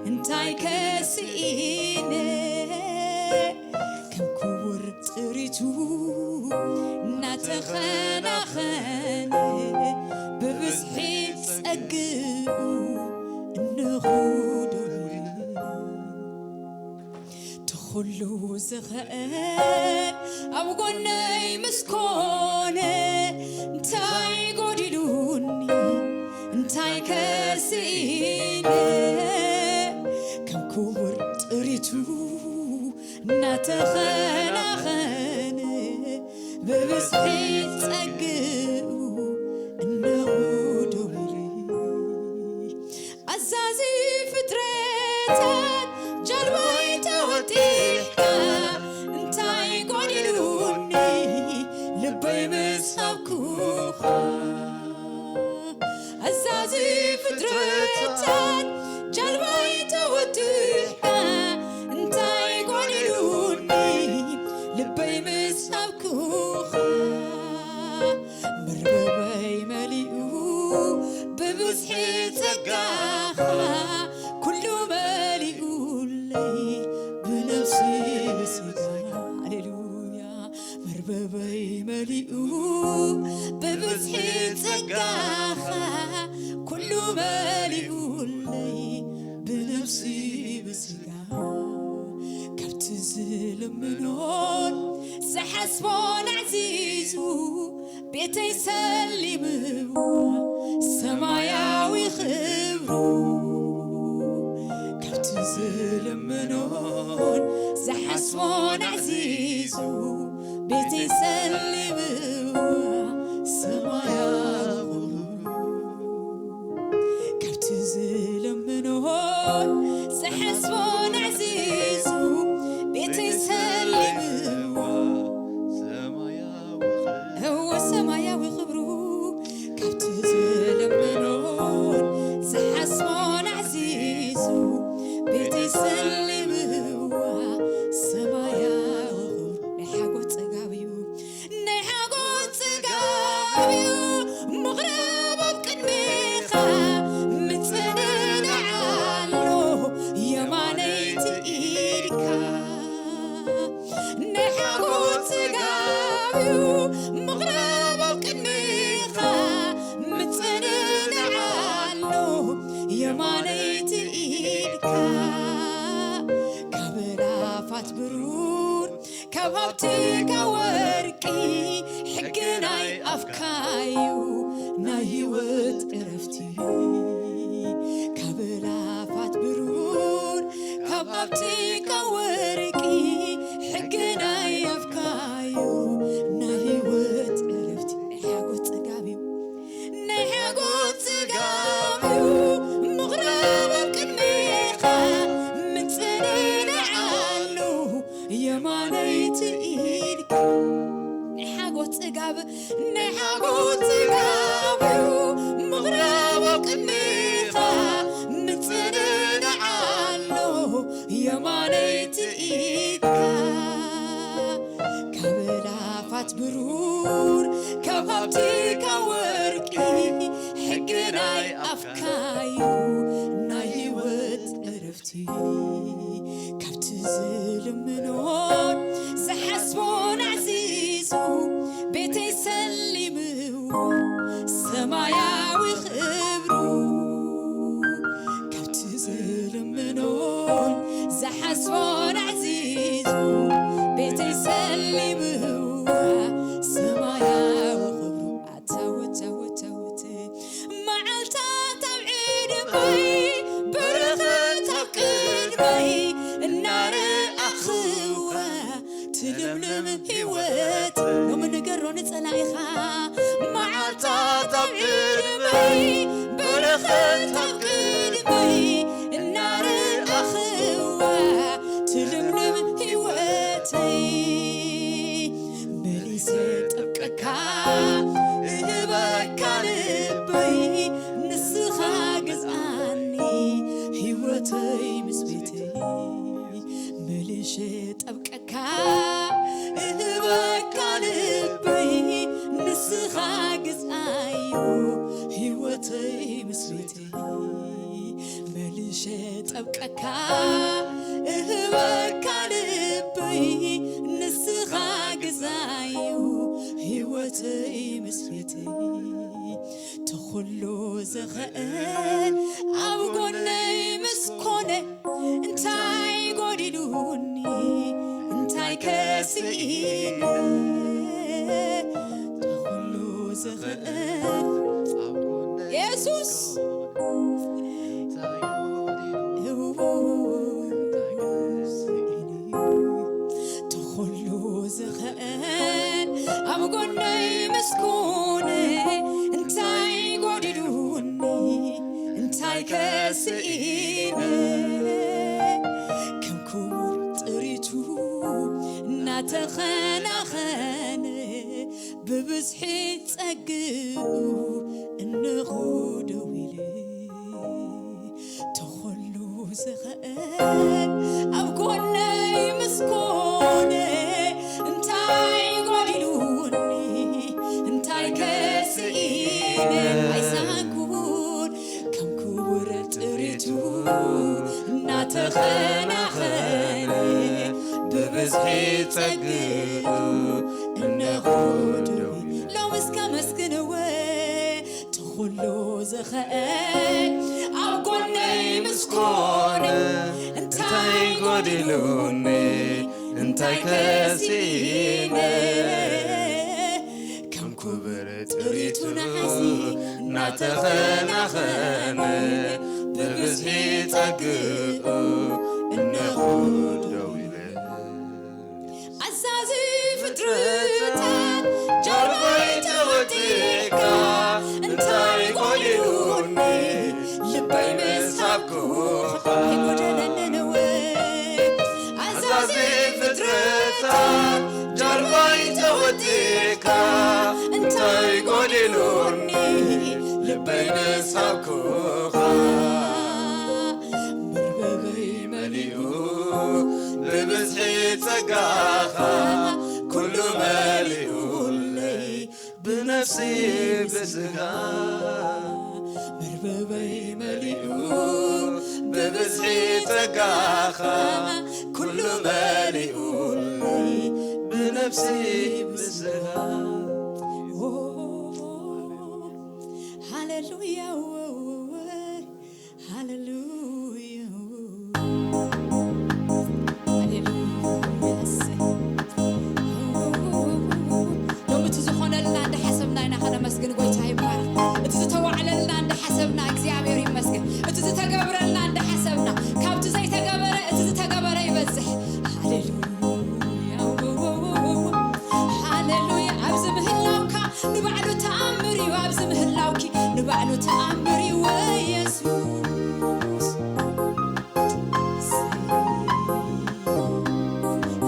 እንታይ ከስኢነ ከም ክቡር ጥሪቱ እናተኸናኸነ ብብዝሒ ጸግኡ እንኹ ደዊሉ ትኹሉ ዝኽእል ኣብ ጎነይ ምስ ኮነ እንታይ ጎዲሉኒ እንታይ ከስኢነ ከም ክቡር ጥሪቱ እናተኸናኸነ ብብዝሒ ጸግኡ እነሆ ደዊሉ ኣዛዚ ፍጥረታት ጃልባይ ተወጢሕካ እንታይ ጎዲሉኒ ልበይ ምስ ሃብኩኻ ኣዛዚ ፍጥረታት ጃልባይ ተወጢሕካ እንታይ ጎዲሉኒ ልበይ ምስ ሃብኩኻ መርበበይ መሊኡ ብብዝሒ ጸጋኻ ኩሉ መሊኡለይ ብነፍሲ ብስጋ ሃሌሉያ መርበበይ መሊኡ ብብዝሒ ጸጋኻ ኩሉ መሊኡለይ ብነፍሲ ብስጋ ካብቲ ዝልምኖን ዝሓስቦን ኣዕዚዙ ቤተይ ሰሊምዎ ሰማያዊ ክብሩ ካብቲ ዝልምኖን ዝሓስቦን ኣዕዚዙ ቤተይ ሰሊምዎ ሰማያዊ ክብሩ ካብቲ ዝልምኖን ዝሓስቦን ኣዕዚዙ ቤተይ ሰሊምዎ እወ ሰማያዊ ክብሩ ካብቲ ዝልምኖን ዝሓስቦን ኣዕዚዙ ቤተይ ሰሊምዋ ሰማያዊ ክብሩ ናይ ሓጎስ ጽጋብ እዩ ናይ ሓጎስ ጽጋብ እዩ ምቕራብ ኣብ ቅድሜኻ ምጽንናዕ ኣሎ የማነይቲ ኢድካ ናይ ሓጎስ ጽጋብ እዩ ምቕራብ ኣብ ቅድሜኻ ምጽንናዕ ኣሎ የማነይቲ ኢድካ ካብ ላፋት ብሩር ካብ ሃብትካ ወርቂ ሕጊ ናይ ኣፍካዩ ናይ ህይወት ዕረፍቲ ካብ ላፋት ብሩር ካብ ሃብትካ ወርቂ ሕጊ ናይ ኣፍካዩ ናይ ህይወት ዕረፍቲ ናይ ሓጎስ ጽጋብ እዩ ናይ ሓጎስ ጽጋብ እዩ ምቕራብ ኣብ ቅድሜኻ ምጽንናዕ ኣሎ የማነይቲ ኢድካ ናይ ሓጎስ ጽጋብ ናይ ሓጎስ ጽጋብ እዩ ምቕራብ ኣብ ቅድሜኻ ምጽንናዕ ኣሎ የማነይቲ ኢድካ ካብ ላፋት ብሩር ካብ ሃብትካ ወርቂ ሕጊ ናይ ኣፍካዩ ናይ ህይወት ዕረፍቲ ካብቲ ዝልምኖን ዝሓስቦን ኣዕዚዙ ቤተይ ሰሊምዎ ሰማያዊ ክብሩ ካብቲ ዝልምኖን ዝሓስቦን ኣዕዚዙ ቤተይ ሰሊምዋ ሰማያዊ ክብሩ ኣታ ወታ ወታ ወተ መዓልታት ኣብ ዕድመይ በረኸት ኣብ ቅድመይ እናረኣኽዋ ትልምልም ህይወት ሎሚ ንገሮ ንጸላኢኻ መዓልታት ኣብ ቅድመይ በረኸት ኣብ ቅድመይ እናረኣኽዋ ትልምልም ህይወተይ መሊሰ ጠብቀካ እህበካ ልበይ ንስኻ ግዝኣኒ ህይወተይ ምስ ቤተይ መሊሸ ጠብቀካ እህበካ ልበይ ንስኻ ግዝኣዮ ህይወተይ ምስ ቤተይ መሊ ሸጠብቀካ እህበካ ልበይ ንስኻ ግዛዩ ህይወተይ ምስቤተይ ተኹሉ ዝኽእል ኣብ ጎነይ ምስ ኮነ እንታይ ጎዲሉኒ እንታይ ከስኢነ ተኹሉ ዝኽእል የሱስ ተኹሉ ዝኽእል ኣብ ጎነይ ምስ ኮነ እንታይ ጎዲሉኒ እንታይ ከስኢነ ከም ክቡር ጥሪቱ እናተኸናኸነ ብብዝሒ ጸግኡ እንሆ ደው ኢለ ተኾሉ ዝኽእል ኣብ ጎነይ ምስ ኮነ እንታይ ጎዲሉኒ እንታይ ከስኢነ ኣይሳንኩን ከም ክቡር ጥሪቱ እናተኸናኸነ ብብዝሒ ጸግኡ እንሆ ደው ኢለ ሎምስ ከመስግንወ ተኹሉ ዝኽእል ኣብ ጎነይ ምስ ኮነ እንታይ ጎዲሉኒ እንታይ ከስኢነ ከም ክብር ጥሪቱ ንሓሲ እናተኸናኸነ ብብዝሒ ጸግኡ እንሆ ደው ኢለ ኣዛዚ ፍጥረታት ጀርባይ ተወጢእካ እንታይ ጎዲሉኒ ልበይ ምስ ሃብኩኻ ኣይጎደለንን ወይ ኣዛዚ ፍጥረታት ጀርባይ ተወጢእካ እንታይ ጎዲሉኒ ልበይ ምስ ሃብኩኻ መርበበይ መሊኡ ብብዝሒ ጸጋኻ ኩሉ መሊኡለይ ብነፍሲ ብስጋ መርበበይ መሊኡ ብብዝሒ ጸጋኻ ኩሉ መሊኡለይ ብነፍሲ ብስጋ ሃሌሉያ ሃሌሉያ ሃሌሉያ እሰይ ሎሚ እቲ ዝኾነልና እንዳሓሰብና ኢና ከነመስግን ጎይታ ይባረክ እቲ ዝተዋዕለልና እንዳሓሰብና እግዚኣብሔር ይመስገን እቲ ዝተገብረልና እንዳሓሰብና ካብቲ ዘይተገበረ እቲ ዝተገበረ ይበዝሕ ሃሌሉያ ሃሌሉያ ኣብዚ ምህላውካ ንባዕሉ ተኣምር እዩ ኣብዚ ምህላውኪ ንባዕሉ ተኣምር እዩ ወይ የሱስ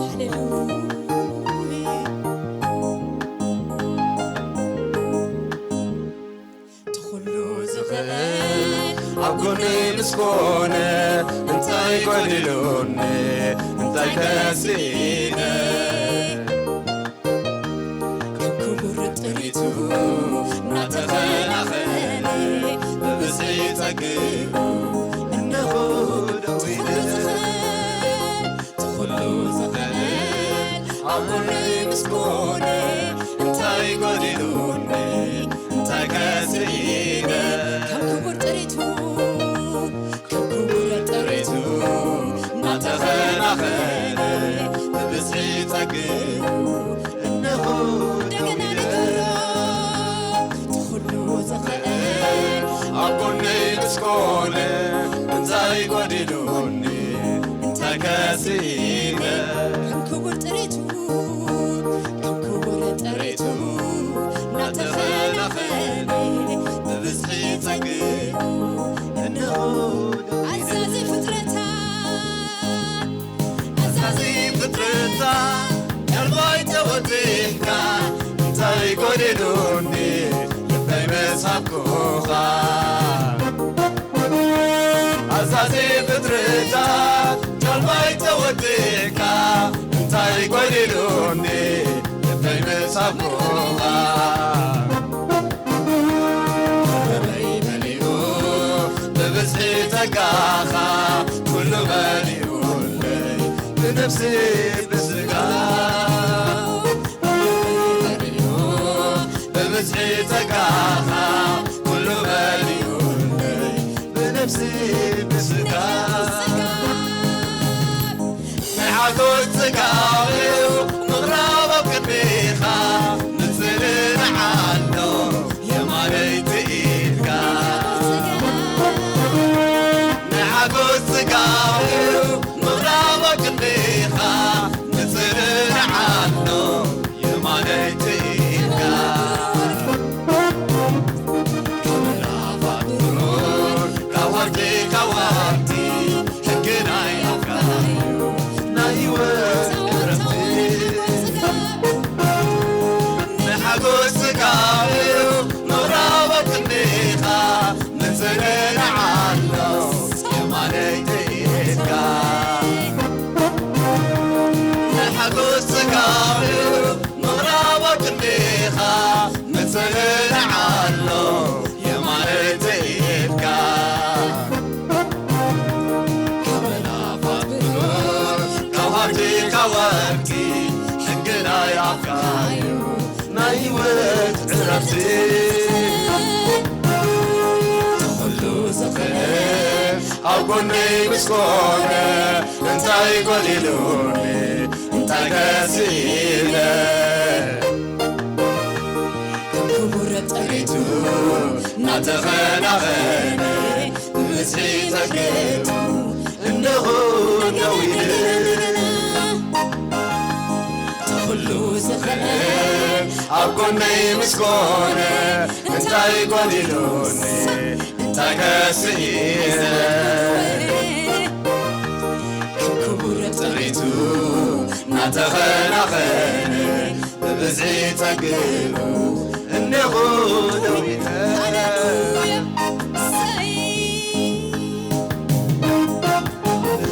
ሃሌሉያ ትኹሉ ዝኽእል ኣብ ጎነይ ምስ ኮነ እንታይ ጎዲሉኒ እንታይ ከስኢነ ከም ክቡር ጥሪቱ እናተኸናኸነ ብብዝሒ ጸግኡ እንሆ ደዊነ ትኹሉ ዝኽእል ኣብ ጎነይ ምስ ኮነ እንታይ ጎዲሉኒ እንታይ ከስኢነ ከም ክቡር ጥሪቱ ከም ክቡር ጥሪቱ እናተኸናኸነ ብብዝሒ ጸግኡ እንሆ እንደገና ንገሮ ትኹሉ ዝኽእል ኣብ ጎነይ ምስ ኮነ እንታይ ጎዲሉኒ እንታይ ከስኢነ ከም ክቡር ጥሪቱ ከም ክቡር ጥሪቱ እናተኸናኸነ ብብዝሒ ጸግኡ እንሆ ኣዛዚ ፍጥረታት ኣዛዚ ፍጥረታት ጀርባይ ተወጢእካ እንታይ ጎዲሉኒ ልበይ መሳብኩኻ ኣዛዚ ፍጥረታት ጀርባይ ተወጢእካ እንታይ ጎዲሉኒ ልበይ መሳብኩኻ ልበይ መሊኡ ብብዝሒ ጸጋኻ ኩሉ መሊኡለይ ብነፍሲ ብስጋ ብብዝሒ ጸጋኻ ኩሉ መሊኡለይ ብነፍሲ ብስጋ ንሓጎስ ጽጋብኡ ምቕራብ ኣብ ቅድሜኻ ምጽንናዕ ኣሎ የማነይቲ ኢድካ ንሓጎስ ጽጋብኡ ምቕራብ ኣብ ቅድሜኻ ምጽንናዕ ኣሎ የማነይቲ ኢድካ ካብ ላፋት ብሩር ካብ ወርቂ ካብ ወርቂ ሕጊ ናይ ኣፍካ እዩ ናይ ህይወት ዕረፍቲ ንሓጎስ ጽጋብኡ ምቕራብ ኣብ ቅድሜኻ ምጽንናዕ ኣሎ የማነይቲ ኢድካ ንሓጎስ ጽጋብኡ ምቕራብ ኣብ ቅድሜኻ ምጽንናዕ ኣሎ የማነይቲ ኢድካ ካብ ላፋት ብሩር ካብ ወርቂ ካብ ወርቂ ሕጊ ናይ ኣፍካ እዩ ናይ ህይወት ዕረፍቲ እቲ ኩሉ ዝኽእል ኣብ ጎነይ ምስ ኮነ እንታይ ጎዲሉኒ እንታይ ከስኢነ ከም ክቡር ጥሪቱ እናተኸናኸነ ብብዝሒ ጸግኡ እነሆ ደው ኢለ እቲ ኩሉ ዝኽእል ኣብ ጎነይ ምስ ኮነ እንታይ ጎዲሉኒ እንታይ ከስኢነ ክቡር ጥሪቱ እናተኸናኸነ ብብዝሒ ጸግኡ እነሆ ደው ኢለ ሃሌሉያ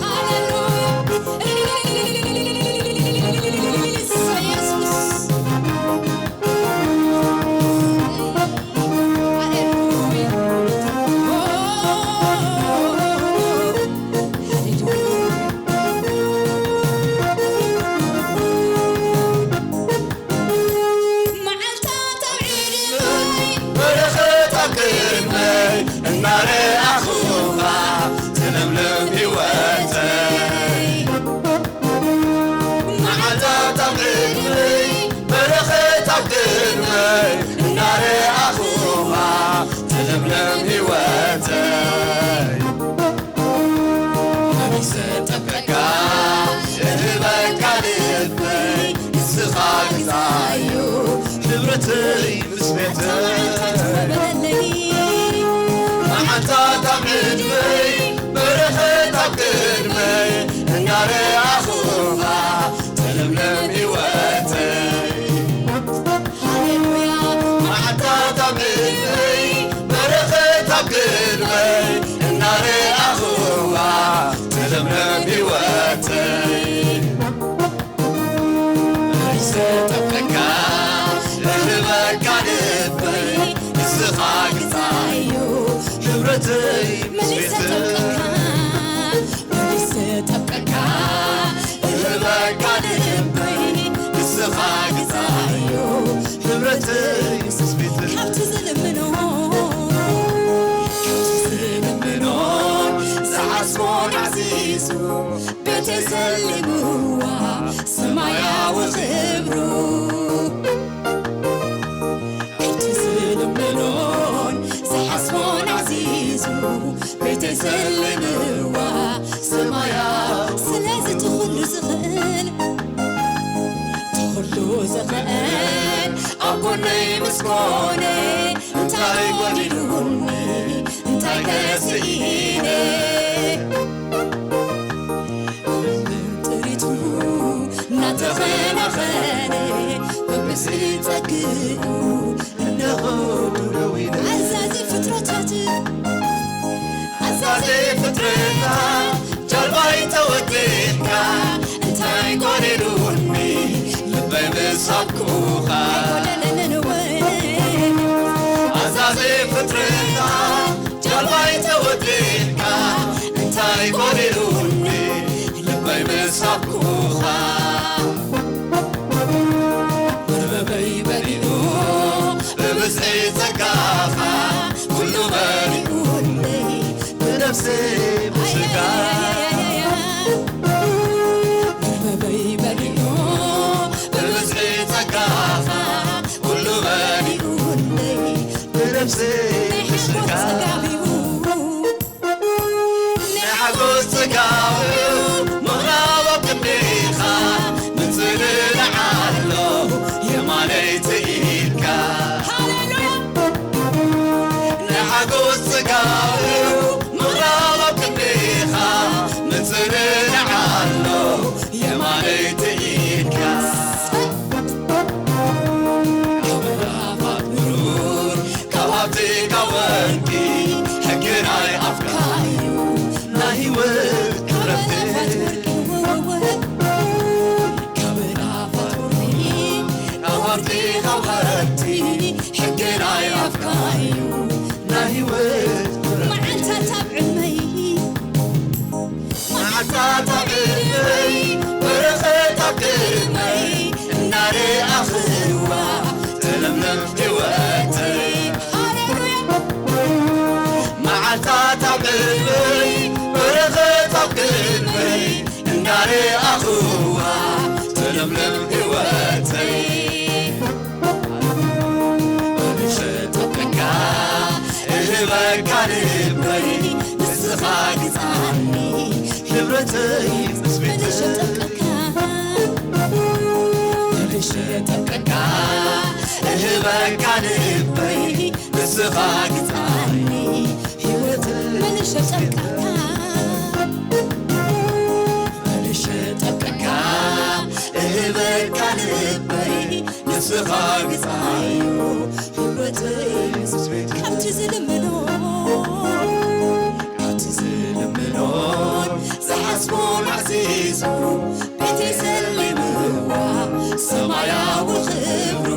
ሃሌሉያ ኢየሱስ በረኸት ኣብ ቅድመይ እናረኣኹኻ ትለምልም ህይወተይ መዓልታት ኣብ ቅድመይ በረኸት ኣብ ቅድመይ እናረኣኹኻ ትለምልም ህይወተይ መን ይሰጠቀካ እህበካ ልበይ ንስኻ ግዛዩ ክብረተይ ምስ ቤተይ መዓልታት ኣብ ዕድመይ በረኸት ኣብ ቅድመይ እናረኣኹኻ ተለምለም ህይወተይ ሃሌሉያ መዓልታት ኣብ ቅድመይ በረኸት ኣብ ቅድመይ እናረኣኹኻ ተለምለም ህይወተይ ይሰጠቀካ እህበካ ልበይ ንስኻ ግዛዩ ክብረተይ መን ይሰጠቀካ መን ይሰጠቀካ እህበካ ልበይ ንስኻ ግዛዩ ክብረተይ ስስቢት ካብቲ ዝልምኖ ካብቲ ዝልምኖ ዝሓስቦን ዓዚዙ ቤተይ ሰሊምዋ ሰማያዊ ክብሩ እቲ ዝልምኖን ዝሓስቦን ዓዚዙ ቤተይ ሰሊምዋ ሰማያ ስለዚ እቲ ኩሉ ዝኽእል እቲ ኩሉ ዝኽእል ኣብ ጎነይ ምስ ኮነ እንታይ ጎዲሉኒ እንታይ ከስኢነ ጥሪቱ እናተኸናኸነ በብዝሒ ጸግኡ እነሆ ደዊነ ኣዛዚ ፍጥረታት ኣዛዚ ፍጥረታት ጃልባይ ተወዲእካ እንታይ ጎዲሉኒ ልበይ ምስ ሃብኩኻ ኣይጎደለንን ወይ ኣዛዚ ፍጥረታት ጃልባይ ተወዲእካ ኣይኮነ ኢሉኒ ልበይ ምስ ሃብኩኻ። መርበበይ በሊዑ ብብዝሒ ጸጋኻ፣ ኩሉ መሊኡለይ ብነፍሰይ ብስጋ። መርበበይ በሊዑ ብብዝሒ ጸጋኻ፣ ኩሉ መሊኡለይ ብነፍሰይ ብስጋ። ናይ ሓጎስ ጽጋቡ ምቕራብ ኣብ ክንድኻ፣ ምጽንናዕ ኣሎ የማነይቲ ኢድካ። ሃሌሉያ። ናይ ሓጎስ ጽጋቡ ምቕራብ ኣብ ክንድኻ፣ ምጽንናዕ ኣሎ የማነይቲ ኢድካ። ካብ ምዕራፋት ብሩር፣ ካብ ሃብቲ ካብ ወርቂ፣ ሕጊ ናይ ኣፍካ እዩ ናይ ህይወት ክረፍቲ። ካብ ምዕራፋት ብሩር፣ ካብ ሃብቲ ካብ ወርቂ፣ ሕጊ ናይ ኣፍካ እዩ ናይ ህይወት ክረፍቲ። መዓልታት ኣብ ዕድመይ መዓልታት ኣብ ቅድመይ፣ በረኸት ኣብ ቅድመይ፣ እናረኣኽዋ ትልምልም ህይወተይ። ሃሌሉያ። መዓልታት ኣብ ቅድመይ፣ በረኸት ኣብ ቅድመይ፣ እናረኣኽዋ ትልምልም ህይወተይ። እሸጠቀካ እህበካ ልበይ ንስኻ ግዛኒ ንብረተይ ምስ ቤተይ። እሸጠቀካ እሸጠቀካ እህበካ ልበይ ንስኻ ግዛኒ ህይወተይ። መን እሸጠቀካ መን እሸጠቀካ እህበካ ልበይ ንስኻ ግዛዩ ህይወተይ ምስ ቤት። ካብቲ ዝልምኖ ካብቲ ዝልምኖን ዝሓስቦን ኣዕዚዙ ቤተይ ሰሊምዋ ሰማያዊ ክብሩ።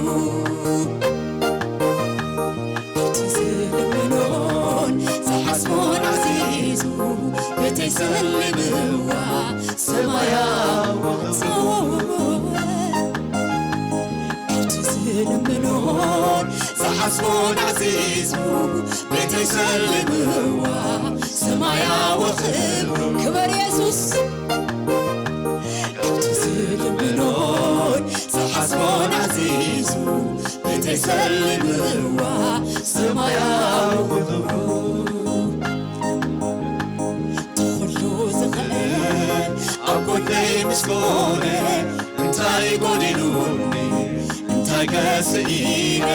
ካብቲ ዝልምኖን ዝሓስቦን ኣዕዚዙ ቤተይ ሰሊምዋ ሰማያዊ ክብሩ። ካብቲ ዝልምኖን ዝሓስቦን ኣዕዚዙ ቤተይ ሰሊምዋ ሰማያዊ ክብሩ። ክበር የሱስ። ካብቲ ዝልምኖን ዝሓስቦን ኣዕዚዙ ቤተይ ሰሊምዋ ሰማያዊ ክብሩ። እቲ ኩሉ ዝኽእል ኣብ ጎነይ ምስ ኮነ እንታይ ጎዲሉኒ እንታይ ከ ስኢነ?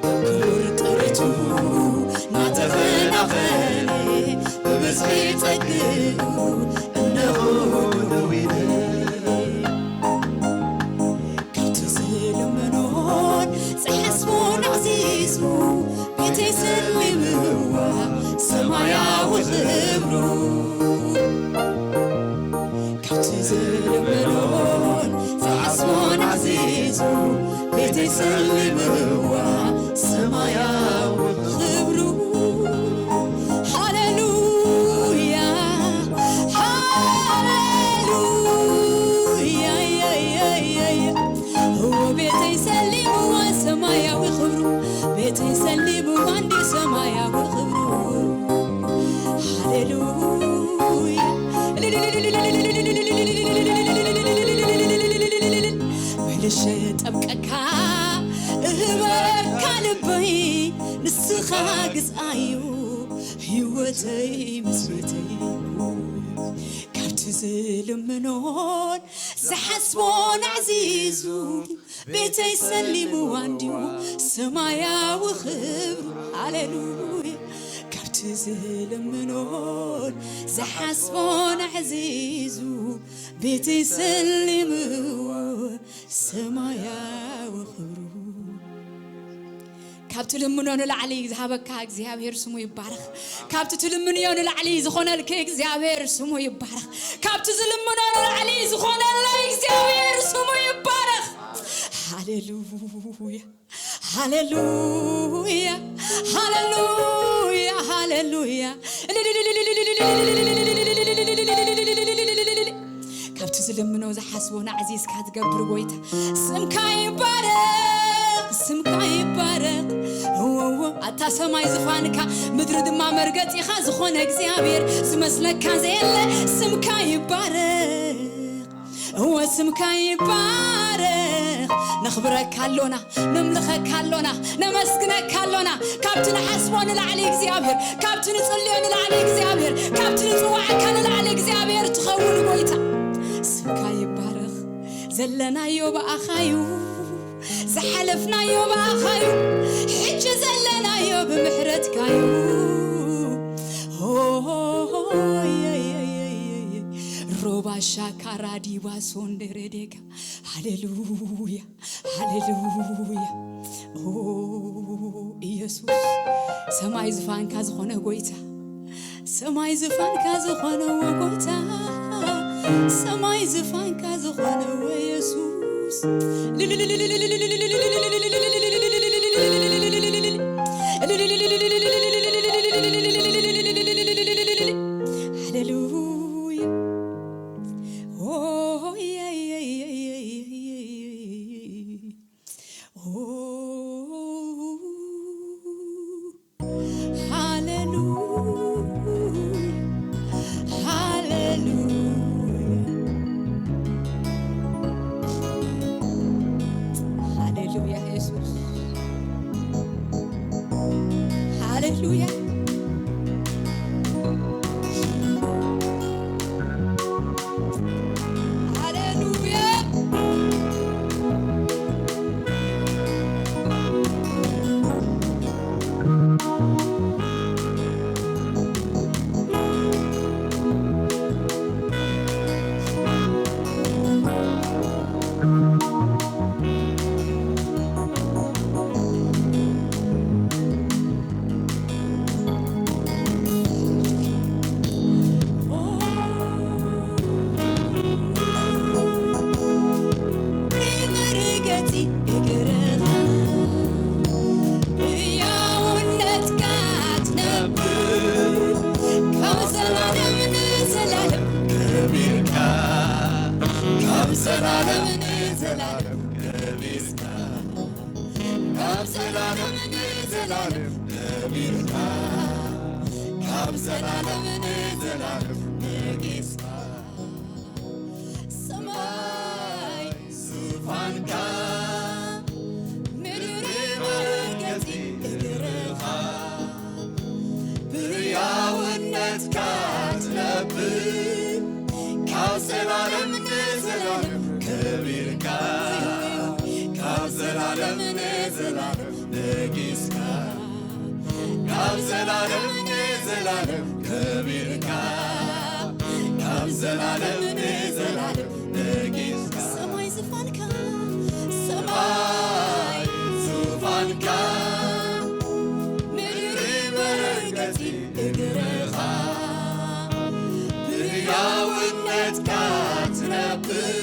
ክቡር ጥሪቱ ናተኸናኸነ ብብዝሒ ጸግኡ እነሆ ደው ኢለ። ካብቲ ዝልምኖን ዝሓስቦን ኣዕዚዙ ቤተይ ሰሊምዋ ሰማያዊ ክብሩ። ካብቲ ዝልምኖን ዝሓስቦን ኣዕዚዙ ቤተይ ሰሊምዋ ሰማያዊ ክብሩ። ሃሌሉያ፣ ሃሌሉያ። እዎ ቤተይ ሰሊምዋ ሰማያዊ ክብሩ፣ ቤተይ ሰሊምዋ እንዲ ሰማያዊ ክብሩ። ሃሌሉያ። መልሼ ጠብቀካ እህበካ ልበይ ንስኻ ግዝኣዩ ህይወተይ ምስ ቤተይ ካብቲ ዝልምኖን ዝሓስቦን ኣዕዚዙ ቤተይ ሰሊምዋ እንድዩ ሰማያዊ ክብሩ። ሃሌሉያ። ካብቲ ዝልምኖን ዝሓስቦን ኣዕዚዙ ቤተይ ሰሊምዎ ሰማያዊ ክብሩ። ካብ ትልምኖ ንላዕሊ ዝሃበካ እግዚኣብሔር ስሙ ይባረኽ። ካብ ትልምንዮ ንላዕሊ ዝኾነልኪ እግዚኣብሔር ስሙ ይባረኽ። ካብ ዝልምኖ ንላዕሊ ዝኾነለይ እግዚኣብሔር ስሙ ይባረኽ። ሃሌሉያ፣ ሃሌሉያ፣ ሃሌሉያ። ሃሌሉያ። ካብቲ ዝልምኖ ዝሓስቦ ናዕዚዝካ ትገብር ጎይታ፣ ስምካ ይባረኽ፣ ስምካ ይባረኽ። እወ፣ እወ፣ ኣታ ሰማይ ዝፋንካ፣ ምድሪ ድማ መርገጺኻ ዝኾነ እግዚኣብሔር ዝመስለካ ዘየለ፣ ስምካ ይባረኽ። እወ፣ ስምካ ይባረኽ። ነኽብረካ ኣሎና፣ ነምልኸካ ኣሎና፣ ነመስግነካ ኣሎና። ካብቲ ንሓስቦ ንላዕሊ እግዚኣብሔር፣ ካብቲ ንጽልዮ ንላዕሊ እግዚኣብሔር፣ ካብቲ ንጽዋዕካ ንላዕሊ እግዚኣብሔር ትኸውን ጎይታ። ስምካ ይባረኽ። ዘለናዮ ብኣኻዩ፣ ዝሓለፍናዮ ብኣኻዩ፣ ሕጂ ዘለናዮ ብምሕረትካዩ። ሆ፣ ሆ፣ ሆ፣ ሆ፣ የ፣ የ፣ የ፣ የ፣ የ። ሮባሻ ካራዲባ ሶንደሬዴጋ። ሃሌሉያ፣ ሃሌሉያ። ኦ ኢየሱስ፣ ሰማይ ዝፋንካ ዝኾነ ጎይታ፣ ሰማይ ዝፋንካ ዝኾነ ጎይታ፣ ሰማይ ዝፋንካ ዝኾነ ኢየሱስ። ሃሌሉያ። ኦ፣ የ፣ የ፣ የ፣ የ፣ የ፣ የ፣ የ፣ የ። ኦ፣ ሃሌሉያ፣ ሃሌሉያ፣ ሃሌሉያ፣ ኢየሱስ፣ ሃሌሉያ። ሃሌሉያ። መርገጺ እግርኻ ብሕያውነትካ ትነብር፣ ካብ ዘላለም ንዘላለም ከቢርካ፣ ካብ ዘላለም ንዘላለም ከቢርካ። ካብ ዘላለም ንዘላለም ከቢርካ፣ ካብ ዘላለም ንዘላለም ነጊስካ። ሰማይ ዙፋንካ፣ ምድሪ መርገጺ እግርኻ፣ ብሕያውነትካ ትነብር፣ ካብ ዘላለም ንዘላለም ከቢርካ፣ ካብ ዘላለም ንዘላለም ነጊስካ፣ ካብ ዘላለም ንዘላለም ከቢርካ፣ ካብ ዘላለም ንዘላለም ነጊስካ። ሰማይ ዙፋንካ፣ ሰማይ ዙፋንካ፣ ምድሪ መርገጺ እግርኻ፣ ብሕያውነትካ ትነብር፣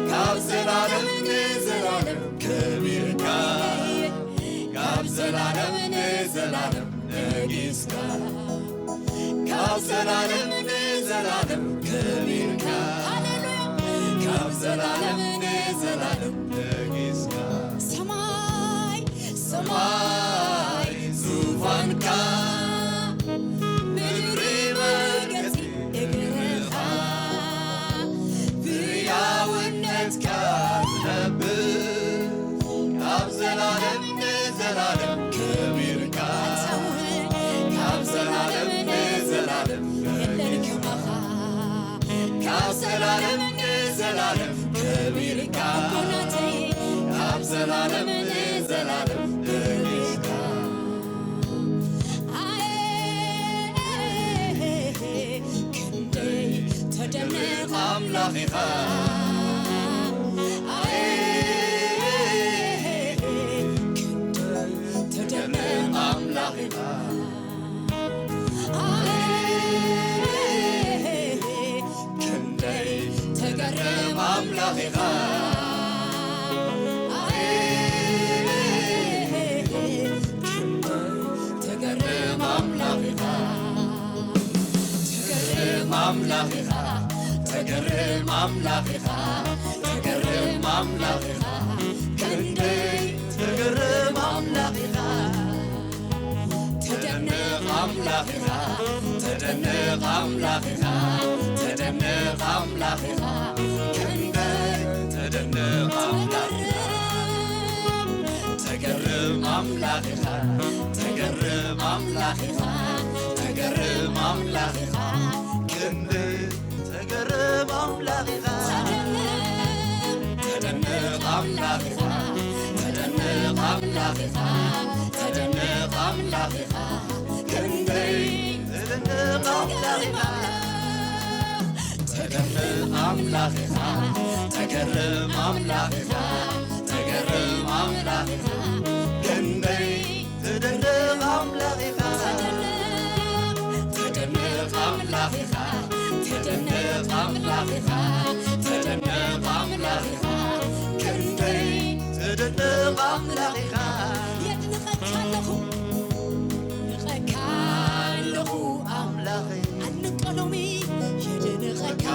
ካብ ዘላለም ንዘላለም ከቢርካ፣ ካብ ዘላለም ንዘላለም ነጊስካ፣ ካብ ዘላለም ንዘላለም ከቢርካ፣ ሃሌሉያ፣ ካብ ዘላለም ንዘላለም ነጊስካ። ሰማይ፣ ሰማይ ዙፋንካ፣ ምድሪ መርገጺ እግርኻ፣ ብሕያውነትካ ትነብር፣ ካብ ዘላለም ንዘላለም ከቢርካ፣ ካብ ዘላለም ንዘላለም የለን ከማኻ፣ ካብ ዘላለም ንዘላለም ከቢርካ፣ ኣቦናተይ፣ ካብ ዘላለም ንዘላለም ከቢርካ። ኣየ ክንደይ ተደነቕ ኣምላኽ ኢኻ። ኣየ ክንደይ ተደነቕ ኣምላኽ ኢኻ። ኣየ ክንደይ ተገርም ኣምላኽ ኢኻ። ኣየ ክንደይ ተገርም ኣምላኽ ኣምላኽ ኢኻ፣ ተገርም ኣምላኽ ኢኻ፣ ተገርም ኣምላኽ ኢኻ፣ ክንደይ ተገርም ኣምላኽ ኢኻ። ተደነቕ ኣምላኽ ኢኻ፣ ተደነቕ ኣምላኽ ኢኻ፣ ተደነቕ ኣምላኽ ኢኻ፣ ክንደይ ተደነቕ ኣምላኽ ኢኻ። ተገርም ኣምላኽ ኢኻ፣ ተገርም ኣምላኽ ኢኻ፣ ተገርም ኣምላኽ ኢኻ፣ ክንደይ ተገርም ኣምላኽ ኢኻ። ተደንቕ ኣምላኽ ኢኻ፣ ተደንቕ ኣምላኽ ኢኻ፣ ተደንቕ ኣምላኽ ኢኻ፣ ክንደይ ተደንቕ ኣምላኽ ኢኻ። ተገርም ኣምላኽ ኢኻ፣ ተገርም ኣምላኽ ኢኻ፣ ተገርም ኣምላኽ ኢኻ፣ ክንደይ ተደንቕ ኣምላኽ ኢኻ። ተደንቕ ኣምላኽ ኢኻ፣ ተደንቕ ኣምላኽ ኢኻ፣ ተደንቕ ኣምላኽ ኢኻ፣ ክንደይ ተደንቕ ኣምላኽ ኢኻ። የድንቐካ ኣለኹ፣ የድንቐካ ኣለኹ ኣምላኸይ። ኣንቀሎሚ የድንቐካ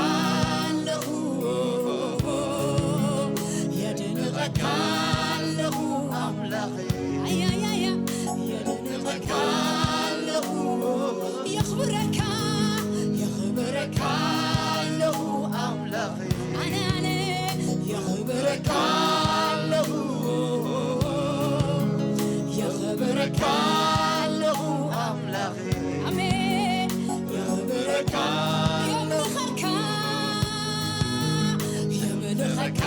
ኣለኹ፣ የድንቐካ ኣለኹ ኣምላኸይ። ኣያያያ፣ የድንቐካ ኣለኹ፣ የኽብረካ፣ የኽብረካ ኣለኹ ኣምላኸይ። ኣነ፣ ኣነ የኽብረካ ኣለኹ፣ የኽብረካ ኣለኹ ኣምላኸይ። ኣሜን። የኽብረካ፣ የምልኸካ፣ የምልኸካ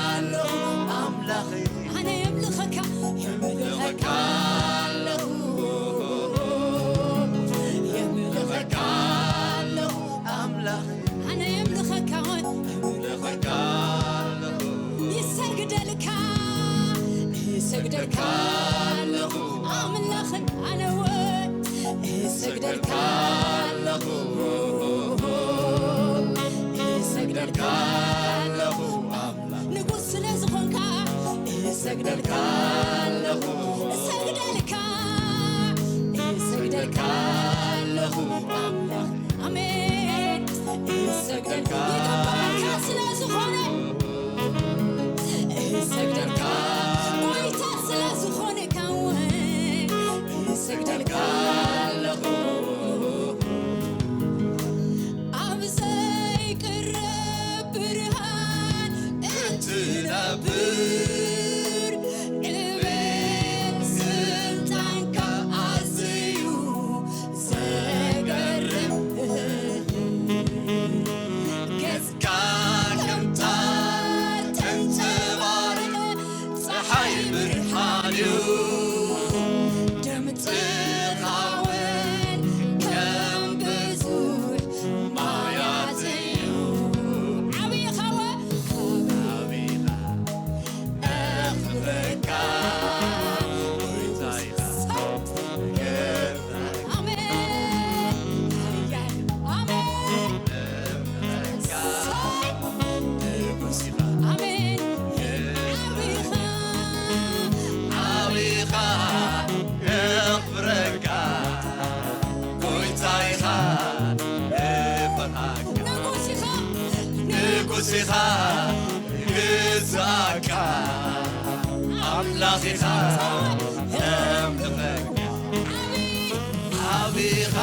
ኣለኹ ኣምላኸይ። ኣነ የምልኸካ፣ የምልኸካ ኣለኹ፣ የምልኸካ ኣለኹ ኣምላኸይ። ኣነ የምልኸካ፣ የምልኸካ ኣለኹ። ይሰግደልካ፣ ይሰግደልካ ኣለኹ ኣምላኽን ኣነ እውን ይሰግደልካ ኣለኹ፣ ይሰግደልካ ኣለኹ። ንጉስ ስለ ዝኾንካ እሰግደልካ ኣለኹ፣ እሰግደልካ፣ እሰግደልካ ኣለኹ ኣምላኽ። ኣሜን። እሰግደልካ፣ ይግባእካ ስለ ዝኾነ እሰግደልካ፣ ጎይታ ስለ ዝኾንካ እውን እሰግደልካ ኣለኹ። ኣብ ዘይቅረብ ብርሃን እትነብር፣ እቤት ስልጣንካ ኣዝዩ ዘገርም። ገጽካ ከምታ ተንጸባርቕ ጸሓይ ብርሃን እዩ። ድምጽኻ እውን ከም ብዙሕ ማያት እዩ። ዓብኻ ወ-፣ ዓብኻ ኣኽብረካ ጎይታይኻ። ኣሜን። ኣሜን። ንጉስ ኢኻ። ኣሜን። ዓቢኻ። ዓቢኻ። ነኽብረካ። ጎይታ ኢኻ። ንፈርሃካ። ንጉስ ኢኻ። ንጉስ ኢኻ። ንግዛእካ። ኣምላኽ ኢኻ። ነምልኸካ። ዓቢ። ዓቢኻ።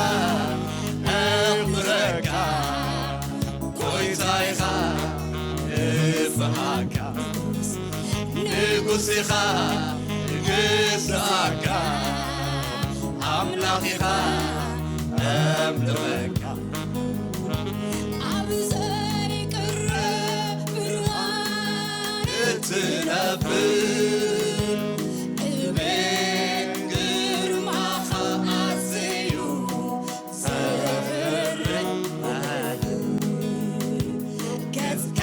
ነኽብረካ። ጎይታ ኢኻ። ንፈርሃካ። ንጉስ ኢኻ። ንግዛእካ። ኣምላኽ ኢኻ። ነምልኸካ። ኣብ ዘይቅረብ ብርሃን እትነብር፣ እቤት ግርማኻ ኣዝዩ ዘፍርሕ። ገጽካ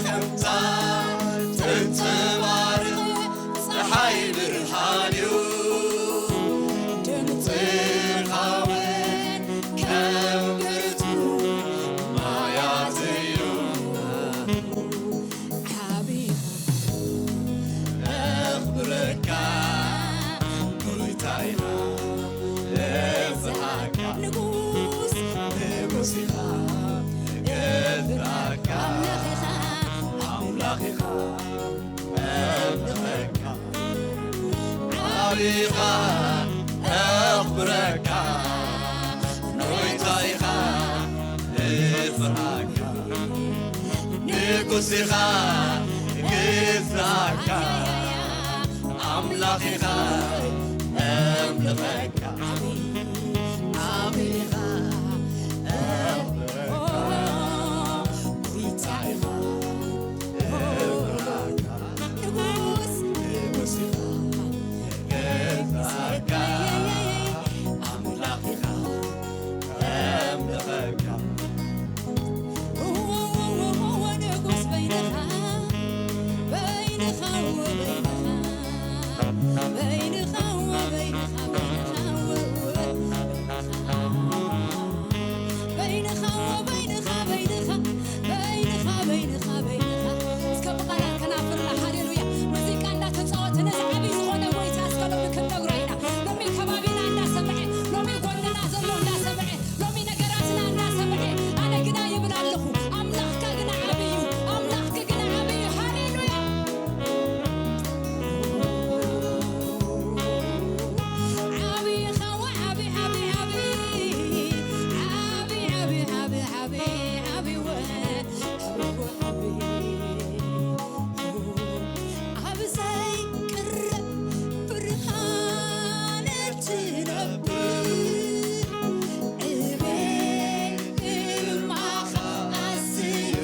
ከምታ ተንጸባርቕ ጸሓይ ብርሃን እዩ። ድምጽኻ እውን ከም ብርቱዕ ማያት እዩ። ዓቢኻ ነኽብረካ፣ ጎይታ ኢኻ፣ ንፈርሃካ። ንጉስ፣ ንጉስ ኢኻ። ኣምላኽ ኢኻ፣ ኣምላኽ ኢኻ፣ ኣምልኸካ፣ ዓቢኻ፣ ኣኽብረካ፣ ጎይታ ኢኻ፣ እፈርሃካ፣ ንጉስ ኢኻ፣ ግዛካ፣ ኣምላኽ ኢኻ፣ ኣምልኸካ፣ ዓቢኻ፣ በይንኻ፣ በይንኻ፣ በይንኻ፣ በይንኻ፣ በይንኻ፣ በይንኻ፣ በይንኻ፣ በይንኻ፣ በይንኻ፣ በይንኻ። እስከ ብቓላት ከናፍርና፣ ሃሌሉያ፣ ሙዚቃ እንዳተጻወተ ነዚ ዓቢ ዝኾነ ጎይታ እስከ ሎሚ ክንነግሮ ኢና። ሎሚ ከባቢና እንዳሰምዐ፣ ሎሚ ጎንና ዘሎ እንዳሰምዐ፣ ሎሚ ነገራትና እንዳሰምዐ፣ ኣነ ግና ይብል ኣለኹ፣ ኣምላኽካ ግና ዓቢ እዩ፣ ኣምላኽኪ ግና ዓቢ እዩ። ሃሌሉያ። ዓቢ ኻዋ ዓቢ፣ ዓቢ፣ ዓቢ፣ ዓቢ፣ ዓቢ፣ ዓቢ፣ ዓቢ፣ ዓቢ፣ ዓቢ፣ ዓቢ፣ ዓቢ። ኣብ ዘይቅረብ ብርሃን እትነብር፣ ዕቤት ግርማኻ ኣዝዩ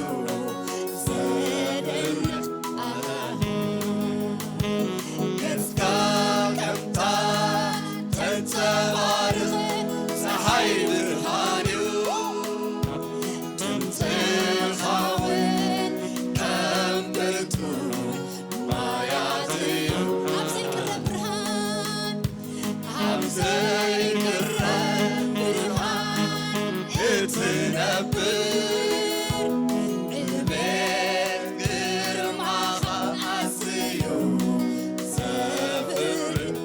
ዘደንቕ። ገጽካ ከምታ ተንጸባርቕ ጸሓይ ብርሃን እዩ። ድምጽኻ እውን ከም ብርቱዕ ማያት እዩ። ኣብ ዘይቅረብ ብርሃን፣ ኣብ ዘይቅረብ ብርሃን እትነብር፣ ዕቤት ግርማኻ ኣዝዩ ዘፍርህ።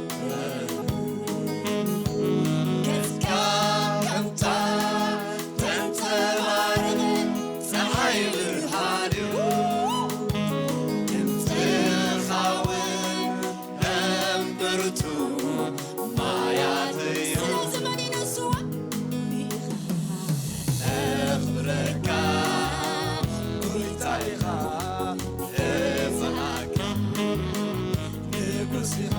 ገጽካ ከምታ ተንጸባርቕ ጸሓይ ብርሃን እዩ። ድምጽኻ እውን ከም ብርቱዕ ማያት እዩ። ስለዚ መን ይነስዋ? ኣኽብረካ፣ ጎይታ ኢኻ፣ እፈርሃካ፣ ንጉስ ኢኻ፣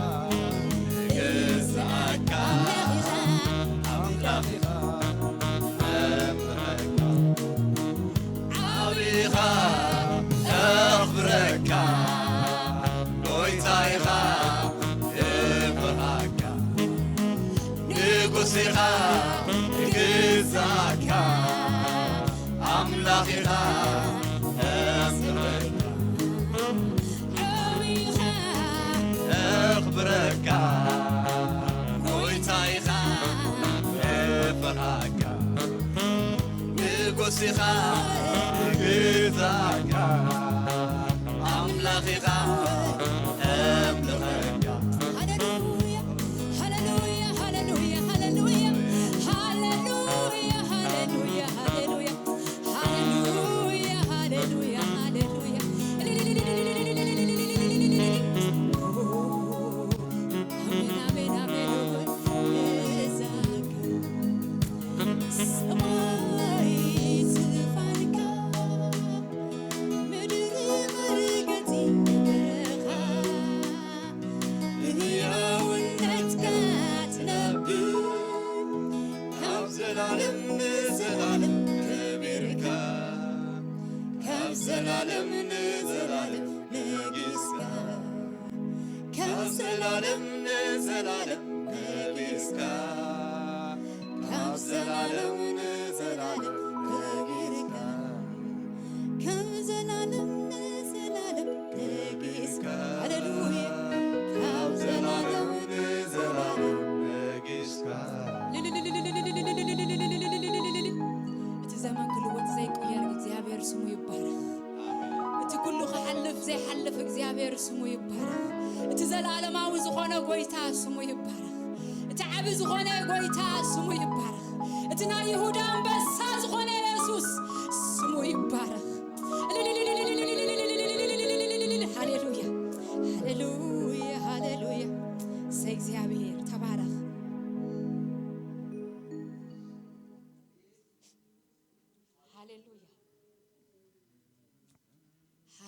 እግዛእካ፣ ኣምላኽ ኢኻ፣ እፈርሃካ። ዓቢኻ፣ ኣኽብረካ፣ ጎይታ ኢኻ፣ እፈርሃካ፣ ንጉስ ኢኻ፣ እግዛእካ፣ ኣምላኽ ኢኻ፣ እፈርሃካ። ዓቢኻ፣ ኣኽብረካ፣ ጎይታ ኢኻ፣ እፈርሃካ፣ ንጉስ ኢኻ፣ እግዛእካ፣ ኣምላኽ ኢኻ፣ እምልኸካ። ሃሌሉያ፣ ሃሌሉያ፣ ሃሌሉያ፣ ሃሌሉያ። ሃሌሉያ፣ ሃሌሉያ፣ ሃሌሉያ። ሃሌሉያ፣ ሃሌሉያ፣ ሃሌሉያ። ኣሜን፣ ኣሜን፣ ኣሜን። እዛ ሰማይ ዝፋንካ፣ ምድሪ መርገጺ እግርኻ፣ ብህያውነትካ ትነብር፣ ካብ ዘላለም ንዘላለም ከቢርካ፣ ካብ ዘላለም ንዘላለም ነጊስካ፣ ካብ ዘላለም ንዘላለም ነጊስካ፣ ካብ ዘላለም ንዘላለም ከቢርካ፣ ካብ ዘላለም ንዘላለም ነጊስካ። ሃሌሉያ። ካብ ዘላለም ንዘላለም ነጊስካ። እቲ ዘመን ክልወጥ ዘይቅየር እግዚኣብሔር ስሙ ይባረኽ። እቲ ኩሉ ክሓልፍ ዘይሓልፍ እግዚኣብሔር ስሙ ይባረኽ። እቲ ዘላለማዊ ዝኾነ ጎይታ ስሙ ይባረኽ። እቲ ዓቢ ዝኾነ ጎይታ ስሙ ይባረኽ። እቲ ናይ ይሁዳ ኣንበሳ ዝኾነ የሱስ ስሙ ይባረኽ።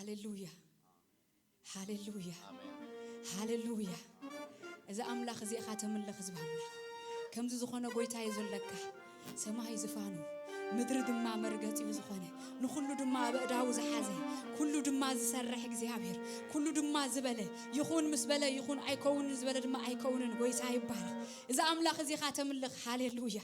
ሃሌሉያ፣ ሃሌሉያ፣ ሃሌሉያ። እዚ ኣምላኽ እዚ ኢኻ ተምልኽ፣ ህዝቢ ኣምላኽ። ከምዚ ዝኾነ ጎይታ እዩ ዘለካ። ሰማይ ዝፋኑ፣ ምድሪ ድማ መርገጺኡ ዝኾነ፣ ንኹሉ ድማ ኣብ ኣእዳዉ ዝሓዘ፣ ኩሉ ድማ ዝሰርሕ እግዚኣብሔር፣ ኩሉ ድማ ዝበለ፣ ይኹን ምስ በለ ይኹን፣ ኣይከውንን ዝበለ ድማ ኣይከውንን። ጎይታ ይባረኽ። እዚ ኣምላኽ እዚ ኢኻ ተምልኽ። ሃሌሉያ።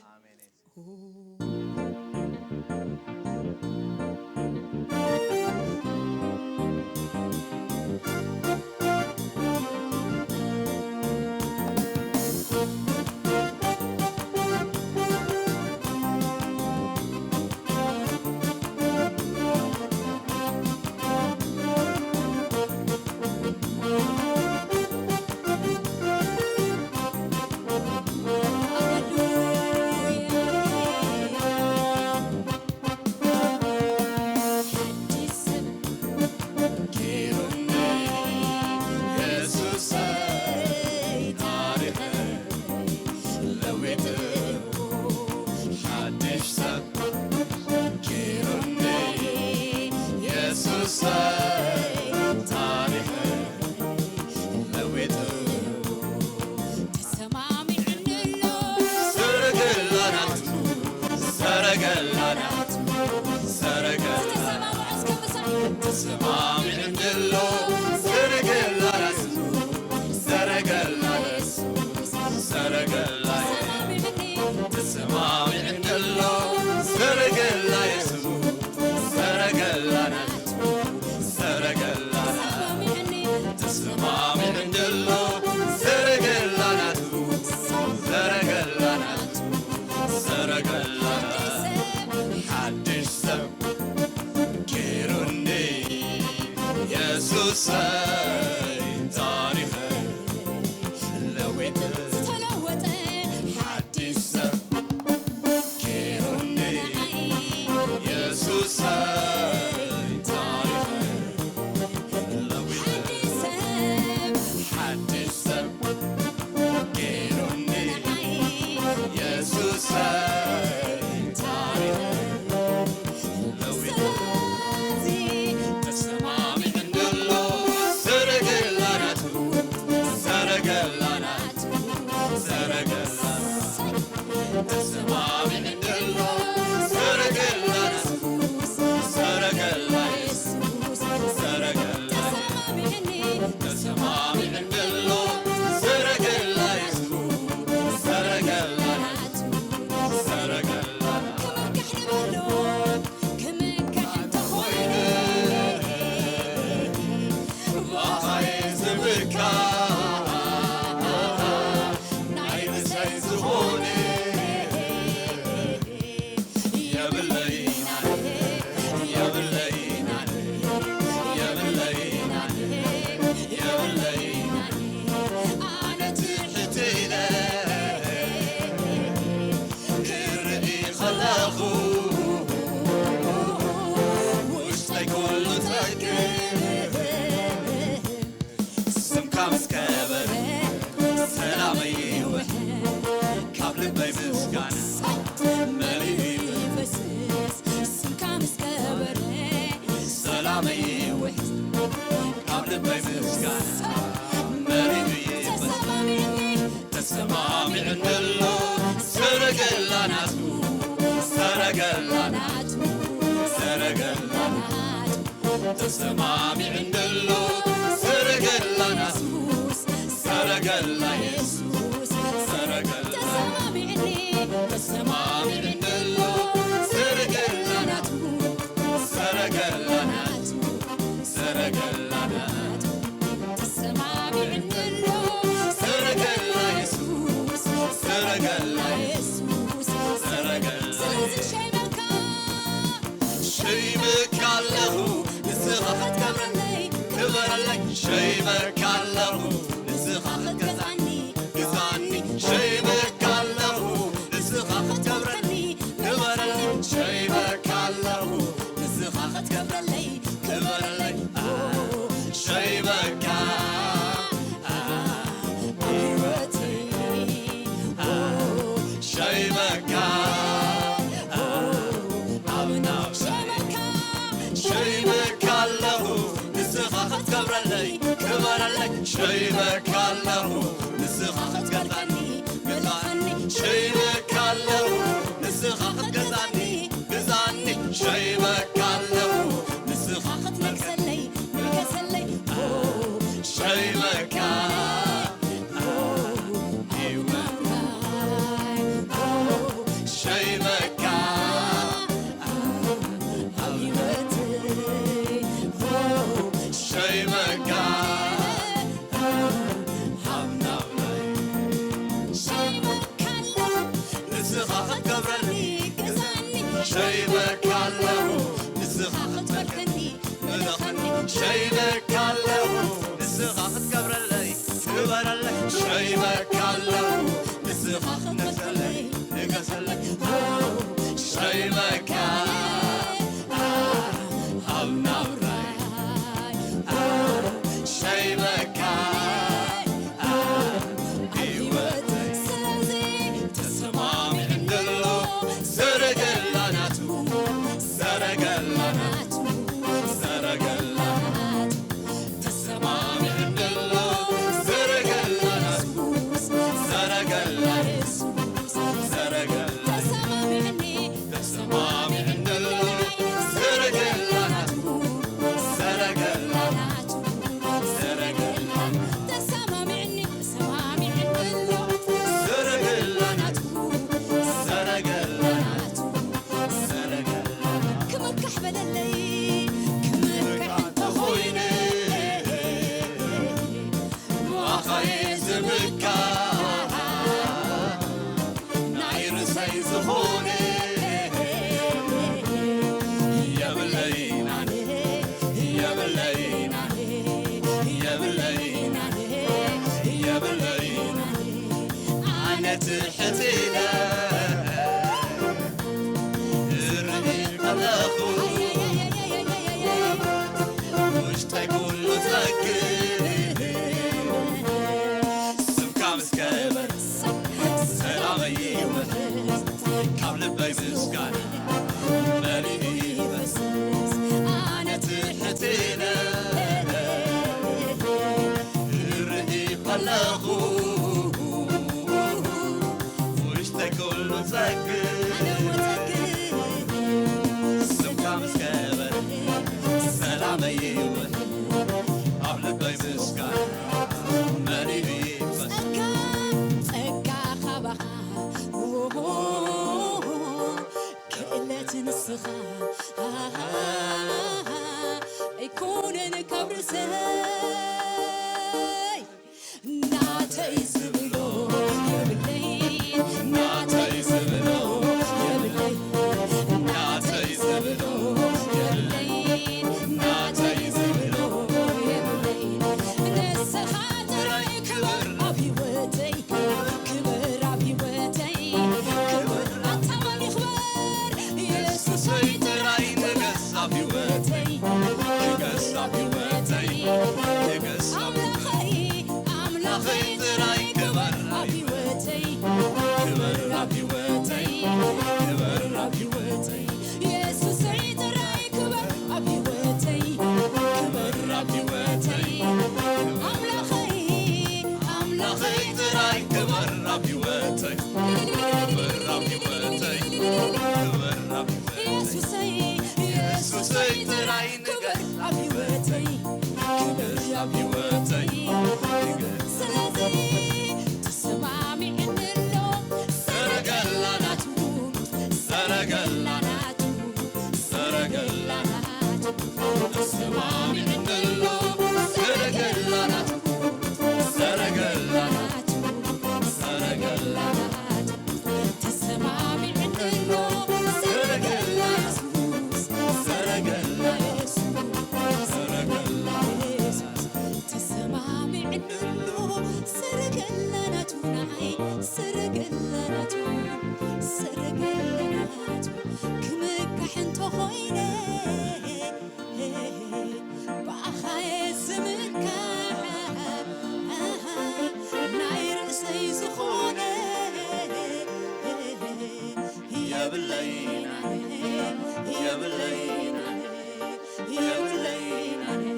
ክብረለይ ክበረለይ ሸይበካ ኣለኹ ንስኻ ክትገልጸኒ ምለኸኒ ሸይበካ ኣለኹ ንስኻ ክትገዛኒ ግዛኒ ሸይበካ ኣለኹ ንስኻ ክትመልሰለይ ምልከሰለይ ሸይበካ ሸይበካ ሸይበካ ንስኻ ክትገብረኒ ሸይበካ ኣለኹ ንስኻ ክትመልከኒ ምለኸኒ ሸይበካ ኣለኹ ንስኻ ክትገብረለይ ክበረለይ ሸይበካ ኣለኹ ንስኻ ክትነግሰለይ ንገሰለይ ሸይበካ ኣብ ናብራይ ሸይበካ ኣብ ህይወተይ ስለዚ ተሰማሚዕኒ ኣሎ ሰረገላ ናቱ ሰረገላ ናቱ ሰረገላ ናቱ ተሰማሚዕኒ ኣሎ ሰረገላ ናቱ ሰረገላ የሱስ ሰረገላ ተሰማሚዕኒ ተሰማሚዕኒ ኣሎ ሰረገላ ናቱ ሰረገላ ናቱ ሰረገላ ተሰማሚዕኒ ተሰማሚዕኒ ኣሎ ሰረገላ ናቱ ሰረገላ ናቱ ሰረገላ ክምካሕ በለለይ ክምካሕ እንተኾይነ ብኣኻየ ዝምካሕ ናይ ርእሰይ ዝኾነ የብለይን ኣነ የብለይን ኣነ የብለይን ኣነ የብለይን ኣነ ኣነ ትሕት ኢለ እርኢ ከለኹ ውሽጠይ ኩሉ ጸግብ ስምካ ምስ ከበረ ሰላመይ ይውሕዝ ካብ ልበይ ምስጋና መሊኡ ይፈስስ ኣነ ትሕት ኢለ እርኢ ከለኹ ውሽጠይ ኩሉ ጸግብ ስምካ ምስ ከበረ ሰላመይ ይውሕዝ ኣብ ልበይ ምስጋና መሊኡ ይፈስስ ጸጋ ጸጋ ካባኻ ክእለት ንስኻ ኣይኮነን ካብ ርእሰይ ናተይ ዝብሎ የብለይ ናተይ ዝብሎ የብለይ ናተይ ዝብሎ የብለይ ናተይ ዝብሎ የብለይ ንስኻ ጥራይ ክበር ኣብ ህይወተይ ክበር ኣብ ህይወተይ ክበር ኣታ መን ይኽበር የሱሰይ ጥራይ ንገስ ኣብ ህይወተይ ክገስ ኣብ ህይወተይ ክገስ ኣብ ኣምላኸይ ኣምላኸይ ጥራይ ክበር ኣብ ህይወተይ ክበር ኣብ ህይወተይ ክበር ኣብ ህይወተይ የሱሰይ ጥራይ ክበር ኣብ ህይወተይ ክበር ኣብ ህይወተይ ኣምላኸይ ኣምላኸይ ጥራይ ክበር ኣብ ህይወተይ ክበር ኣብ ህይወተይ ክበር ኣብ ህይወተይ የሱሰይ የሱሰይ ጥራይ ንገስ ኣብ ህይወተይ ክበር ኣብ ህይወተይ ንገስ ስለዚ ተሰማሚዕኒ ኣሎ ሰረገላ ናቱ ሰረገላ ናቱ ሰረገላ ናቱ ተሰማሚዕኒ ኣሎ ሰረገላ ናቱ ሰረገላ ናቱ ሰረገላ ናቱ ተሰማሚዕኒ ኣሎ ሰረገላ የሱስ ሰረገላ የሱስ ሰረገላ የሱስ ተሰማሚዕኒ ኣሎ ሰረገላ ናቱ ንዓይ ሰረገላ ናቱ ሰረገላ ናቱ ክምካሕ እንተኾይነ ብኣኻየ ዝምካሕ ናይ ርእሰይ ዝኾነ የብለይን ኣነ የብለይን ኣነ የብለይን ኣነ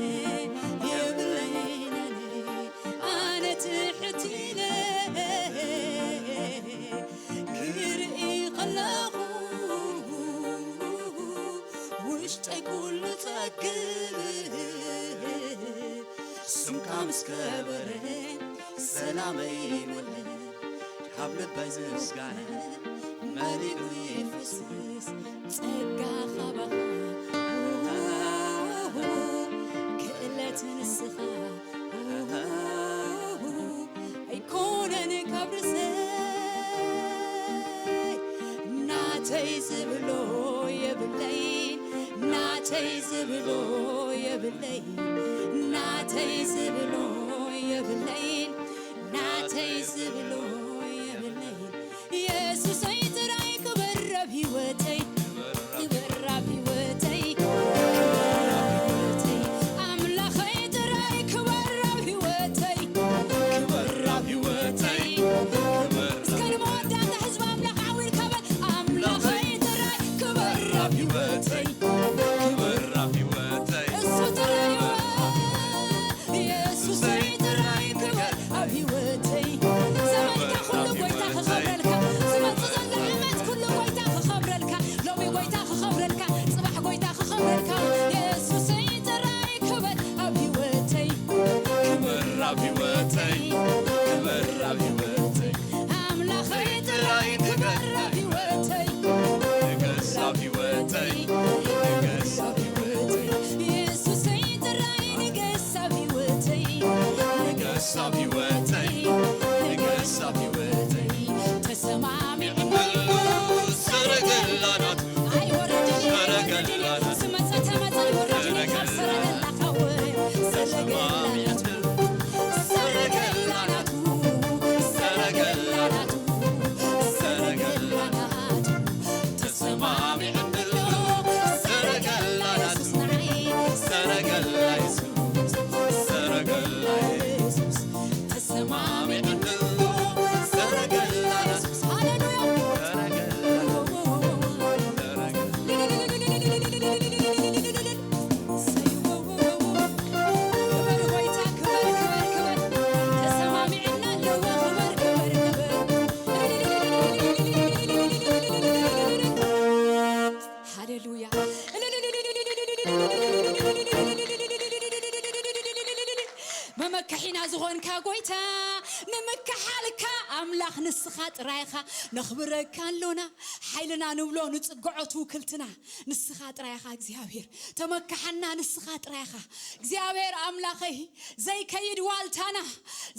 ምስ ከበረ ሰላመይ ይወልድ ካብ ልበይ ዝምስጋነ መሊኡ ይፍስስ ጸጋ ካባኻ ክእለት ንስኻ ኣይኮነን ካብ ርእሰይ ናተይ ዝብሎ የብለይን ናተይ ዝብሎ የብለይን ናተይ ዝብሎ የብለይን ናተይ ዝብሎ የብለይን የሱሰይ ጥራይ ክበር ኣብ ህይወተይ ክበር ኣብ ህይወተይ ክበር ኣብ ህይወተይ ኣምላኸይ ጥራይ ክበር ኣብ ህይወተይ ክበር ኣብ ህይወተይ እስከ ንመወዳእታ ህዝቢ ኣምላኽ ዓው ኢልካ በል ኣምላኸይ ጥራይ ክበር ኣብ ህይወተይ ክበር ኣብ ህይወተይ እሱ ጥራይ የሱሰይ ጥራይ ክበር ኣብ ህይወተይ ዘመንካ ኩሉ ጎይታ ክኸብረልካ ዝመጽእ ዘሎ ዓመት ኩሉ ጎይታ ክኸብረልካ ሎሚ ጎይታ ክኸብረልካ ጽባሕ ጎይታ ክኸብረልካ የሱሰይ ጥራይ ክበር ኣብ ህይወተይ ክበር ኣብ ህይወተይ ክበር ኣብ ህይወተይ ኣምላኸይ ጥራይ ክበር ኣብ ህይወተይ ንገስ ኣብ ህይወተይ ንገስ ኣብ ህይወተይ የሱሰይ ጥራይ ንገስ ኣብ ህይወተይ ንገስ ኣብ ህይወተይ ንገስ ኣብ ህይወተይ ተሰማሚዕናሉ ሰረገላ ናቱ ኣይወርድን ሰረገላ ናቱ ዝመጸ ተመጸ ኣይወርድን ካብ ሰረገላኻ ወይ ሰረገላ ናቱ ሰረገላ ናቱ ሰረገላ ናቱ ሰረገላ ናቱ ተሰማሚዕናሉ ሰረገላ ናቱ ሰረገላ የሱስ ሰረገላ የሱስ ተሰማሚዕናሉ ሰረገላ ናቱ ሃሌሉያ ክበር ጎይታ ክበር ክበር ክበር ተሰማሚዕና ኣለዎ ክበር ክበር ክበር ሃሌሉያ መመከሒና ዝኾንካ ጎይታ ንምክሓልካ ኣምላኽ ንስኻ ጥራይኻ ነኽብረካ ኣሎና ሓይልና ንብሎ ንጽግዖ ትውክልትና ንስኻ ጥራይኻ እግዚኣብሔር ተመካሓና ንስኻ ጥራይኻ እግዚኣብሔር ኣምላኸይ ዘይከይድ ዋልታና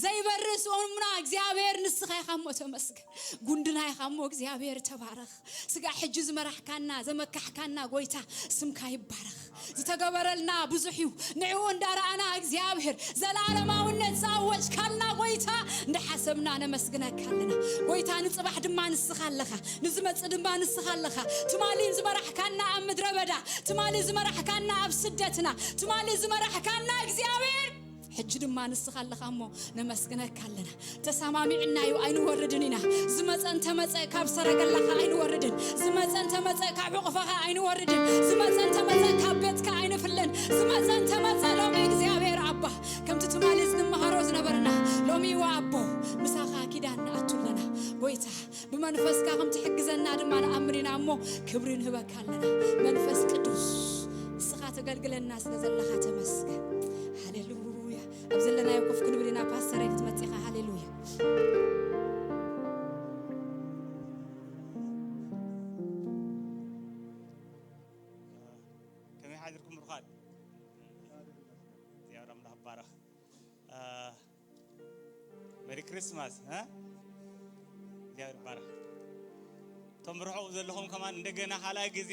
ዘይበርስ ኦምና እግዚኣብሔር ንስኻ ኢኻ እሞ ተመስገን ጉንድና ኢኻ እሞ እግዚኣብሔር ተባረኽ ስጋ ሕጂ ዝመራሕካና ዘመካሕካና ጎይታ ስምካ ይባረኽ ዝተገበረልና ብዙሕ እዩ ንዕኡ እንዳረኣና እግዚኣብሔር ዘላለማውነት ዝኣወጅካልና ጎይታ እንዳሓሰብና ነመስግነካ ኣለና ጎይታ ንፅባሕ ድማ ንስኻ ኣለኻ ንዝመፅእ ድማ ንስኻ ኣለኻ ትማሊ ዝመራሕካና ኣብ ምድረ በዳ ትማሊ ዝመራሕካና ኣብ ስደትና ትማሊ ዝመራሕካና እግዚኣብሔር ሕጂ ድማ ንስኻ ኣለኻ እሞ ነመስግነካ ኣለና ተሰማሚዕና እዩ ኣይንወርድን ኢና ዝመፀ እንተመፀ ካብ ሰረገላኻ ኣይንወርድን ዝመፀ እንተመፀ ካብ ዕቑፋኻ ኣይንወርድን ዝመፀ እንተመፀ ካብ ቤትካ ኣይንፍለን ዝመፀ እንተመፀ ሎሚ እግዚኣብሔር ኣባ ከምቲ ትማሊ ዝንመሃሮ ዝነበርና ሎሚ ዋ ኣቦ ምሳኻ ኪዳን ንኣቱ ኣለና ጎይታ ብመንፈስካ ከም ትሕግዘና ድማ ንኣምን ኢና እሞ ክብሪ ንህበካ ኣለና መንፈስ ቅዱስ ንስኻ ተገልግለና ስለ ዘለኻ ተመስገን ሃሌሉያ ኣብ ዘለናዮ ኮፍ ክንብል ኢና ፓስተረይ ክትመፅኻ ሃሌሉያ ከመይ ሓድርኩም ብሩኻት እግዚኣብሔር ኣምላኽ ይባረኽ መሪ ክርስማስ እግዚኣብሔር ይባረክ እቶም ርሑቕ ዘለኹም ከማን እንደገና ካልኣይ ግዜ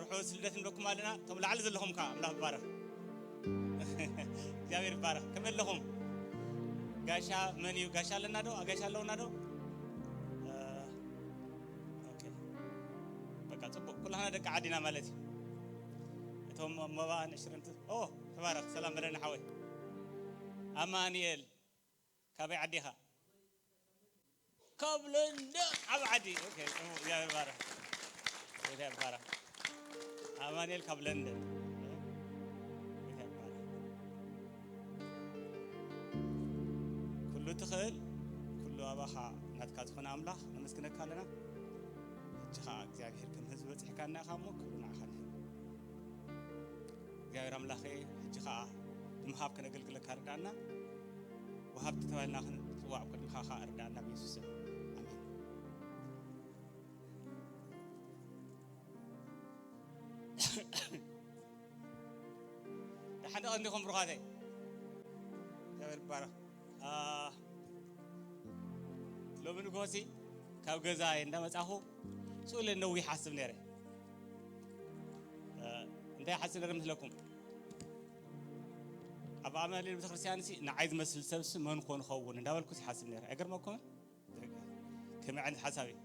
ርሑስ ልደት ንብለኩም ኣለና እቶም ላዕሊ ዘለኹም ከዓ ኣምላኽ ይባረክ እግዚኣብሔር ይባረክ ከመይ ኣለኹም ጋሻ መን እዩ ጋሻ ኣለና ዶ ኣጋሻ ኣለውና ዶ በቃ ፅቡቅ ኩላህና ደቂ ዓዲና ማለት እዩ እቶም መባእን ዕሽርንቲ ኦ ተባረኽ ሰላም በለኒ ሓወይ ኣማንኤል ካበይ ዓዲኻ ካብ ለንደን ዓብ ዓዲ ኦኬ ጽቡቅ እግዚኣብሔር ባረኽ ጌታ ይባረኽ ኣማንኤል ካብ ለንደን ጌታ ይባረኽ ኩሉ ትኽእል ኩሉ ኣባኻ ናትካ ዝኾነ ኣምላኽ ነመስግነካ ኣለና ሕጂ ኸዓ እግዚኣብሔር ከም ህዝቢ በፂሕካና ኢኻ እሞ ክብሪ ንዓኻ ንህብ እግዚኣብሔር ኣምላኸ ሕጂ ኸዓ ምሃብ ከነገልግለካ ርዳእና። ወሃብቲ ተባሂልና ክንጽዋዕ ኣብ ቅድሚኻ ኸኣ ርዳእና ብየሱስ ስም። ኣሜን። ደሓን ዶ እንዲኹም ብሩኻተይ? እግዚኣብሔር ይባረኽ። አ፣ ሎሚ ንግሆሲ ካብ ገዛ እንዳመጻኹ ስኡለ ነዊሕ ሓስብ ነይረ። እ፣ እንታይ ሓስብ ነይረ መስለኩም? ኣብ ኣማኑኤል ቤተክርስትያን ሲ ንዓይ ዝመስል ሰብሲ መን ኮን ኸውን እንዳበልኩ ሲ ሓስብ ነይረ። ኣይገርመኩምን? ከመይ ዓይነት ሓሳብ እዩ?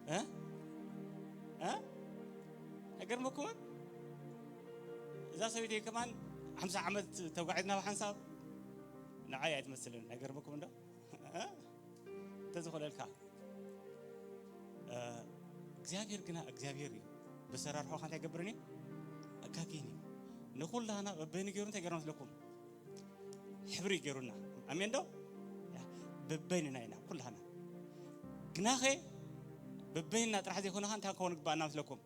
እ? እ? ኣይገርመኩምን? እዛ ሰበይቲ ከማን ሓምሳ ዓመት ተጓዒዝና ብሓንሳብ ንዓይ ኣይትመስልን። ኣይገርመኩም እንዶ? እ? እንተዝኾነልካ። እ፣ እግዚኣብሔር ግና እግዚኣብሔር እዩ። በሰራርሖ እንታይ ገብርን እዩ? ኣጋግይን እዩ። ንኹላና በበይኑ ገይሩ እንታይ ገይሩ መስለኩም? ሕብሪ ገይሩና። ኣሜን ዶ? ያ፣ በበይንና ኢና ኩላና። ግናኸ በበይንና ጥራሕ ዘይኮነኻ እንታይ ክኸውን ግባኣና መስለኩም?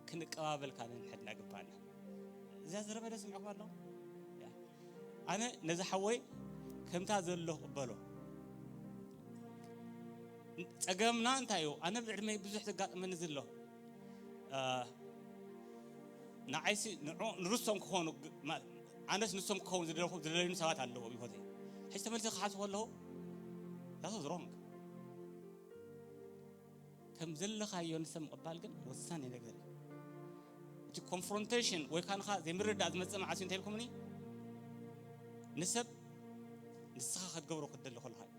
ክንቀባበል ካን ንሕድና ግባኣና። እዛ ዝረበደ ስምዕኩም ኣለኹም? ያ። ኣነ ነዚ ሓወይ ከምታ ዘሎ ቅበሎ። ጸገምና እንታይ እዩ? ኣነ ብዕድመይ ብዙሕ ዘጋጥመኒ ዘሎ። እ፣ ንዓይሲ ንዑ-፣ ንርሶም ክኾኑ ግ-፣ ማ-፣ ኣነስ ንሶም ክኸውን ዝደለኹ-፣ ዝደለዩኒ ሰባት ኣለዉ ኣብ ህይወተይ። ሕጂ ተመልሰ ክሓስቦ ኣለኹ፣ that was wrong። ከም ዘለኻዮ ንሰብ ምቕባል ግን ወሳኒ ነገር እዩ። እቲ ኮንፍሮንቴሽን ወይ ካንኻ ዘይምርዳእ ዝመጽእ መዓስ እዩ እንተ ኢልኩምኒ፣ ንሰብ ንስኻ ክትገብሮ ክትደሊ ከለኻ እዩ።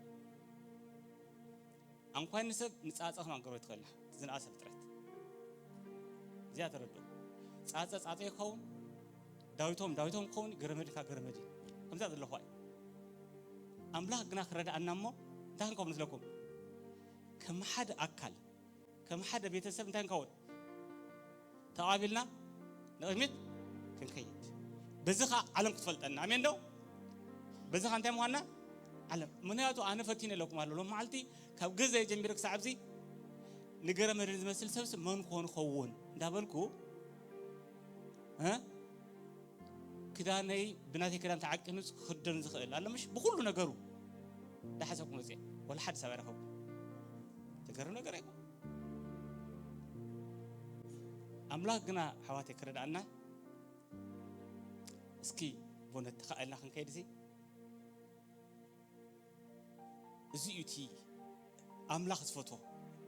ኣንኳይ ንሰብ ንጻጸ ከማን ገሮ ትኸላ ዝንኣሰ ፍጥረት። እዚኣ ተረድኡ። ጻጸ ጻጸ ይኸውን፣ ዳዊቶም ዳዊቶም ክኸውን፣ ገረመድ ከኣ ገረመድ እዩ። ከምዛ ዘለኹዋ እዩ። ኣምላኽ ግና ክረድኣና እሞ እንታይ ክንከውን መስለኩም? ከም ሓደ ኣካል፣ ከም ሓደ ቤተሰብ እንታይ ክንከውን? ተቓቢልና ንቕድሚት ክንከይድ። በዚ ኸኣ ዓለም ክትፈልጠና። ኣሜን ዶ? በዚ ኸኣ እንታይ ምዃንና? ዓለም። ምኽንያቱ ኣነ ፈቲነ ኣለኩም ኣሎ። ሎም መዓልቲ ካብ ገዛይ ጀሚረ ክሳዕ ኣብዚ ንገረ መድህን ዝመስል ሰብሲ መን ኮን ኸውን እንዳበልኩ፣ እ? ክዳነይ ብናተይ ክዳን ተዓቂኑስ ክኽደን ዝኽእል ኣሎ ምሽ? ብኹሉ ነገሩ እንዳሓሰብኩ መጽየ። ወላ ሓደ ሰብ ኣይረኸብኩ። ዝገርም ነገር ኣይኮን። ኣምላኽ ግና ኣሕዋተይ ክረድኣና፣ እስኪ ቦነት ተኻእልና ክንከይድ እዚ፣ እዚ እዩ እቲ ኣምላኽ ዝፈትዎ።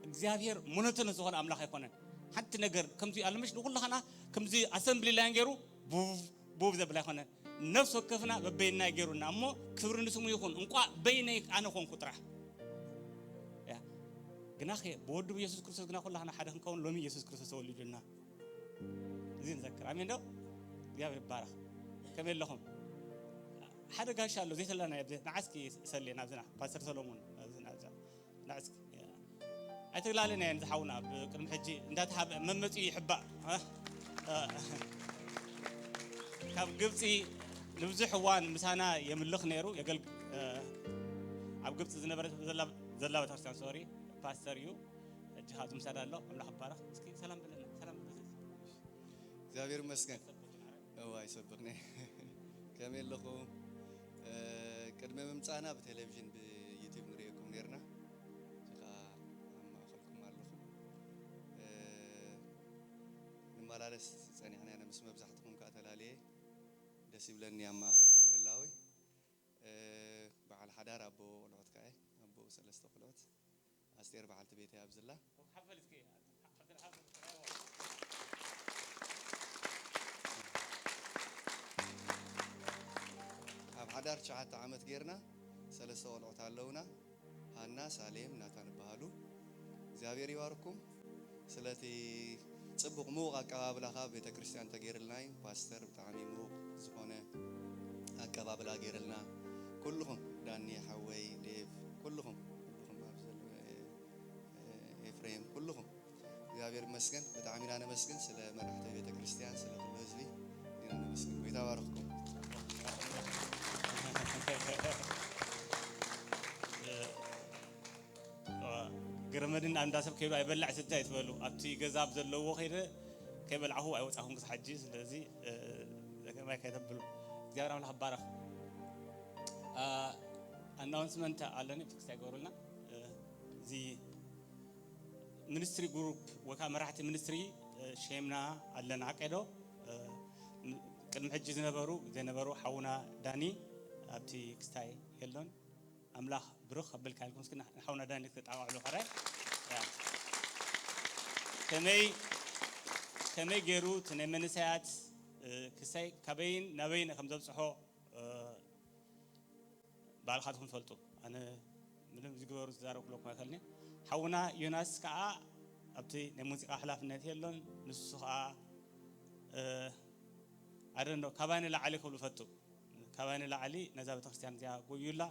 እግዚኣብሔር ሞኖቶነስ ዝኾነ ኣምላኽ ኣይኮነን። ሓንቲ ነገር ከምዚ ኣለምሽ ንኹላኻና ከምዚ ኣሰምብሊ ላይን ገይሩ ቡብ ቡብ ዘብል ኣይኮነን። ነፍሲ ወከፍና በበይናይ ገይሩና እሞ ክብሪ ንስሙ ይኹን። እንቋዕ በይነይ ኣነ ኮንኩ ጥራሕ። ያ። ግናኸ ብወዱ ብየሱስ ክርስቶስ ግና ኩላኽና ሓደ ክንከውን ሎሚ የሱስ ክርስቶስ ተወሊዱልና። እዚ ንዘክር። ኣሜን ዶ? እግዚኣብሔር ይባረኽ። ከመይ ኣለኹም? ሓደ ጋሻ ኣሎ ዘይተላና፣ ንዓስኪ ሰሌ ናብዝና ፓስተር ሰሎሞን ናብዝና፣ ናብዝና። ንዓስኪ ኣይተግላልን እየን ዝሓውና ብቅድሚ ሕጂ እንዳተሃበ መመፂኡ ይሕባእ። እ? እ። ካብ ግብፂ ንብዙሕ እዋን ምሳና የምልኽ ነይሩ፣ የገልግ-፣ እ፣ ኣብ ግብፂ ዝነበረ ዘላ፣ ዘላ ቤተክርስትያን፣ ሶሪ፣ ፓስተር እዩ። ሕጂ ካብ ምሳና ኣሎ። ኣምላኽ ይባረኽ። እስኪ ሰላም በለና። ሰላም በለና። እግዚኣብሔር ይመስገን። እዋ ይሰብኽኒ። ከመይ ኣለኹም? እ፣ ቅድሚ ምምጻእና ብቴሌቪዥን ብዩቲዩብ ንርእየኩም ነርና። ሕጂ ኸኣ ኣብ ማእኸልኩም ኣለኹ። እ፣ ንመላለስ ጸኒሕና ኢና፣ ምስ መብዛሕትኹም ከኣ ተላልየ። ደስ ይብለኒ ኣብ ማእኸልኩም ምህላወይ። እ፣ በዓል ሓዳር ኣቦ ቆልዑት ከኣ እየ፣ ኣቦ ሰለስተ ቆልዑት። ኣስቴር በዓልቲ ቤተይ ኣብዝላ። ኣብ ሓዳር ትሽዓተ ዓመት ጌርና፣ ሰለስተ ቆልዑት ኣለውና፣ ሃና፣ ሳሌም፣ ናታን ይበሃሉ። እግዚኣብሔር ይባርኩም። ስለቲ ጽቡቕ ምዉቕ ኣቀባብላ ካብ ቤተ ክርስቲያን ተገይርልና እዩ። ፓስተር ብጣዕሚ ምዉቕ ዝኾነ ኣቀባብላ ገይርልና። ኩልኹም፣ ዳኒ ሓወይ፣ ዴቭ፣ ኩልኹም፣ ኩልኹም ኣብ ዘሎ፣ ኤፍሬም፣ ኩልኹም እግዚኣብሔር ይመስገን። ብጣዕሚ ኢና ነመስግን ስለ መራሕቲ ቤተ ክርስቲያን፣ ስለ ኩሉ ህዝቢ ኢና ነመስግን። ጎይታ ባርኽኩም። ግርመድን ኣንዳ ሰብ ከይዱ ኣይበላዕ ስተ ኣይትበሉ። ኣብቲ ገዛ ኣብ ዘለዎ ከይደ ከይበላዕኹ ኣይወጻኹን ክሳብ ሕጂ። ስለዚ፣ እ፣ ከማይ ከይተብሉ። እግዚኣብሔር ኣምላኽ ይባረኽ። ኣናውንስመንት ኣለኒ፣ ክስታይ ይገብሩልና። እዚ ሚኒስትሪ ግሩፕ ወይ ከዓ መራሕቲ ሚኒስትሪ ሸምና ኣለና። ዓቀዶ ቅድሚ ሕጂ ዝነበሩ ዘይነበሩ ሓውና ዳኒ ኣብቲ ክስታይ የሎን። ኣምላኽ ብሩኽ ከብልካ ኢልኩም እስኪ ንሓውና ዳኒ ክጣቃዕሉ ከራይ ከመይ ከመይ ገይሩ እቲ ናይ መንእሰያት ክሳይ ካበይን ናበይን ከም ዘብፅሖ ባዕልኻትኩም ትፈልጡ። ኣነ ምንም ዝግበሩ ዝዛረብ ክብለኩም ኣይክእልን። ሓውና ዮናስ ከዓ ኣብቲ ናይ ሙዚቃ ሓላፍነት የሎን። ንሱ ከዓ ኣደኖ ካባይ ንላዕሊ ክብሉ ፈቱ። ካባይ ንላዕሊ ነዛ ቤተክርስትያን እዚኣ ጎዩላ።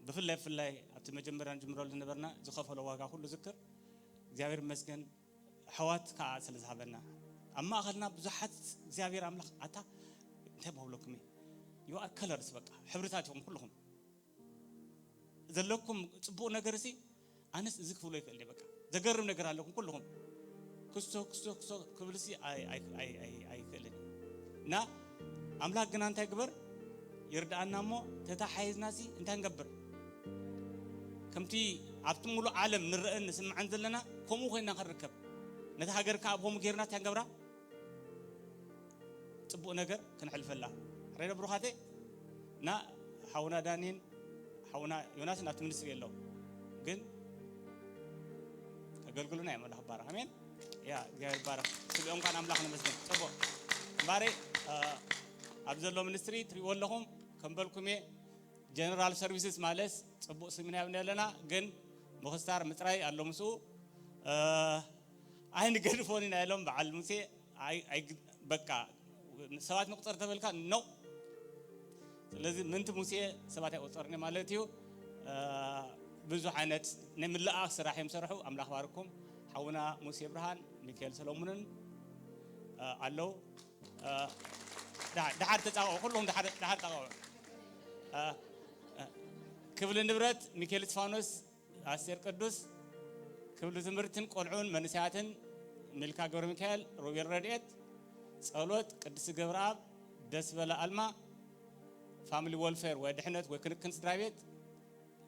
ብፍላይ ብፍላይ ኣብቲ መጀመርያ ንጅምረሉ ዝነበርና ዝኸፈሎ ዋጋ ኩሉ ዝክር እግዚኣብሔር ይመስገን። ኣሕዋት ከዓ ስለ ዝሃበና ኣብ ማእኸልና ብዙሓት እግዚኣብሔር ኣምላኽ ኣታ እንታይ ብብለኩም እዩ you are colors በቃ ሕብርታት ኢኹም ኩልኹም ዘለኩም ፅቡቕ ነገር ሲ ኣነስ እዚ ክፍሎ ይክእል በቃ ዘገርም ነገር ኣለኩም ኩልኹም ክስቶ ክስቶ ክስቶ ክብል ሲ ኣይክእልን እና ኣምላኽ ግና እንታይ ግበር ይርድኣና እሞ ተታሓይዝና ሲ እንታይ ንገብር ከምቲ ኣብቲ ሙሉእ ዓለም ንረአን ንስምዓን ዘለና ከምኡ ኮይና ክንርከብ ነቲ ሃገር ከዓ ብከምኡ ጌርና እንታይ ንገብራ ፅቡቅ ነገር ክንሕልፈላ ሬዶ ብሩኻተይ እና ሓውና ዳኒን ሓውና ዮናስን ኣብቲ ሚኒስትሪ የለው ግን ከገልግሉና እዮም ኣምላኽ ይባረኽ ኣሜን ያ እግዚኣብሔር ይባረኽ ስብኦም ኳን ኣምላኽ ነመስገን ፅቡቅ እምባሬ ኣብ ዘሎ ሚኒስትሪ ትሪእዎ ኣለኹም ከም በልኩም እየ ጀነራል ሰርቪስስ ማለት ፅቡቅ ስም ኢና ዘለና ግን ምክስታር ምፅራይ ኣሎ ምስኡ ኣይንገድፎን ኢና ኢሎም በዓል ሙሴ በቃ ሰባት ንቁፀር ተበልካ ነው ስለዚ ምንቲ ሙሴ ሰባት ኣይቆፀርን ማለት እዩ ብዙ ዓይነት ናይ ምልኣኽ ስራሕ እዮም ሰርሑ ኣምላኽ ባርኩም ሓውና ሙሴ ብርሃን ሚካኤል ሰሎሙንን ኣለው ድሓር ተፃውዑ ኩልኹም ድሓር ተፃውዑ ክፍሊ ንብረት ሚካኤል እስፋኖስ ኣስቴር ቅዱስ ክፍሊ ትምህርትን ቆልዑን መንስያትን ሚልካ ገብረ ሚካኤል ሮቤል ረድኤት ጸሎት ቅድስቲ ገብረኣብ ደስ በለ ኣልማ ፋሚሊ ወልፌር ወይ ድሕነት ወይ ክንክን ስድራ ቤት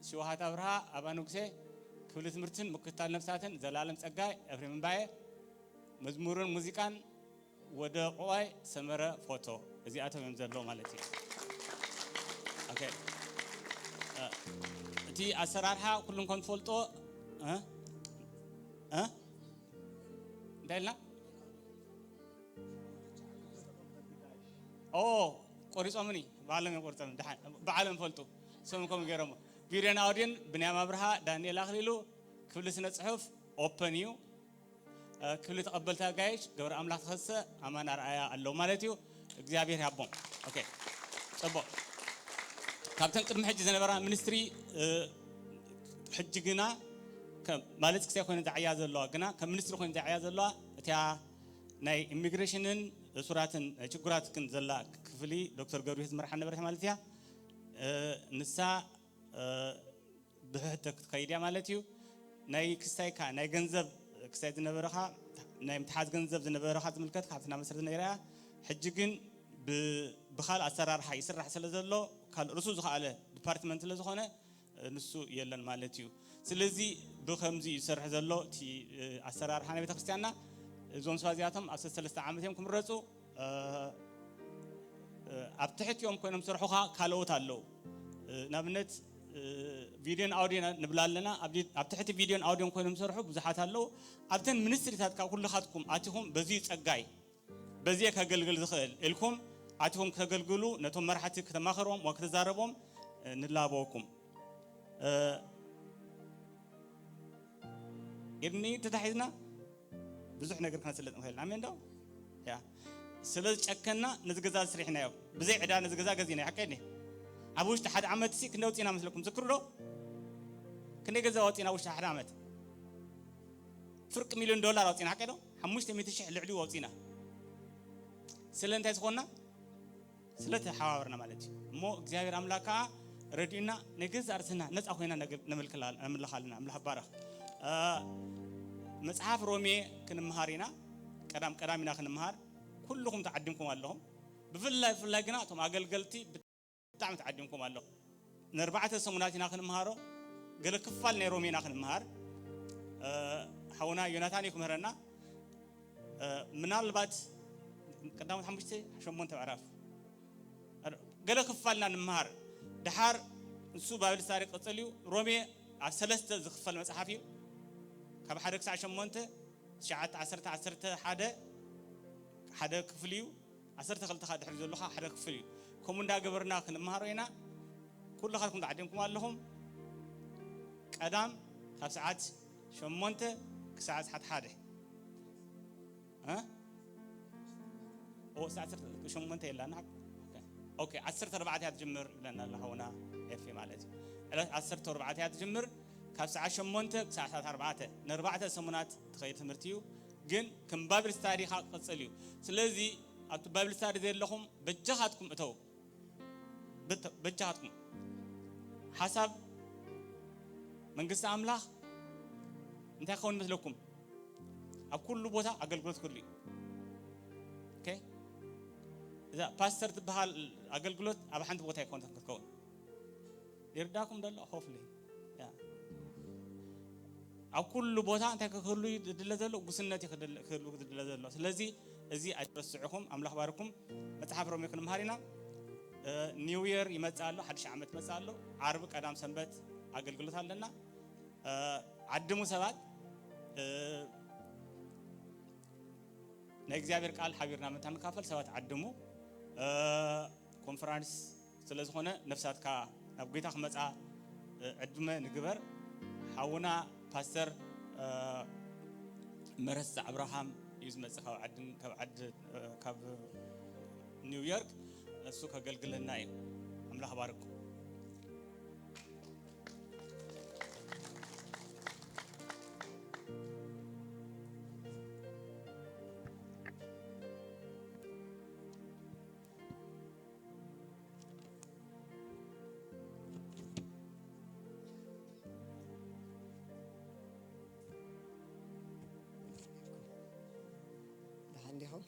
ሽውሃት ኣብርሃ ኣባ ንጉሴ ክፍሊ ትምህርትን ምክትታል ነፍሳትን ዘላለም ጸጋይ ኤፍሬም እምባየ መዝሙርን ሙዚቃን ወደ ቆዋይ ሰመረ ፎቶ እዚኣቶም እዮም ዘለዉ ማለት እዩ። እቲ ኣሰራርሓ ኩሉም ከም ትፈልጦ እንታይ ኢልና ኦ ቆሪፆምኒ ባዕሎም እዮም ቆሪፆም ባዕሎም ፈልጡ ስም ከም ገይሮሞ ቪድዮን ኣውዲዮን ብንያም ኣብርሃ ዳንኤል ኣክሊሉ ክፍሊ ስነ ፅሑፍ ኦፐን እዩ ክፍሊ ተቐበልቲ ኣጋይሽ ገብረ ኣምላኽ ተኸሰ ኣማን ኣርኣያ ኣለዉ ማለት እዩ እግዚኣብሔር ያቦም ኦኬ ፅቡቅ ካብተን ቅድሚ ሕጂ ዝነበራ ሚኒስትሪ ሕጂ ግና ማለት ክሳይ ኮይነ ዝዓያ ዘለዋ ግና ከም ሚኒስትሪ ኮይነ ዝዓያ ዘለዋ እቲያ ናይ ኢሚግሬሽንን እሱራትን ናይ ችጉራት ግን ዘላ ክፍሊ ዶክተር ገብሪሂወት ዝመርሓ ነበረት ማለት እያ ንሳ ብሕቶ ክትከይድ እያ ማለት እዩ ናይ ክስታይ ካ ናይ ገንዘብ ክስታይ ዝነበረኻ ናይ ምትሓዝ ገንዘብ ዝነበረኻ ዝምልከት ካብትና መስረት ነይራ እያ ሕጂ ግን ብካልእ ኣሰራርሓ ይስራሕ ስለ ዘሎ ካልእ ርሱ ዝኸኣለ ዲፓርትመንት ስለ ዝኾነ ንሱ የለን ማለት እዩ ስለዚ ብከምዚ ይሰርሕ ዘሎ እቲ ኣሰራርሓ ናይ ቤተክርስትያንና እዞም ሰባት እዚኣቶም ኣብ ሰለስተ ዓመት እዮም ክምረፁ ኣብ ትሕቲኦም ኮይኖም ዝሰርሑ ከዓ ካልኦት ኣለዉ ንኣብነት ቪድዮን ኣውዲዮ ንብላ ኣለና ኣብ ትሕቲ ቪድዮን ኣውዲዮን ኮይኖም ዝሰርሑ ብዙሓት ኣለዉ ኣብተን ሚኒስትሪታት ካብ ኩልኻትኩም ኣቲኹም በዚ ጸጋይ በዚ ከገልግል ዝኽእል ኢልኩም ኣቲኹም ከተገልግሉ ነቶም መራሕቲ ከተማኸርዎም ወይ ከተዛረቦም ንላበወኩም ኢድኒ ተታሒዝና ብዙሕ ነገር ክነስልጥ ንኽእል ኣሜን ዶ ያ ስለ ዝጨከና ነዚ ገዛ ዝስሪሕናዮ ብዘይ ዕዳ ነዚ ገዛ ገዚና ሓቀ ኒ ኣብ ውሽጢ ሓደ ዓመት ሲ ክንደ ውፅና መስለኩም ዝክሩ ዶ ክንደ ገዛ ወፂና ውሽጢ ሓደ ዓመት ፍርቂ ሚሊዮን ዶላር ኣውፂና ሓቀ ዶ ሓሙሽተ ሚእቲ ሽሕ ልዕሊኡ ኣውፂና ስለ እንታይ ዝኾንና ስለ ተሓባበርና ማለት እዩ እሞ እግዚኣብሔር ኣምላክ ከዓ ረድዩና ናይ ገዛእ ርእስና ነፃ ኮይና ነምልኽ ኣለና ኣምላኽ ባረኽ መፅሓፍ ሮሜ ክንምሃር ኢና ቀዳም ቀዳም ኢና ክንምሃር ኩልኹም ተዓዲምኩም ኣለኹም ብፍላይ ብፍላይ ግና እቶም ኣገልገልቲ ብጣዕሚ ተዓዲምኩም ኣለኹ። ንኣርባዕተ ሰሙናት ኢና ክንምሃሮ። ገለ ክፋል ናይ ሮሜ ኢና ክንምሃር። ሓውና ዮናታን እዩ ክምህረና። ምናልባት ቀዳሞት ሓሙሽተ ሸሞንተ ምዕራፍ ገለ ክፋልና ንምሃር። ድሓር ንሱ ባይብል ስታዲ ክቕጽል እዩ። ሮሜ ኣብ ሰለስተ ዝኽፈል መጽሓፍ እዩ። ካብ ሓደ ክሳዕ ሸሞንተ፣ ትሽዓተ፣ ዓሰርተ፣ ዓሰርተ ሓደ ሓደ ክፍሊ እዩ። ዓሰርተ ክልተ ድሕሪ ዘለኻ ሓደ ክፍል እዩ። ከምኡ እንዳገበርና ክንምሃሮ ኢና። ኩልኻትኩም ተዓዲምኩም ኣለኹም። ቀዳም ካብ ሰዓት ሸሞንተ ክሳዕ ሰዓት ሓደ። እ? ኦ፣ ሰዓት ሸሞንተ የላና። ኦኬ፣ ዓሰርተ ኣርባዕተ እያ ትጅምር ብለና ኣላ ሓውና ኤፊ ማለት እዩ። ዕለት ዓሰርተ ኣርባዕተ እያ ትጅምር። ካብ ሰዓት ሸሞንተ ክሳዕ ሰዓት ኣርባዕተ፣ ንኣርባዕተ ሰሙናት ትኸይድ ትምህርቲ እዩ። ግን ከም ባይብል ስታዲ ካ ክቕጽል እዩ። ስለዚ ኣብቲ ባይብል ስታዲ ዘለኹም በጃኻትኩም እተው። በተ-፣ በጃኻትኩም። ሓሳብ መንግስቲ ኣምላኽ እንታይ ክኸውን ይመስለኩም? ኣብ ኩሉ ቦታ ኣገልግሎት ክህሉ እዩ። ኦኬ? እዛ ፓስተር ትበሃል ኣገልግሎት ኣብ ሓንቲ ቦታ ኣይኮነትን ክትከውን። ይርዳኩም ደሎ? ሆፍሊ። ያ። ኣብ ኩሉ ቦታ እንታይ ክህሉ እዩ ዝድለ ዘሎ? ጉስነት እዩ ክድለ-፣ ክህሉ ዝድለ ዘሎ። ስለዚ እዚ ኣይትረስዕኹም። ኣምላኽ ባርኩም። መጽሓፍ ሮሜ ክንምሃር ኢና። እ፣ ኒው ይር ይመጽእ ኣሎ፣ ሓድሽ ዓመት ይመጽእ ኣሎ። ዓርቢ ቀዳም ሰንበት ኣገልግሎት ኣለና። እ፣ ዓድሙ ሰባት፣ እ፣ ናይ እግዚኣብሔር ቃል ሓቢርና ምእንታ ንካፈል ሰባት ዓድሙ። እ፣ ኮንፈራንስ ስለ ዝኾነ ነፍሳትካ ናብ ጌታ ክመጻ፣ እ፣ ዕድመ ንግበር። ሓውና ፓስተር፣ እ፣ መረሳ ኣብርሃም እዩ ዝመጽእ ካብ ዓድን፣ ካብ ዓድ፣ እ፣ ካብ ኒውዮርክ። እሱ ከገልግለና እዩ። ኣምላኽ ባርኩም። ደሓን ዲኹም?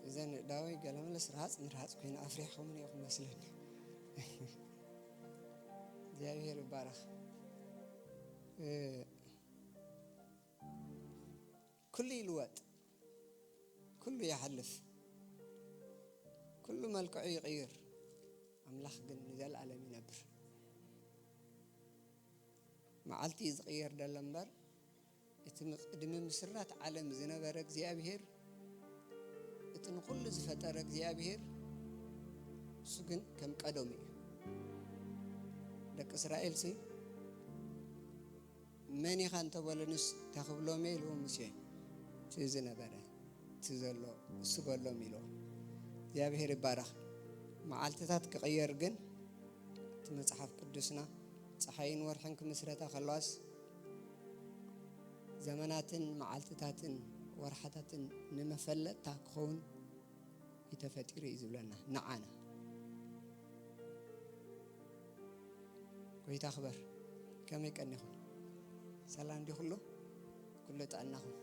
እዘን ዳወይ ገለመለስ ርሃፅ ንርሃፅ ኮይኑ ኣፍሪሕኹምኒ ኢኹም መስለኒ። እግዚኣብሔር ይባረኽ። እ፣ ኩሉ ይልወጥ፣ ኩሉ ይሓልፍ፣ ኩሉ መልክዑ ይቕይር፣ ኣምላኽ ግን ንዘለኣለም ይነብር። መዓልቲ እዩ ዝቕየር ደሎ እምበር፣ እቲ ም-፣ ቅድሚ ምስራት ዓለም ዝነበረ እግዚኣብሔር፣ እቲ ንኹሉ ዝፈጠረ እግዚኣብሔር፣ እሱ ግን ከም ቀደሙ እዩ። ደቂ እስራኤልሲ፣ "መን ኢኻ?" እንተበሉንስ፣ እንታይ ክብሎም እየ ኢልዎም ሙሴ? "እቲ ዝነበረ፣ እቲ ዘሎ፣ እሱ በሎም" ኢልዎም። እግዚኣብሔር ይባረኽ። መዓልትታት ክቕየር ግን፣ እቲ መጽሓፍ ቅዱስና፣ ጸሓይን ወርሕን ክምስረታ ከለዋስ፣ ዘመናትን መዓልትታትን ወርሓታትን ንመፈለጥታ ክኸውን እዩ ተፈጢሩ እዩ ዝብለና ንዓና። ጎይታ ክበር። ከመይ ቀኒኹም? ሰላም ድዩ ኩሉ? ኩሉ ጥዕናኹም?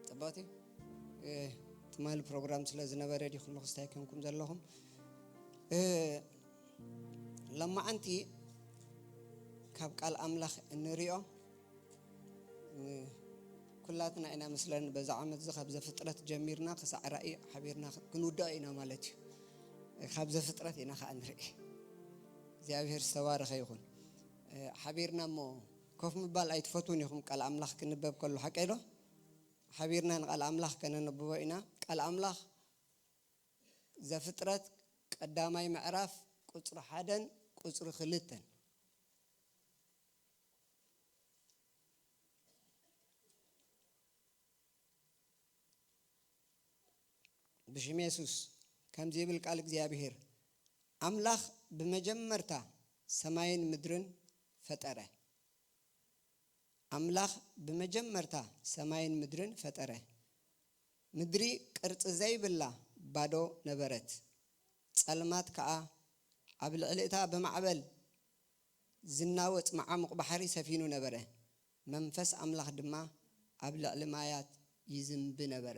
ጽቡቕቲ? እ፣ ትማሊ ፕሮግራም ስለ ዝነበረ ድዩ ኩሉ ክስታይ ኮንኩም ዘለኹም? እ፣ ሎማዓንቲ ካብ ቃል ኣምላኽ እንሪኦ፣ እ፣ ኩላትና ኢና መስለን በዛ ዓመት እዚ ካብ ዘፍጥረት ጀሚርና ክሳዕ ራእይ ሓቢርና ክንውድኦ ኢና ማለት እዩ። ካብ ዘፍጥረት ኢና ከዓ ንርኢ። እግዚኣብሔር ዝተባረኸ ይኹን። እ፣ ሓቢርና እሞ ኮፍ ምባል ኣይትፈትዉን ኢኹም ቃል ኣምላኽ ክንበብ ከሎ፣ ሓቀይ ዶ? ሓቢርና ንቃል ኣምላኽ ከነንብቦ ኢና። ቃል ኣምላኽ ዘፍጥረት ቀዳማይ ምዕራፍ ቁጽሪ ሓደን ቁጽሪ ክልተን። ብሽም የሱስ ከምዚ ይብል ቃል እግዚኣብሔር፣ ኣምላኽ ብመጀመርታ ሰማይን ምድርን ፈጠረ። ኣምላኽ ብመጀመርታ ሰማይን ምድርን ፈጠረ። ምድሪ ቅርጺ ዘይብላ ባዶ ነበረት። ጸልማት ከኣ ኣብ ልዕሊ እታ ብማዕበል ዝናወጽ መዓሙቕ ባሕሪ ሰፊኑ ነበረ። መንፈስ ኣምላኽ ድማ ኣብ ልዕሊ ማያት ይዝንቢ ነበረ።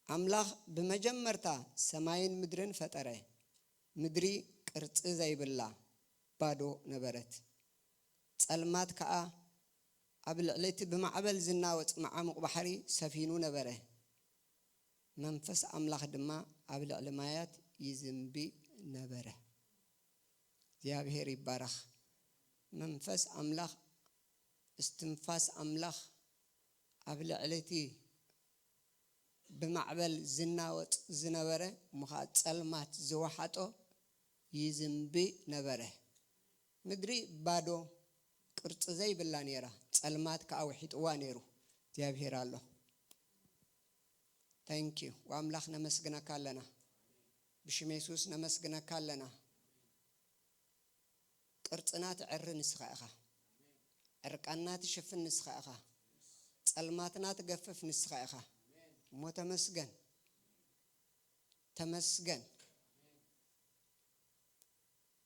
ኣምላኽ ብመጀመርታ ሰማይን ምድርን ፈጠረ። ምድሪ ቅርጺ ዘይብላ ባዶ ነበረት። ጸልማት ከኣ ኣብ ልዕሊ እቲ ብማዕበል ዝናወጽ መዓሙቕ ባሕሪ ሰፊኑ ነበረ። መንፈስ ኣምላኽ ድማ ኣብ ልዕሊ ማያት ይዝንቢ ነበረ። እግዚኣብሔር ይባረኽ። መንፈስ ኣምላኽ፣ እስትንፋስ ኣምላኽ ኣብ ልዕሊ እቲ ብማዕበል ዝናወጽ ዝነበረ፣ እሞ ኸኣ ጸልማት ዝወሓጦ ይዝንቢ ነበረ። ምድሪ ባዶ፣ ቅርጺ ዘይብላ ነይራ፣ ጸልማት ከኣ ውሒጥዋ ነይሩ። እግዚኣብሔር ኣሎ። ታንክ ዩ። ኣምላኽ ነመስግነካ ኣለና። ብሽም የሱስ ነመስግነካ ኣለና። ቅርጽና ትዕሪ ንስኻ ኢኻ። ዕርቃንና ትሽፍን ንስኻ ኢኻ። ጸልማትና ትገፍፍ ንስኻ ኢኻ። እሞ ተመስገን። ተመስገን።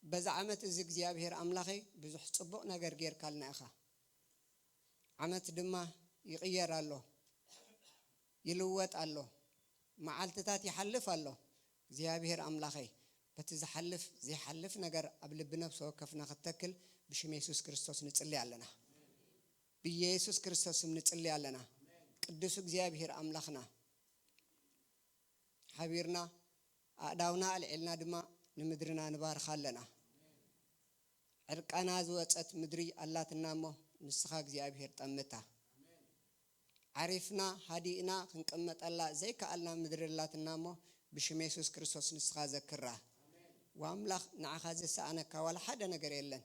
በዚ ዓመት እዚ እግዚኣብሔር ኣምላኸይ ብዙሕ ጽቡቕ ነገር ጌርካልና ኢኻ። ዓመት ድማ ይቕየር ኣሎ፣ ይልወጥ ኣሎ፣ መዓልትታት ይሓልፍ ኣሎ። እግዚኣብሔር ኣምላኸይ በቲ ዝሓልፍ ዘይሓልፍ ነገር ኣብ ልቢ ነፍሲ ወከፍና ክትተክል ብሽም የሱስ ክርስቶስ ንጽሊ ኣለና። ብየሱስ ክርስቶስ ስም ንጽሊ ኣለና። ቅዱስ እግዚኣብሔር ኣምላኽና ሓቢርና ኣእዳውና ኣልዒልና ድማ ንምድርና ንባርኻ ኣለና። ዕርቃና ዝወጸት ምድሪ ኣላትና እሞ ንስኻ እግዚኣብሔር ጠምታ። ዓሪፍና ሃዲእና ክንቅመጠላ ዘይከኣልና ምድሪ ኣላትና እሞ ብሽም የሱስ ክርስቶስ ንስኻ ዘክራ። ወኣምላኽ ንዓኻ ዝሰኣነካ ዋላ ሓደ ነገር የለን።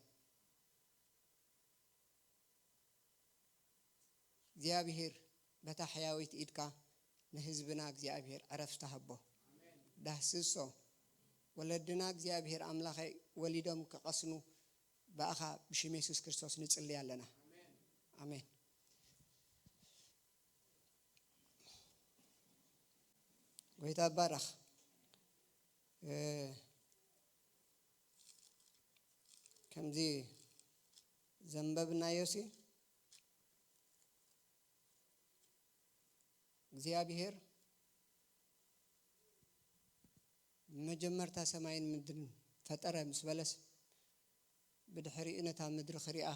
እግዚኣብሔር በታ ሕያዊት ኢድካ ንህዝብና እግዚኣብሔር ዕረፍቲ ሃቦ። ዳህስሶ። ወለድና እግዚኣብሔር ኣምላኸይ ወሊዶም ክቐስኑ ብኣኻ ብሽም የሱስ ክርስቶስ ንጽሊ ኣለና። ኣሜን። ጎይታ ባረኽ። እ፣ ከምዚ ዘንበብናዮሲ እግዚኣብሔር መጀመርታ ሰማይን ምድርን ፈጠረ ምስ በለስ፣ ብድሕሪኡ ነታ ምድሪ ክሪኣ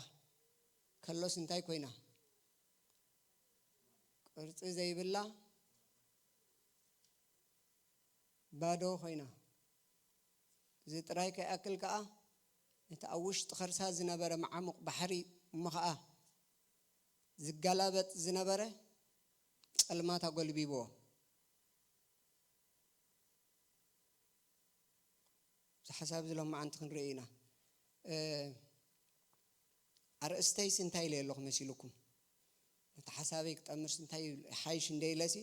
ከሎስ እንታይ ኮይና? ቅርጺ ዘይብላ ባዶ ኮይና። እዚ ጥራይ ከይኣክል ከኣ፣ እቲ ኣብ ውሽጢ ከርሳ ዝነበረ መዓሙቕ ባሕሪ፣ እሞ ኸኣ ዝገላበጥ ዝነበረ ጸልማት ኣጎልቢብዎ። እዚ ሓሳብ እዚ ሎማዓንቲ ክንርኢ ኢና። እ፣ ኣርእስተይስ እንታይ ኢለ ኣለኹ መሲልኩም? ነቲ ሓሳበይ ክጠምርስ እንታይ ይሓይሽ እንደ ኢለሲ፣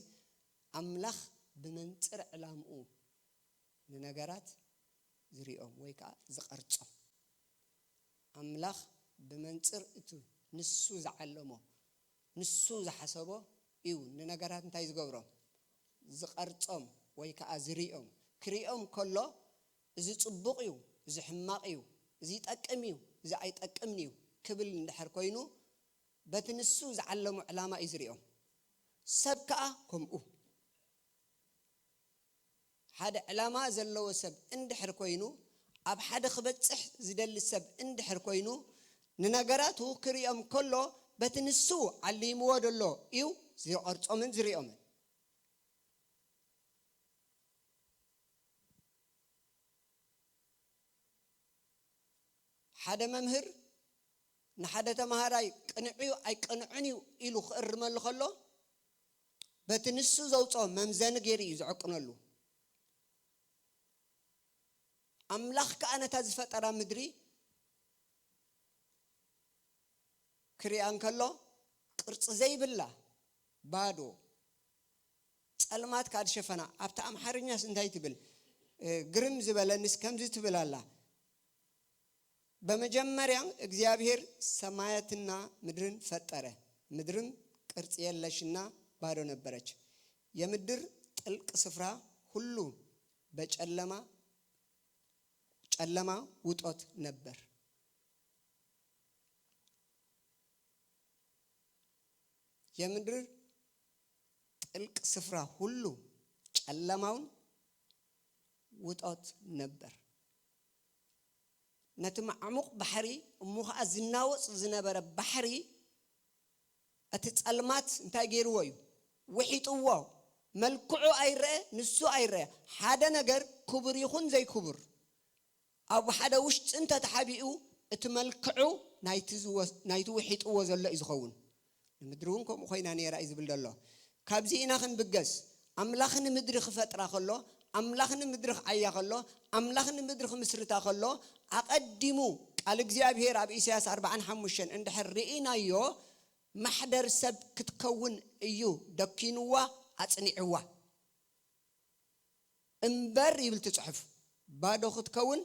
ኣምላኽ ብመንጽር ዕላምኡ ንነገራት ዝሪኦም ወይ ከዓ ዝቐርጾም። ኣምላኽ ብመንጽር እቲ ንሱ ዝዓለሞ፣ ንሱ ዝሓሰቦ እዩ ንነገራት እንታይ ዝገብሮም? ዝቐርጾም ወይ ከዓ ዝሪኦም። ክሪኦም ከሎ፣ እዚ ጽቡቕ እዩ፣ እዚ ሕማቕ እዩ፣ እዚ ይጠቅም እዩ፣ እዚ ኣይጠቅምን እዩ ክብል እንድሕር ኮይኑ፣ በቲ ንሱ ዝዓለሞ ዕላማ እዩ ዝሪኦም። ሰብ ከዓ ከምኡ። ሓደ ዕላማ ዘለዎ ሰብ እንድሕር ኮይኑ፣ ኣብ ሓደ ክበጽሕ ዝደሊ ሰብ እንድሕር ኮይኑ፣ ንነገራቱ ክሪኦም ከሎ፣ በቲ ንሱ ዓሊምዎ ዘሎ እዩ ዝቐርጾምን ዝሪኦምን። ሓደ መምህር ንሓደ ተምሃራይ ቅንዕ እዩ ኣይቅንዕን እዩ ኢሉ ክእርመሉ ከሎ፣ በቲ ንሱ ዘውፅኦ መምዘኒ ገይሩ እዩ ዝዕቅነሉ። ኣምላኽ ከኣ ነታ ዝፈጠራ ምድሪ ክሪኣ እንከሎ፣ ቅርጺ ዘይብላ፣ ባዶ፣ ጸልማት ከኣ ዝሸፈና። ኣብታ ኣምሓርኛስ እንታይ ትብል? እ፣ ግርም ዝበለንስ ከምዚ ትብል ኣላ። በመጀመርያ እግዚኣብሔር ሰማያትና ምድርን ፈጠረ፣ ምድርም ቅርጽ የለሽና ባዶ ነበረች። የምድር ጥልቅ ስፍራ ሁሉ በጨለማ፣ ጨለማ ውጦት ነበር። የምድር ጥልቅ ስፍራ ሁሉ ጸለማውን ውጦት ነበር። ነቲ ማዕሙቕ ባሕሪ እሞ ኸዓ ዝናወጽ ዝነበረ ባሕሪ፣ እቲ ጸልማት እንታይ ገይርዎ እዩ? ውሒጥዎ። መልክዑ ኣይረአ፣ ንሱ ኣይረአ። ሓደ ነገር ክቡር ይኹን ዘይክቡር፣ ኣብ ሓደ ውሽጢ እንተተሓቢኡ፣ እቲ መልክዑ ናይቲ ዝወ-፣ ናይቲ ውሒጥዎ ዘሎ እዩ ዝኸውን። ንምድሪ እውን ከምኡ ኮይና ነይራ እዩ ዝብል ዘሎ። ካብዚ ኢና ክንብገስ። ኣምላኽ ንምድሪ ክፈጥራ ከሎ፣ ኣምላኽ ንምድሪ ክዓያ ከሎ፣ ኣምላኽ ንምድሪ ክምስርታ ከሎ፣ ኣቐዲሙ ቃል እግዚኣብሔር ኣብ ኢሳያስ ኣርባዓን ሓሙሽተን እንድሕር ርኢናዮ፣ ማሕደር ሰብ ክትከውን እዩ ደኪንዋ፣ ኣጽኒዕዋ። እምበር ይብል እቲ ጽሑፍ፣ ባዶ ክትከውን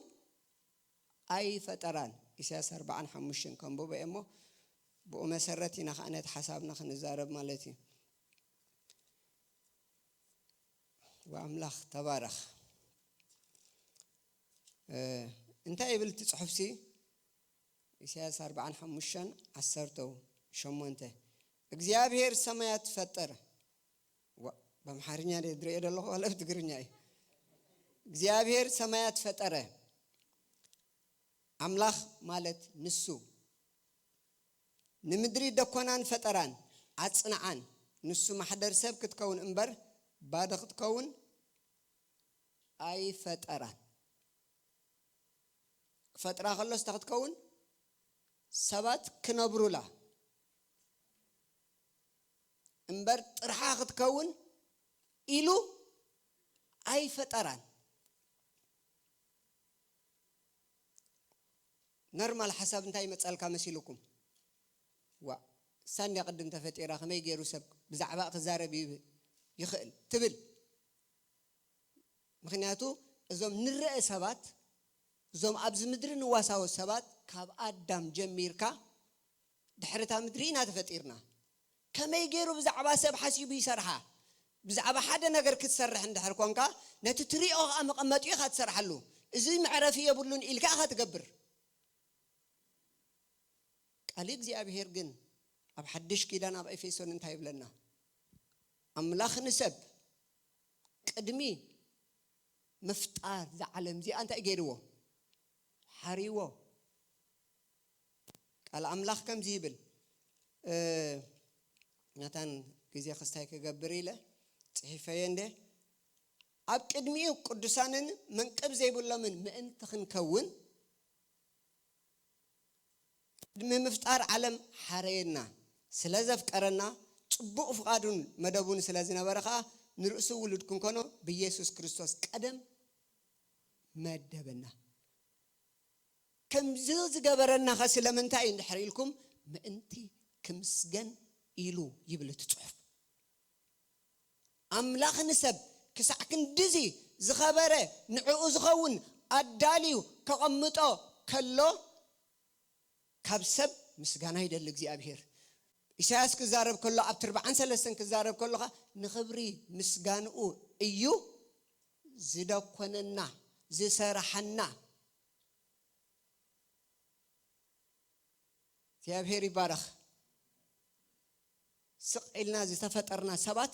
ኣይፈጠራን። ኢሳያስ ኣርባዓን ሓሙሽተን ከንብቦ እየ እሞ፣ ብኡ መሰረት ኢና ኸዓ ነቲ ሓሳብና ክንዛረብ ማለት እዩ። ወኣምላኽ ተባረኽ። እ፣ እንታይ ይብል እቲ ጽሑፍሲ? ኢሳያስ ኣርባዓን ሓሙሽተን ዓሰርተ ሸሞንተ፣ እግዚኣብሔር ሰማያት ፈጠረ። ዋ፣ በአምሓርኛ ድየ ዝርእዮ ዘለኹ ዋላ ብትግርኛ እዩ? እግዚኣብሔር ሰማያት ፈጠረ። ኣምላኽ ማለት ንሱ። ንምድሪ ደኮናን ፈጠራን ኣጽንዓን። ንሱ ማሕደር ሰብ ክትከውን እምበር ባዶ ክትከውን ኣይፈጠራን። ክፈጥራ ከሎስ እንታይ ክትከውን? ሰባት ክነብሩላ እምበር ጥርሓ ክትከውን ኢሉ ኣይፈጠራን። ኖርማል ሓሳብ እንታይ ይመጸልካ መሲልኩም? ዋ፣ እሳ እንድያ ቅድም ተፈጢራ፣ ከመይ ገይሩ ሰብ ብዛዕባ ክዛረብ ይ-፣ ይኽእል ትብል። ምኽንያቱ እዞም ንረአ ሰባት፣ እዞም ኣብዚ ምድሪ ንዋሳወስ ሰባት፣ ካብ ኣዳም ጀሚርካ ድሕሪ እታ ምድሪ ኢና ተፈጢርና። ከመይ ገይሩ ብዛዕባ ሰብ ሓሲቡ ይሰርሓ? ብዛዕባ ሓደ ነገር ክትሰርሕ እንድሕር ኮንካ፣ ነቲ ትሪኦ ኸዓ መቐመጢኡ ኢኻ ትሰርሓሉ። እዚ መዕረፊ የብሉን ኢልካ ኢኻ ትገብር። ቃል እግዚኣብሔር ግን ኣብ ሓድሽ ኪዳን ኣብ ኤፌሶን እንታይ ይብለና? ኣምላኽ ንሰብ ቅድሚ ምፍጣር እዛ ዓለም እዚኣ እንታይ ገይርዎ? ሓሪዎ። ቃል ኣምላኽ ከምዚ ይብል፣ እ፣ ናታን ግዜ ክስታይ ክገብር ኢለ ጽሒፈየ እንደ፣ ኣብ ቅድሚኡ ቅዱሳንን መንቅብ ዘይብሎምን ምእንቲ ክንከውን፣ ቅድሚ ምፍጣር ዓለም ሓረየና፣ ስለ ዘፍቀረና፣ ጽቡቕ ፍቓዱን መደቡን ስለ ዝነበረ ኸኣ፣ ንርእሱ ውሉድ ክንኮኖ ብኢየሱስ ክርስቶስ ቀደም መደበና። ከምዚ ዝገበረናኸ ስለምንታይ እንድሕር ኢልኩም፣ ምእንቲ ክምስገን ኢሉ ይብል እቲ ጽሑፍ። ኣምላኽ ንሰብ ክሳዕ ክንድዚ ዝኸበረ ንዕኡ ዝኸውን ኣዳልዩ ከቐምጦ ከሎ፣ ካብ ሰብ ምስጋና ይደሊ እግዚኣብሔር። ኢሳያስ ክዛረብ ከሎ፣ ኣብቲ ኣርባዓን ሰለስተን ክዛረብ ከሎ ኸኣ፣ ንኽብሪ ምስጋንኡ እዩ ዝደኮነና፣ ዝሰራሓና። እግዚኣብሔር ይባረኽ። ስቕ ኢልና ዝተፈጠርና ሰባት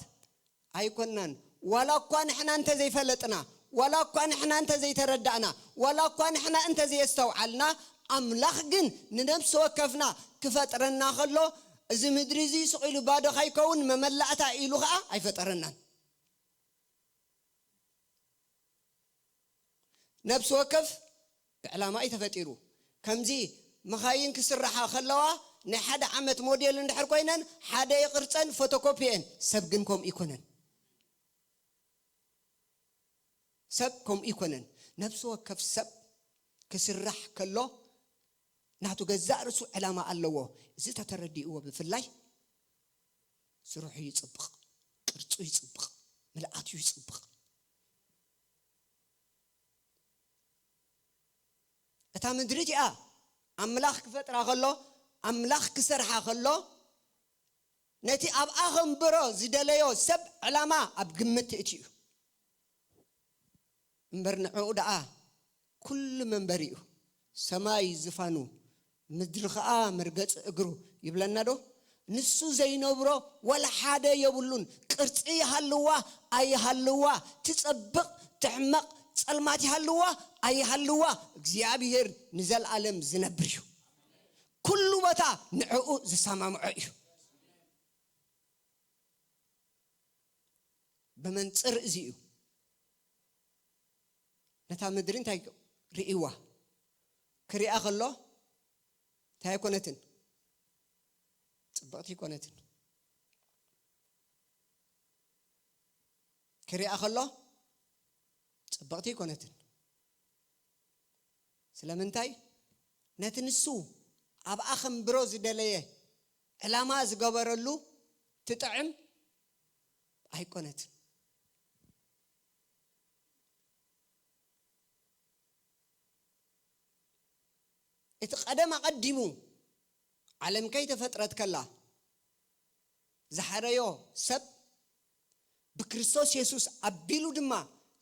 ኣይኮንናን። ዋላ እኳ ንሕና እንተ ዘይፈለጥና፣ ዋላ እኳ ንሕና እንተ ዘይተረዳእና፣ ዋላ እኳ ንሕና እንተ ዘየስተውዓልና፣ ኣምላኽ ግን ንነፍሲ ወከፍና ክፈጥረና ከሎ፣ እዚ ምድሪ እዚ ስቕ ኢሉ ባዶ ካይከውን መመላእታ ኢሉ ኸዓ ኣይፈጠረናን። ነፍሲ ወከፍ ብዕላማ እዩ ተፈጢሩ። ከምዚ መኻይን ክስርሓ ከለዋ፣ ናይ ሓደ ዓመት ሞዴል እንድሕር ኮይነን፣ ሓደ ይቕርጸን ፎቶኮፒ እየን። ሰብ ግን ከምኡ ይኮነን። ሰብ ከምኡ ይኮነን። ነፍሲ ወከፍ ሰብ ክስራሕ ከሎ፣ ናቱ ገዛእ ርእሱ ዕላማ ኣለዎ። እዚ ተተረዲእዎ ብፍላይ፣ ስርሑ ይጽብቕ፣ ቅርጹ ይጽብቕ፣ ምልኣቱ ይጽብቕ። እታ ምድሪ እቲኣ ኣምላኽ ክፈጥራ ከሎ፣ ኣምላኽ ክሰርሓ ከሎ፣ ነቲ ኣብኣ ከንብሮ ዝደለዮ ሰብ ዕላማ ኣብ ግምት እትዩ። እምበር ንዕኡ ደኣ ኩሉ መንበሪኡ፣ ሰማይ ዝፋኑ፣ ምድሪ ኸኣ መርገጺ እግሩ ይብለና ዶ? ንሱ ዘይነብሮ ወላ ሓደ የብሉን። ቅርጺ ይሃልዋ ኣይሃልዋ፣ ትጸብቕ ትሕመቕ፣ ጸልማት ይሃልዋ ኣይሃልዋ፣ እግዚኣብሔር ንዘለኣለም ዝነብር እዩ። ኩሉ ቦታ ንዕኡ ዝሰማምዖ እዩ። ብመንጽር እዚ እዩ። ነታ ምድሪ እንታይ ርእይዋ? ክሪኣ ከሎ እንታይ ኣይኮነትን? ጽብቕቲ ኣይኮነትን። ክሪኣ ከሎ ጽብቕቲ ኣይኮነትን። ስለምንታይ? ነቲ ንሱ ኣብኣ ከንብሮ ዝደለየ ዕላማ ዝገበረሉ ትጥዕም ኣይኮነትን። እቲ ቀደም ኣቐዲሙ ዓለም ከይተፈጥረት ከላ ዝሓረዮ ሰብ፣ ብክርስቶስ የሱስ ኣቢሉ ድማ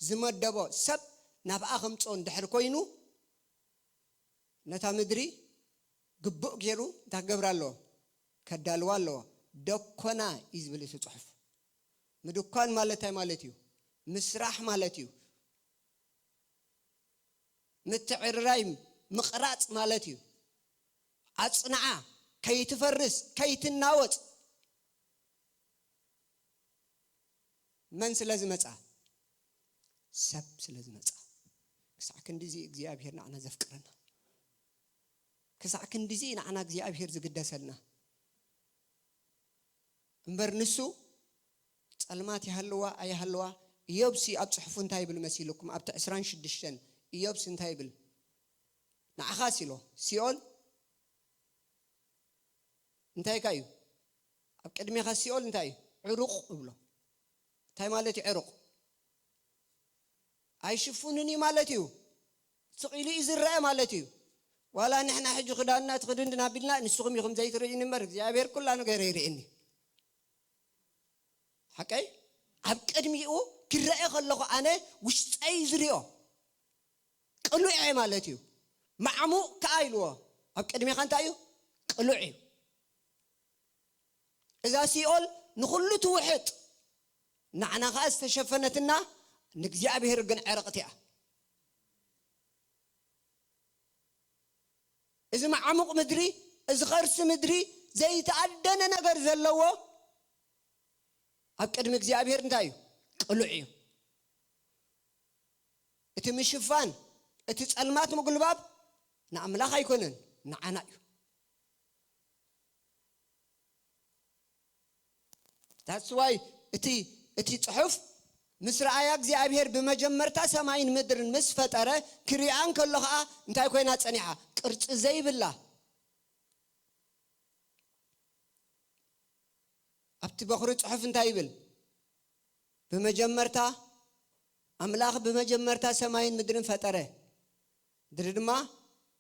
ዝመደቦ ሰብ ናብኣ ከምጽኦ እንድሕር ኮይኑ፣ ነታ ምድሪ ግቡእ ገይሩ እንታይ ክገብራ ኣለዎ? ከዳልዋ ኣለዎ። ደኮና እዩ ዝብል እቲ ጽሑፍ። ምድኳን ማለት እንታይ ማለት እዩ? ምስራሕ ማለት እዩ። ምትዕርራይ፣ ምቕራጽ ማለት እዩ። ኣጽንዓ፣ ከይትፈርስ፣ ከይትናወጽ። መን ስለ ዝመጻ? ሰብ ስለ ዝመጻ። ክሳዕ ክንድዚ እግዚኣብሔር ንዓና ዘፍቅረና፣ ክሳዕ ክንድዚ ንዓና እግዚኣብሔር ዝግደሰልና። እምበር ንሱ ጸልማት ይሃልዋ ኣይሃልዋ፣ ኢዮብሲ ኣብ ጽሑፉ እንታይ ይብል መሲልኩም? ኣብቲ ዕስራን ሽዱሽተን ኢዮብሲ እንታይ ይብል? ንዓኻ ሲሎ፣ ሲኦል እንታይ ኢልካ እዩ? ኣብ ቅድሜኻ ሲኦል እንታይ እዩ? ዕሩቕ እብሎ። እንታይ ማለት እዩ ዕሩቕ? ኣይሽፉንን እዩ ማለት እዩ። ስቕ ኢሉ እዩ ዝረአ ማለት እዩ። ዋላ ንሕና ሕጂ ክዳንና ትኽድንድን ኣቢልና ንስኹም ኢኹም ዘይትርእዩኒ እምበር እግዚኣብሔር ኩላ ነገር ይርእየኒ። ሓቀይ? ኣብ ቅድሚኡ ክረአ ከለኹ ኣነ ውሽጠይ ዝሪኦ ቅሉዕ እየ ማለት እዩ። ማዕሙቕ ከኣ ኢልዎ። ኣብ ቅድሜኻ እንታይ እዩ? ቅሉዕ እዩ። እዛ ሲኦል ንኹሉ ትውሕጥ፣ ንዓና ኸኣ ዝተሸፈነትና ንእግዚኣብሔር ግን ዕርቕቲ እያ። እዚ መዓሙቕ ምድሪ፣ እዚ ኸርሲ ምድሪ ዘይተኣደነ ነገር ዘለዎ ኣብ ቅድሚ እግዚኣብሔር እንታይ እዩ? ቅሉዕ እዩ። እቲ ምሽፋን፣ እቲ ጸልማት ምግልባብ ንኣምላኽ ኣይኮነን፣ ንዓና እዩ። That's why እቲ እቲ ጽሑፍ ምስ ረኣያ እግዚኣብሔር ብመጀመርታ ሰማይን ምድርን ምስ ፈጠረ ክሪኣ እንከሎ ኸኣ እንታይ ኮይና ጸኒሓ? ቅርጺ ዘይብላ። ኣብቲ በኹሪ ጽሑፍ እንታይ ይብል? ብመጀመርታ ኣምላኽ ብመጀመርታ ሰማይን ምድርን ፈጠረ። ምድሪ ድማ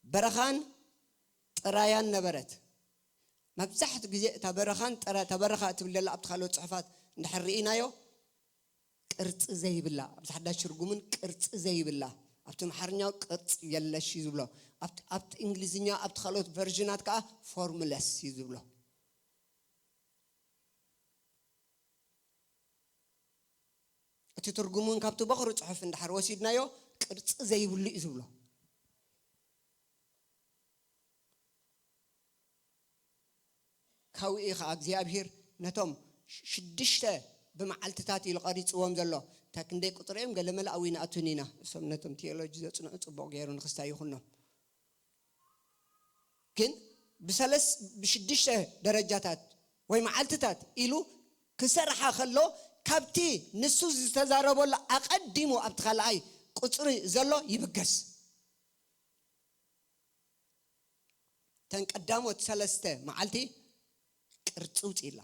በረኻን ጥራያን ነበረት። መብዛሕትኡ ግዜ እታ በረኻን ጥራ-፣ እታ በረኻ እትብል ዘላ ኣብቲ ካልኦት ጽሑፋት እንድሕር ርኢናዮ፣ ቅርጺ ዘይብላ፣ ኣብዚ ሓዳሽ ትርጉምን ቅርጺ ዘይብላ፣ ኣብቲ ኣምሓርኛው ቅርጽ የለሽ እዩ ዝብሎ። ኣብቲ፣ ኣብቲ እንግሊዝኛ፣ ኣብቲ ካልኦት ቨርዥናት ከኣ ፎርምለስ እዩ ዝብሎ። እቲ ትርጉም እውን ካብቲ በኹሪ ጽሑፍ እንድሕር ወሲድናዮ፣ ቅርጺ ዘይብሉ እዩ ዝብሎ። ካብኡ ኸዓ እግዚኣብሔር ነቶም ሽ-፣ ሽዱሽተ ብመዓልትታት ኢሉ ቀሪጽዎም ዘሎ፣ እንታይ ክንደይ ቁጽሪ እዮም? ገለ መለ ኣዊና ኣቱን ኢና። እሶም ነቶም ቲዮሎጂ ዘጽንዑ ጽቡቕ ገይሩ ንክስታይ ይኹኖም። ግን ብሰለስ-፣ ብሽዱሽተ ደረጃታት ወይ መዓልትታት ኢሉ ክሰርሓ ከሎ፣ ካብቲ ንሱ ዝተዛረበሉ ኣቐዲሙ ኣብቲ ካልኣይ ቁጽሪ ዘሎ ይብገስ። እተን ቀዳሞት ሰለስተ መዓልቲ ቅርጺ ውጽኢላ።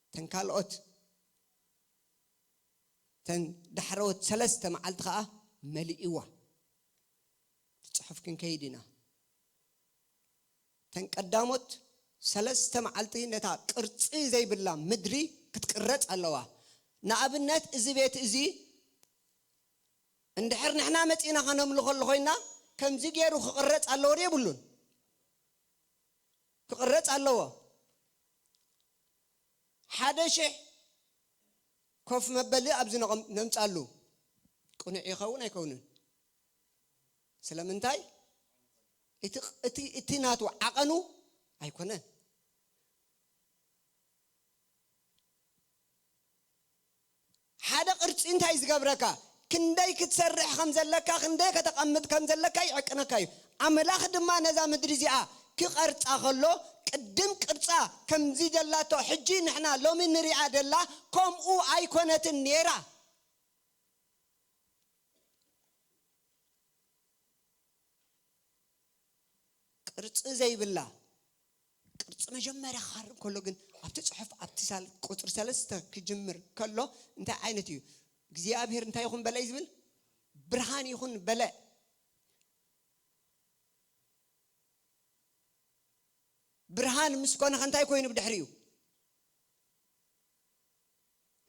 እተን ካልኦት፣ እተን ዳሕረዎት ሰለስተ መዓልቲ ኸኣ መሊእዋ። እቲ ጽሑፍ ክንከይድ ኢና። እተን ቀዳሞት ሰለስተ መዓልቲ ነታ ቅርጺ ዘይብላ ምድሪ ክትቅረጽ ኣለዋ። ንኣብነት፣ እዚ ቤት እዚ እንድሕር ንሕና መጺእና ኸነምልኸሉ ኾይና፣ ከምዚ ገይሩ ክቕረጽ ኣለዎ ዶ የብሉን? ክቕረጽ ኣለዎ። ሓደ ሽሕ ኮፍ መበሊ ኣብዚ ነቐም-፣ ነምጻሉ ቅኑዕ ይኸውን ኣይከውንን? ስለምንታይ? እቲ፣ እቲ፣ እቲ ናቱ ዓቐኑ ኣይኮነን። ሓደ ቅርጺ እንታይ ዝገብረካ? ክንደይ ክትሰርሕ ከም ዘለካ፣ ክንደይ ከተቐምጥ ከም ዘለካ ይዕቅነካ እዩ። ኣምላኽ ድማ ነዛ ምድሪ እዚኣ ክቐርጻ ከሎ፣ ቅድም ቅርጻ ከምዚ ደላቶ ሕጂ ንሕና ሎሚ ንሪኣ ደላ፣ ከምኡ ኣይኮነትን ነይራ። ቅርጺ ዘይብላ፣ ቅርጺ መጀመርያ ክሃርም ከሎ ግን ኣብቲ ጽሑፍ፣ ኣብቲ ሳል-፣ ቁጽሪ ሰለስተ ክጅምር ከሎ እንታይ ዓይነት እዩ? እግዚኣብሔር እንታይ ይኹን በለ እዩ ዝብል? ብርሃን ይኹን በለ። ብርሃን ምስ ኮነ ከ እንታይ ኮይኑ ብድሕሪኡ?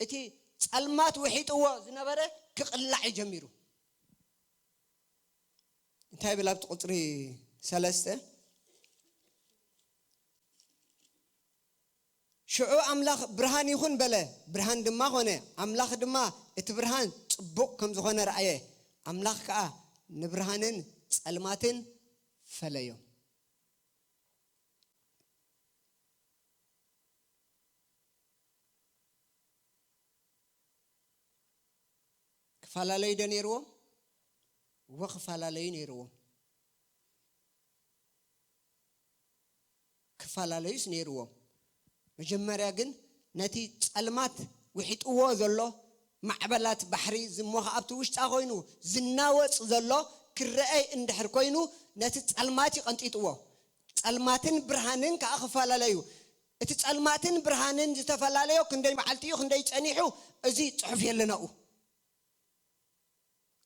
እቲ ጸልማት ውሒጥዎ ዝነበረ ክቕላዕ እዩ ጀሚሩ። እንታይ ይብል ኣብቲ ቁጽሪ ሰለስተ? ሽዑ ኣምላኽ፣ "ብርሃን ይኹን" በለ፣ ብርሃን ድማ ኾነ። ኣምላኽ ድማ እቲ ብርሃን ጽቡቕ ከም ዝኾነ ረኣየ። ኣምላኽ ከኣ ንብርሃንን ጸልማትን ፈለዮም። ክፈላለዩ ዶ ነይርዎም? እወ፣ ክፈላለዩ ነይርዎም። ክፈላለዩስ ነይርዎም። መጀመርያ ግን ነቲ ጸልማት ውሒጥዎ ዘሎ ማዕበላት ባሕሪ፣ ዝሞ ኸኣ ኣብቲ ውሽጣ ኮይኑ ዝናወጽ ዘሎ ክረኣይ እንድሕር ኮይኑ፣ ነቲ ጸልማት እዩ ቀንጢጥዎ። ጸልማትን ብርሃንን ከኣ ክፈላለዩ። እቲ ጸልማትን ብርሃንን ዝተፈላለዮ ክንደይ መዓልቲ እዩ፣ ክንደይ ጸኒሑ፣ እዚ ጽሑፍ የለን ኣብኡ።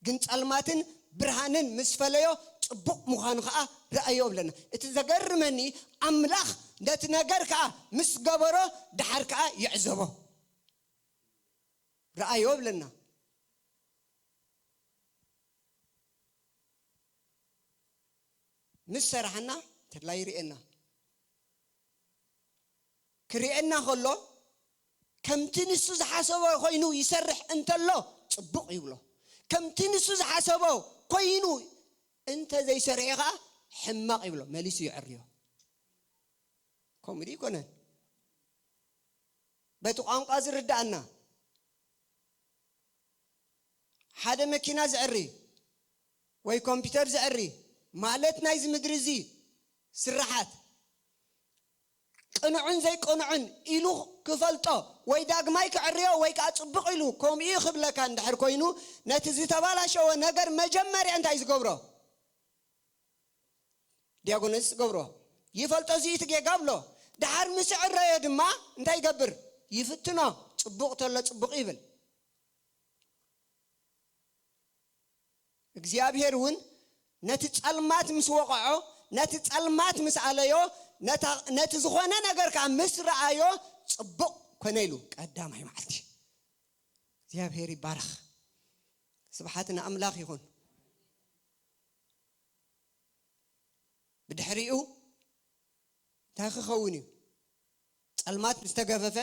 ግን ጸልማትን ብርሃንን ምስ ፈለዮ ጽቡቕ ምዃኑ ኸኣ ረኣዮ ብለና። እቲ ዘገርመኒ፣ ኣምላኽ ነቲ ነገር ከኣ ምስ ገበሮ፣ ደሓር ከኣ ይዕዘቦ። ረኣዮ ብለና። ምስ ሰራሕና ተድላ ይርእየና። ክርእየና ከሎ፣ ከምቲ ንሱ ዝሓሰቦ ኮይኑ ይሰርሕ እንተሎ ጽቡቕ ይብሎ። ከምቲ ንሱ ዝሓሰቦ ኮይኑ እንተ ዘይሰርሐ ኸኣ ሕማቕ ይብሎ፣ መሊሱ ይዕርዮ። ከምኡ ድዩ ይኮነን? በቲ ቋንቋ ዝርድኣና፣ ሓደ መኪና ዘዕሪ ወይ ኮምፒውተር ዘዕሪ ማለት ናይዚ ምድሪ እዚ ስራሓት ቅኑዕን ዘይቅኑዕን ኢሉ ክፈልጦ ወይ ዳግማይ ክዕርዮ ወይ ከዓ ጽቡቕ ኢሉ ከምኡ እዩ ክብለካ እንድሕር ኮይኑ፣ ነቲ ዝተባላሸወ ነገር መጀመርያ እንታይ ዝገብሮ? ዲያጎኖስ ዝገብሮ ይፈልጦ፣ እዚ እቲ ጌጋ ብሎ። ደሓር ምስ ዕረዮ ድማ እንታይ ይገብር? ይፍትኖ። ጽቡቕ ተሎ ጽቡቕ ይብል። እግዚኣብሔር እውን ነቲ ጸልማት ምስ ወቐዖ፣ ነቲ ጸልማት ምስ ኣለዮ፣ ነታ-፣ ነቲ ዝኾነ ነገር ከኣ ምስ ረኣዮ ጽቡቕ ኮነ ኢሉ ቀዳማይ መዓልቲ። እግዚኣብሔር ይባረኽ። ስብሓት ንኣምላኽ ይኹን። ብድሕሪኡ እንታይ ክኸውን እዩ? ጸልማት ምስ ተገፈፈ፣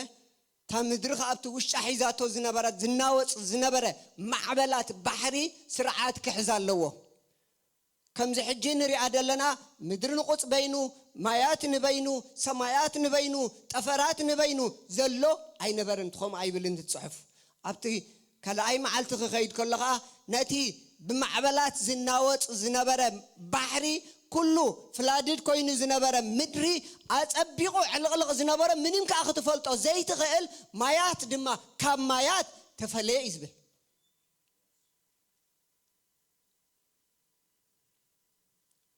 እታ ምድሪ ኸኣ ኣብቲ ውሽጣ ሒዛቶ ዝነበረት፣ ዝናወጽ ዝነበረ ማዕበላት ባሕሪ ስርዓት ክሕዝ ኣለዎ። ከምዚ ሕጂ ንሪኣ ዘለና ምድሪ ንቑጽ በይኑ፣ ማያት ንበይኑ፣ ሰማያት ንበይኑ፣ ጠፈራት ንበይኑ ዘሎ ኣይነበረን። ከምኡ ኣይብልን እቲ ጽሑፍ። ኣብቲ ካልኣይ መዓልቲ ክኸይድ ከሎ ኸኣ ነቲ ብማዕበላት ዝናወጽ ዝነበረ ባሕሪ፣ ኩሉ ፍላድድ ኮይኑ ዝነበረ ምድሪ፣ ኣጸቢቑ ዕልቕልቕ ዝነበረ፣ ምንም ከኣ ክትፈልጦ ዘይትኽእል ማያት ድማ ካብ ማያት ተፈለየ እዩ ዝብል።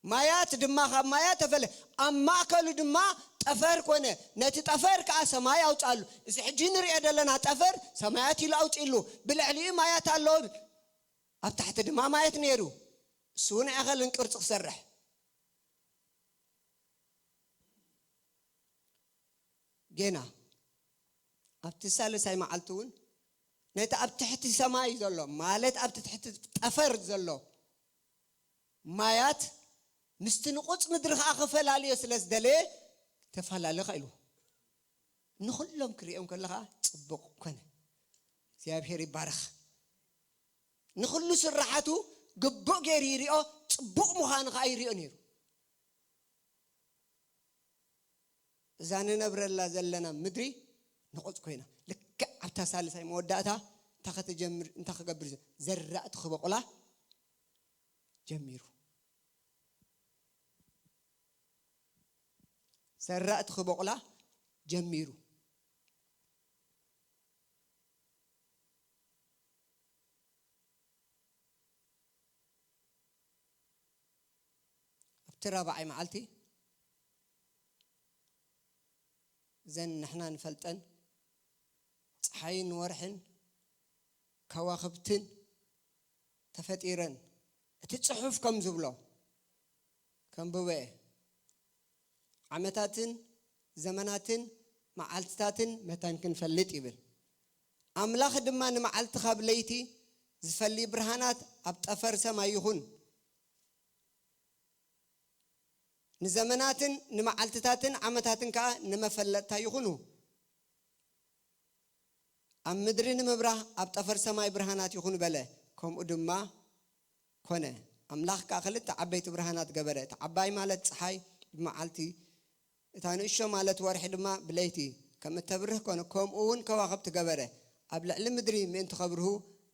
ማያት ድማ ካብ ማያት ተፈለ፣ ኣብ ማእከሉ ድማ ጠፈር ኮነ፣ ነቲ ጠፈር ከኣ ሰማይ ኣውጻሉ። እዚ ሕጂ ንሪኦ ዘለና ጠፈር ሰማያት ኢሉ ኣውጺሉ፣ ብልዕሊኡ ማያት ኣሎ፣ ኣብ ታሕቲ ድማ ማያት ነይሩ። እሱ እውን ኣይኸልን ቅርጺ ክሰርሕ። ጌና ኣብቲ ሳልሳይ መዓልቲ እውን ነቲ ኣብ ትሕቲ ሰማይ ዘሎ፣ ማለት ኣብቲ ትሕቲ ጠፈር ዘሎ ማያት ምስቲ ንቑጽ ምድሪ ኸኣ ክፈላልዮ ስለ ዝደለየ፣ ተፈላለ ኢልዎ። ንኹሎም ክርእዮም ከለኻ ጽቡቕ ኮነ። እግዚኣብሔር ይባረኽ። ንኹሉ ስራሓቱ ግቡእ ገይሩ ይሪኦ፣ ጽቡቕ ምዃኑ ኸዓ ይሪኦ ነይሩ። እዛ ንነብረላ ዘለና ምድሪ ንቑጽ ኮይና፣ ልክዕ ኣብታ ሳልሳይ መወዳእታ እንታይ ከተጀምር፣ እንታይ ክገብር ዘ-፣ ዘራእቲ ክበቑላ ጀሚሩ። ዘራእቲ ክበቑላ ጀሚሩ። ኣብቲ ራብዓይ መዓልቲ፣ እዘን ንሕና ንፈልጠን ጸሓይን ወርሕን ከዋኽብትን ተፈጢረን፣ እቲ ጽሑፍ ከም ዝብሎ፣ ከንብቦ እየ። ዓመታትን ዘመናትን መዓልትታትን መታን ክንፈልጥ ይብል። ኣምላኽ ድማ ንመዓልቲ ካብ ለይቲ ዝፈሊ ብርሃናት ኣብ ጠፈር ሰማይ ይኹን፣ ንዘመናትን ንመዓልትታትን ዓመታትን ከኣ ንመፈለጥታ ይኹኑ። ኣብ ምድሪ ንምብራህ ኣብ ጠፈር ሰማይ ብርሃናት ይኹን በለ። ከምኡ ድማ ኮነ። ኣምላኽ ከኣ ክልተ ዓበይቲ ብርሃናት ገበረ። እቲ ዓባይ ማለት ጸሓይ ብመዓልቲ፣ እታ ንእሾ ማለት ወርሒ ድማ ብለይቲ ከም እተብርህ ኮነ። ከምኡ እውን ከዋኽብቲ ገበረ፣ ኣብ ልዕሊ ምድሪ ምእንቲ ከብርሁ፣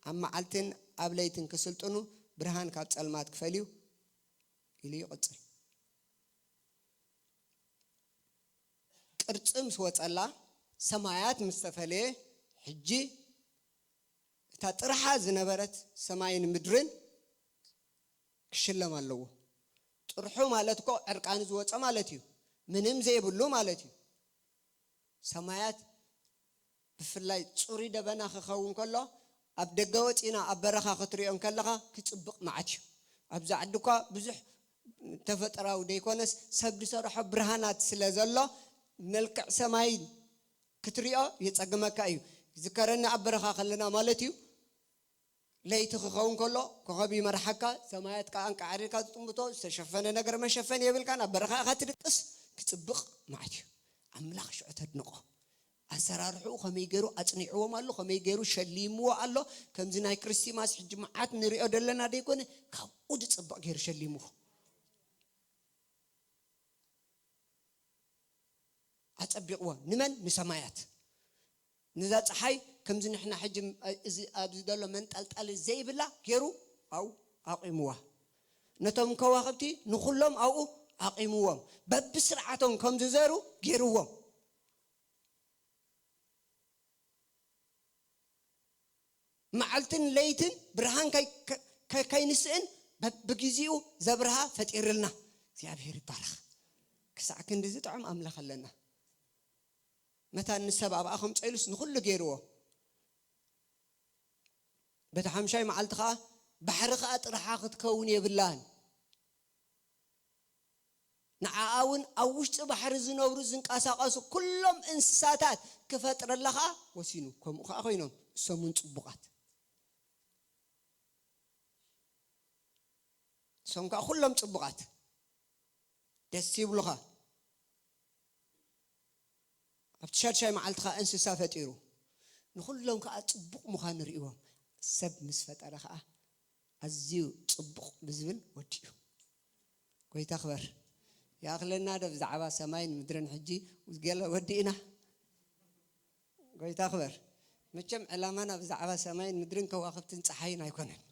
ኣብ መዓልትን ኣብ ለይትን ክስልጥኑ፣ ብርሃን ካብ ጸልማት ክፈልዩ ኢሉ ይቕጽል። ቅርጺ ምስ ወጸላ፣ ሰማያት ምስ ተፈለየ፣ ሕጂ እታ ጥርሓ ዝነበረት ሰማይን ምድርን ክሽለም ኣለዎ። ጥርሑ ማለት እኮ ዕርቃኑ ዝወጸ ማለት እዩ። ምንም ዘይብሉ ማለት እዩ። ሰማያት ብፍላይ ጽሩይ ደበና ክኸውን ከሎ፣ ኣብ ደገ ወጺና ኣብ በረኻ ክትሪኦ እንከለኻ ክጽብቕ መዓት እዩ። ኣብዚ ዓዲ እኳ ብዙሕ ተፈጥራዊ ደይኮነስ ሰብ ዝሰርሖ ብርሃናት ስለ ዘሎ፣ መልክዕ ሰማይ ክትሪኦ የጸግመካ እዩ። ዝከረኒ ኣብ በረኻ ከለና ማለት እዩ። ለይቲ ክኸውን ከሎ ኮኸብ ይመርሓካ፣ ሰማያት ከኣ እንቃዕሪርካ ትጥምቶ፣ ዝተሸፈነ ነገር መሸፈኒ የብልካን፣ ኣብ በረኻ ኢኻ ትድቅስ፣ ክጽብቕ መዓት እዩ። ኣምላኽ ሽዑ ተድንቖ። ኣሰራርሕኡ ከመይ ገይሩ ኣጽኒዕዎም ኣሎ፣ ከመይ ገይሩ ሸሊምዎ ኣሎ። ከምዚ ናይ ክርስቲማስ ሕጂ መዓት ንሪኦ ዘለና ደይኮነ፣ ካብኡ ዝጽብቕ ገይሩ ሸሊምዎ። ኣጸቢቕዎ። ንመን? ንሰማያት። ነዛ ጸሓይ ከምዚ ንሕና ሕጂ እዚ ኣብዚ ዘሎ መንጠልጠሊ ዘይብላ ገይሩ ኣብኡ ኣቑምዋ። ነቶም ከዋኽብቲ ንኹሎም ኣብኡ ኣቑምዎም። በብስርዓቶም ከም ዝዘሩ ገይርዎም። መዓልትን ለይትን ብርሃን ከይ-፣ ከ-፣ ከ-፣ ከይንስእን በብግዜኡ ዘብርሃ ፈጢርልና እግዚኣብሔር ይባረኽ። ክሳዕ ክንዲ ዝጥዕም ኣምላኽ ኣለና። መታን ንሰብ ኣብኣ ከምጽኦ ኢሉስ ንኹሉ ገይርዎ። በቲ ሓምሻይ መዓልቲ ኸኣ፣ ባሕሪ ኸኣ ጥርሓ ክትከውን የብላን። ንዓኣ እውን ኣብ ውሽጢ ባሕሪ ዝነብሩ ዝንቀሳቐሱ ኩሎም እንስሳታት ክፈጥረላ ኸኣ ወሲኑ። ከምኡ ኸኣ ኮይኖም፣ እሶም እውን ጽቡቓት። እሶም ከኣ ኩሎም ጽቡቓት። ደስ ይብሉኻ። ኣብቲ ሻድሻይ መዓልቲ ኸኣ እንስሳ ፈጢሩ። ንኹሎም ከኣ ጽቡቕ ምዃኑ ርእይዎም። ሰብ ምስ ፈጠረ ኸኣ ኣዝዩ ጽቡቕ ብዝብል ወዲኡ። ጎይታ ክበር። ይኣኽለና ዶ ብዛዕባ ሰማይን ምድርን ሕጂ ገለ ወዲእና? ጎይታ ክበር። መቸም ዕላማና ብዛዕባ ሰማይን ምድርን ከዋኽብትን ጸሓይን ኣይኮነን።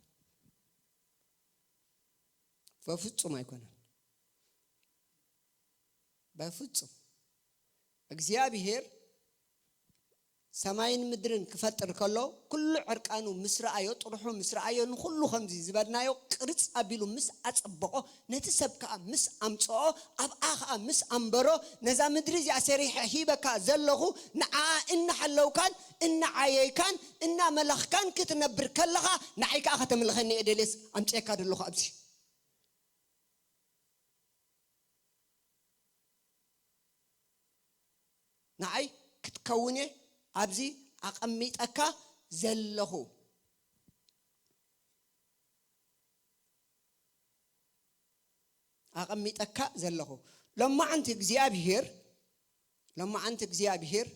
በፍጹም ኣይኮነን። በፍጹም። እግዚኣብሔር ሰማይን ምድርን ክፈጥር ከሎ፣ ኩሉ ዕርቃኑ ምስ ረኣዮ፣ ጥርሑ ምስ ረኣዮ፣ ንኹሉ ከምዚ ዝበልናዮ ቅርጽ ኣቢሉ ምስ ኣጸበቖ፣ ነቲ ሰብ ከኣ ምስ ኣምጽኦ፣ ኣብኣ ከኣ ምስ ኣንበሮ፣ ነዛ ምድሪ እዚኣ ሰሪሐ ሂበካ ዘለኹ፣ ንዓኣ እናሓለውካን እናዓየይካን እናመለኽካን ክትነብር ከለኻ፣ ንዓይ ከኣ ከተምልኸኒ እየ ደልየስ ኣምጽኤካ ዘለኹ ኣብዚ። ንዓይ ክትከውን እየ ኣብዚ ኣቐሚጠካ ዘለኹ። ኣቐሚጠካ ዘለኹ። ሎማዓንቲ እግዚኣብሔር፣ ሎማዓንቲ እግዚኣብሔር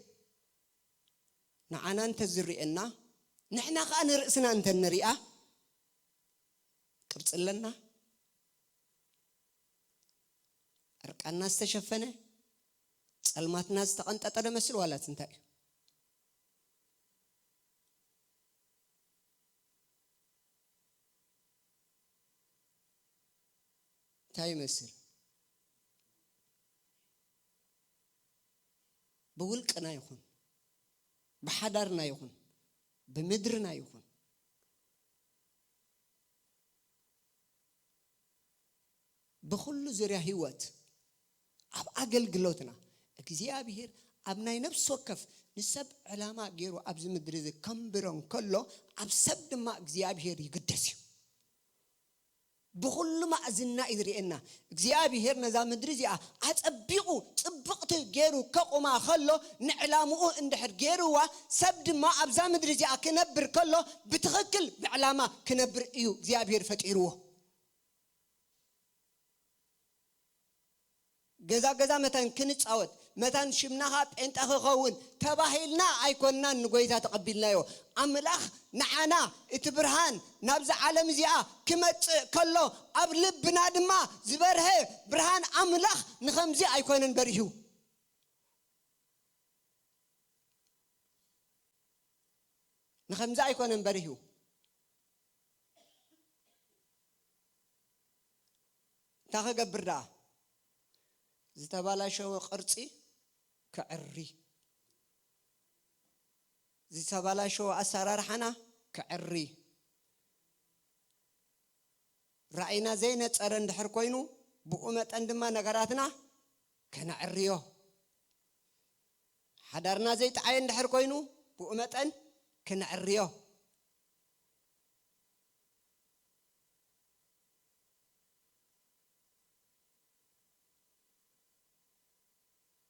ንዓና እንተዝርእየና፣ ንሕና ኸኣ ንርእስና እንተንሪኣ፣ ቅርጺ ኣለና? ዕርቃንና ዝተሸፈነ፣ ጸልማትና ዝተቐንጠጠ ዶ መስል ዋላስ እንታይ እዩ? እንታይ ይመስል? ብውልቅና ይኹን፣ ብሓዳርና ይኹን፣ ብምድርና ይኹን፣ ብኹሉ ዙርያ ህይወት፣ ኣብ ኣገልግሎትና፣ እግዚኣብሔር ኣብ ናይ ነፍሲ ወከፍ ንሰብ ዕላማ ገይሩ ኣብዚ ምድሪ እዚ ከንብሮ እንከሎ፣ ኣብ ሰብ ድማ እግዚኣብሔር ይግደስ እዩ። ብኹሉ ማእዝና እዩ ዝርእየና። እግዚኣብሔር ነዛ ምድሪ እዚኣ ኣጸቢቑ ጽብቕቲ ገይሩ ከቑማ ከሎ፣ ንዕላምኡ እንድሕር ገይርዋ፣ ሰብ ድማ ኣብዛ ምድሪ እዚኣ ክነብር ከሎ፣ ብትኽክል ብዕላማ ክነብር እዩ እግዚኣብሔር ፈጢርዎ። ገዛ ገዛ መታን ክንጻወት፣ መታን ሽምና ኸኣ ጴንጠ ክኸውን ተባሂልና ኣይኮንናን ንጎይታ ተቐቢልናዮ። ኣምላኽ ንዓና እቲ ብርሃን ናብዛ ዓለም እዚኣ ክመጽእ ከሎ፣ ኣብ ልብና ድማ ዝበርሀ ብርሃን ኣምላኽ ንኸምዚ ኣይኮነን በሪሁ። ንኸምዚ ኣይኮነን በሪሁ። እንታይ ክገብር ደኣ? ዝተባላሸወ ቅርጺ ከዕሪ፣ ዝተባላሸወ ኣሰራርሓና ከዕሪ፣ ራእይና ዘይነጸረ እንድሕር ኮይኑ፣ ብኡ መጠን ድማ ነገራትና ከነዕርዮ። ሓዳርና ዘይጠዓየ እንድሕር ኮይኑ፣ ብኡ መጠን ከነዕርዮ።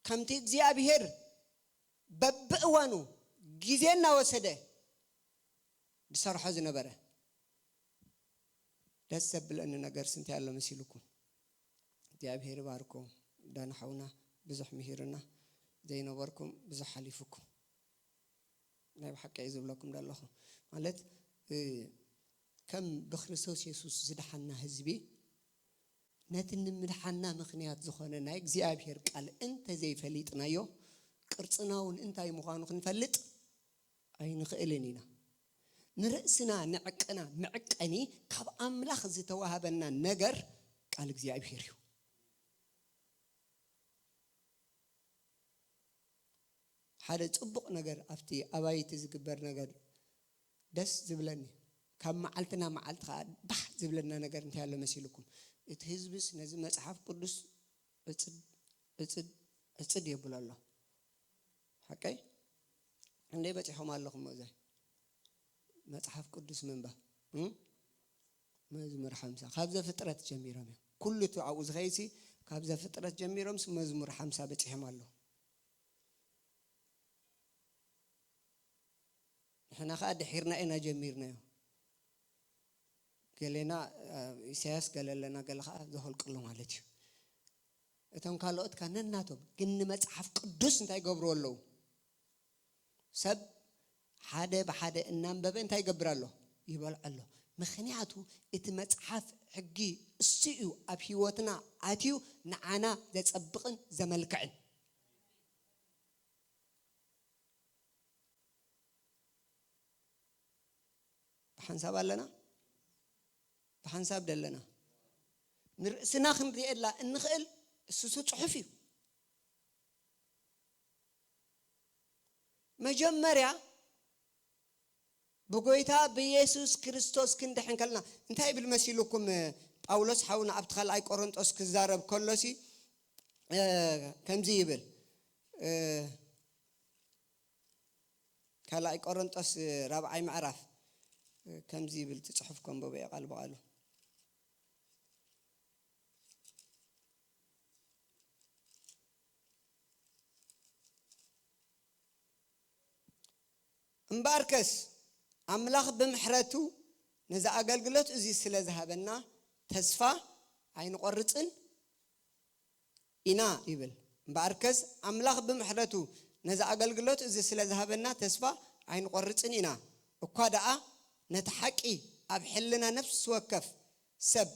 ከምቲ እግዚኣብሔር በብእዋኑ ግዜ እናወሰደ ዝሰርሖ ዝነበረ። ደስ ዘብለኒ ነገርስ እንታይ ኣሎ መሲልኩም? እግዚኣብሔር ይባርኮ። ዳና ሓውና ብዙሕ ምሂሩና፣ ዘይነበርኩም ብዙሕ ሓሊፉኩም። ናይ ብሓቂ እየ ዝብለኩም ዘለኹ። ማለት፣ እ፣ ከም ብክርስቶስ የሱስ ዝደሓና ህዝቢ፣ ነቲ ንምድሓና ምኽንያት ዝኾነ ናይ እግዚኣብሔር ቃል እንተዘይፈሊጥናዮ፣ ቅርጽና እውን እንታይ ምዃኑ ክንፈልጥ ኣይንኽእልን ኢና። ንርእስና ንዕቅና መዕቀኒ ካብ ኣምላኽ ዝተዋህበና ነገር ቃል እግዚኣብሔር እዩ። ሓደ ጽቡቕ ነገር ኣብቲ ኣባይቲ ዝግበር ነገር ደስ ዝብለኒ፣ ካብ መዓልቲ ናብ መዓልቲ ኸኣ ባህ ዝብለና ነገር እንታይ ኣሎ መሲልኩም? እቲ ህዝብስ ነዚ መጽሓፍ ቅዱስ ዕጽድ፣ ዕጽድ፣ ዕጽድ የብሎ ኣሎ። ሓቀይ? ክንደይ በጺሖም ኣለኹም ኣብዛ? መጽሓፍ ቅዱስ ምንባብ፣ እም? መዝሙር ሓምሳ። ካብ ዘፍጥረት ጀሚሮም እዮም። ኩሉ እቲ ኣብኡ ዝኸይሲ ካብ ዘፍጥረት ጀሚሮምስ መዝሙር ሓምሳ በጺሖም ኣለዉ። ንሕና ኸኣ ድሒርና ኢና ጀሚርናዮ። ገሌና፣ እ፣ ኢሳያስ ገለ ኣለና፣ ገለ ኸኣ ዘሆልቅሎ ማለት እዩ። እቶም ካልኦት ከኣ ነናቶም፣ ግን ንመጽሓፍ ቅዱስ እንታይ ይገብርዎ ኣለዉ? ሰብ ሓደ ብሓደ እናንበበ እንታይ ይገብር ኣሎ? ይበልዖ ኣሎ። ምኽንያቱ እቲ መጽሓፍ ሕጊ እሱ እዩ ኣብ ህይወትና ኣትዩ ንዓና ዘጸብቕን ዘመልክዕን። ብሓንሳብ ኣለና? ብሓንሳብ ደለና? ንርእስና ክንርእየላ እንኽእል እሱሱ ጽሑፍ እዩ። መጀመርያ ብጎይታ ብየሱስ ክርስቶስ ክንድሕን ከለና፣ እንታይ ይብል መሲልኩም? ጳውሎስ ሓውና ኣብቲ ካልኣይ ቆሮንጦስ ክዛረብ ከሎሲ፣ እ፣ ከምዚ ይብል፣ እ፣ ካልኣይ ቆሮንጦስ ራብዓይ ምዕራፍ ከምዚ ይብል፣ እቲ ጽሑፍ ከንብቦ እየ ቃል ብቓሉ። እምበኣርከስ ኣምላኽ ብምሕረቱ ነዚ ኣገልግሎት እዚ ስለ ዝሃበና ተስፋ ኣይንቖርጽን ኢና ይብል። እምበኣርከስ ኣምላኽ ብምሕረቱ ነዚ ኣገልግሎት እዚ ስለ ዝሃበና ተስፋ ኣይንቆርጽን ኢና። እኳ ደኣ ነቲ ሓቂ ኣብ ሕልና ነፍሲ ወከፍ ሰብ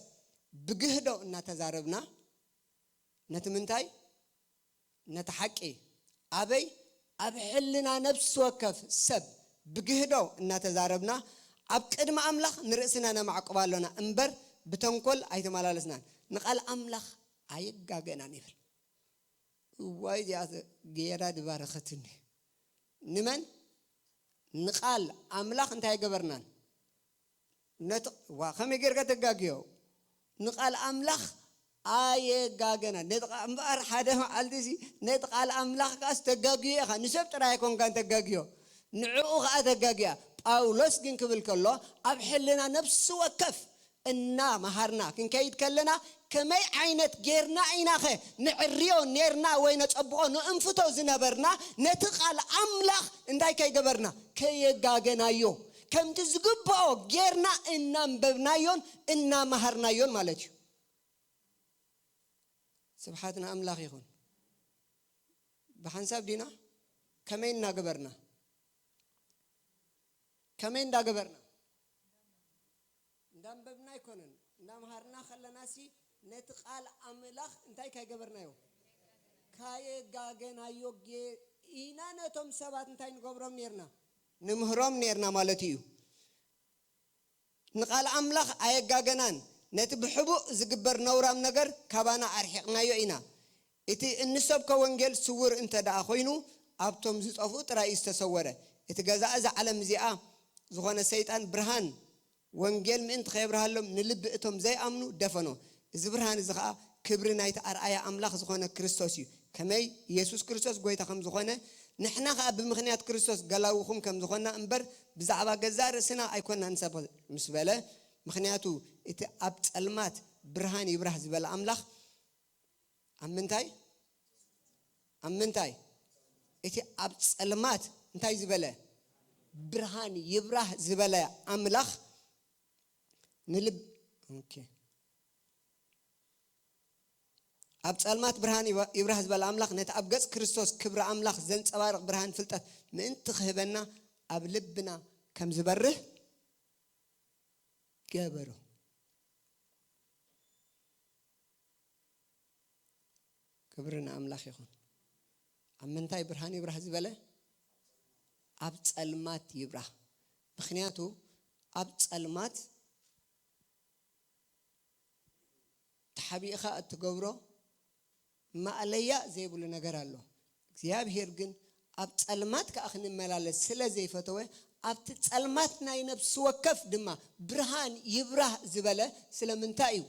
ብግህዶ እናተዛረብና፣ ነቲ ምንታይ? ነቲ ሓቂ ኣበይ? ኣብ ሕልና ነፍሲ ወከፍ ሰብ ብግህዶ እናተዛረብና፣ ኣብ ቅድሚ ኣምላኽ ንርእስና ነማዕቁብ ኣሎና እምበር፣ ብተንኮል ኣይተመላለስናን። ንቓል ኣምላኽ ኣይጋገናን ይብል። እዋይ፣ እዚኣ ጌራ ድባረኸትኒ። ንመን? ንቓል ኣምላኽ እንታይ ገበርናን? ነቲ፣ ዋ፣ ከመይ ጌርካ ተጋግዮ? ንቓል ኣምላኽ ኣየጋገናን። ነቲ ቃ-፣ እምበኣር ሓደ መዓልቲ ሲ፣ ነቲ ቃል ኣምላኽ ከኣስ ተጋግዮ ኢኻ። ንሰብ ጥራይ ኣይኮንካን ተጋግዮ። ንዕኡ ኸኣ ተጋግያ። ጳውሎስ ግን ክብል ከሎ፣ ኣብ ሕልና ነፍሲ ወከፍ እናመሃርና ክንከይድ ከለና፣ ከመይ ዓይነት ጌርና ኢናኸ ንዕርዮ ኔርና ወይ ነጸብቖ ንእንፍቶ ዝነበርና፣ ነቲ ቃል ኣምላኽ እንታይ ከይገበርና? ከየጋገናዮ። ከምቲ ዝግብኦ ጌርና እናንበብናዮን እናመሃርናዮን ማለት እዩ። ስብሓት ንኣምላኽ ይኹን። ብሓንሳብ ዲና? ከመይ እናገበርና? ከመይ እንዳገበርና? እንዳንበብና ኣይኮነን። እንዳምሃርና ከለናሲ ነቲ ቃል ኣምላኽ እንታይ ካይገበርናዮ? ካየጋገናዮ ጌ-፣ ኢና ነቶም ሰባት እንታይ ንገብሮም ኔርና? ንምህሮም ኔርና ማለት እዩ። ንቃል ኣምላኽ ኣየጋገናን፣ ነቲ ብሕቡእ ዝግበር ነውራም ነገር ካባና ኣርሒቕናዮ ኢና። እቲ እንሰብኮ ወንጌል ስውር እንተ ደኣ ኮይኑ፣ ኣብቶም ዝጠፍኡ ጥራይ እዩ ዝተሰወረ። እቲ ገዛኢ እዛ ዓለም እዚኣ ዝኾነ ሰይጣን ብርሃን ወንጌል ምእንቲ ከየብርሃሎም ንልቢ እቶም ዘይኣምኑ ደፈኖ። እዚ ብርሃን እዚ ኸኣ ክብሪ ናይቲ ኣርኣያ ኣምላኽ ዝኾነ ክርስቶስ እዩ። ከመይ የሱስ ክርስቶስ ጐይታ ከም ዝኾነ፣ ንሕና ኸኣ ብምኽንያት ክርስቶስ ገላውኹም ከም ዝኾንና እምበር፣ ብዛዕባ ገዛእ ርእስና ኣይኮንና ንሰብኽ ምስ በለ፣ ምኽንያቱ እቲ ኣብ ጸልማት ብርሃን ይብራህ ዝበለ ኣምላኽ ኣብ ምንታይ? ኣብ ምንታይ? እቲ ኣብ ጸልማት እንታይ ዝበለ? ብርሃን ይብራህ ዝበለ ኣምላኽ ንልብ-፣ ኦኬ። ኣብ ጸልማት ብርሃን ይብ-፣ ይብራህ ዝበለ ኣምላኽ ነቲ ኣብ ገጽ ክርስቶስ ክብሪ ኣምላኽ ዘንጸባርቕ ብርሃን ፍልጠት ምእንቲ ክህበና ኣብ ልብና ከም ዝበርህ ገበሮ። ክብሪ ንኣምላኽ ይኹን። ኣብ ምንታይ ብርሃን ይብራህ ዝበለ? ኣብ ጸልማት ይብራህ። ምኽንያቱ ኣብ ጸልማት ተሓቢእኻ እትገብሮ ማእለያ ዘይብሉ ነገር ኣሎ። እግዚኣብሔር ግን ኣብ ጸልማት ከኣ ክንመላለስ ስለ ዘይፈተወ፣ ኣብቲ ጸልማት ናይ ነፍሲ ወከፍ ድማ ብርሃን ይብራህ ዝበለ ስለምንታይ እዩ?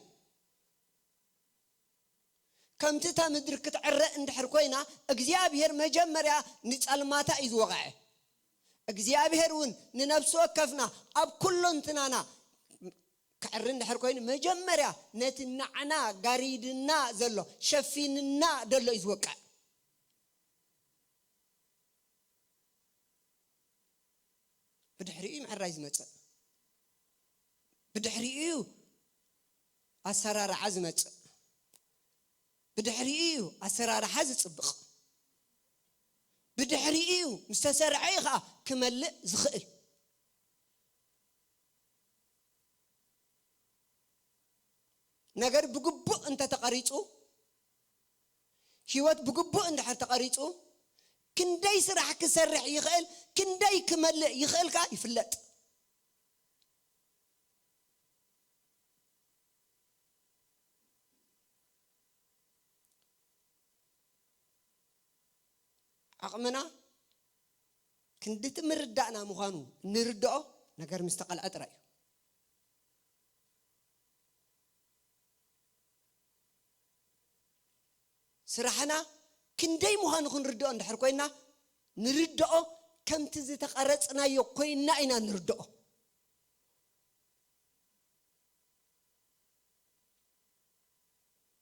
ከምቲ እታ ምድሪ ክትዕረ እንድሕር ኮይና፣ እግዚኣብሔር መጀመርያ ንጸልማታ እዩ ዝወቕዐ። እግዚኣብሔር እውን ንነፍሲ ወከፍና ኣብ ኩለንትናና ክዕሪ እንድሕር ኮይኑ፣ መጀመርያ ነቲ ናዕና ጋሪድና ዘሎ፣ ሸፊንና ዘሎ እዩ ዝወቅዕ። ብድሕሪኡ እዩ ምዕራይ ዝመጽእ። ብድሕሪኡ እዩ ኣሰራርዓ ዝመጽእ። ብድሕሪኡ እዩ ኣሰራርሓ ዝጽብቕ። ብድሕሪኡ እዩ ምስ ተሰርዐ እዩ ኸዓ ክመልእ ዝኽእል። ነገር ብግቡእ እንተተቐሪጹ፣ ህይወት ብግቡእ እንድሕር ተቐሪጹ፣ ክንደይ ስራሕ ክሰርሕ ይኽእል፣ ክንደይ ክመልእ ይኽእል ከኣ ይፍለጥ። ዓቕምና ክንድቲ ምርዳእና ምዃኑ እንርድኦ ነገር ምስ ተቐልዐ ጥራይ እዩ። ስራሕና ክንደይ ምዃኑ ክንርድኦ እንድሕር ኮይና፣ ንርድኦ ከምቲ ዝተቐረጽናዮ ኮይና ኢና ንርድኦ።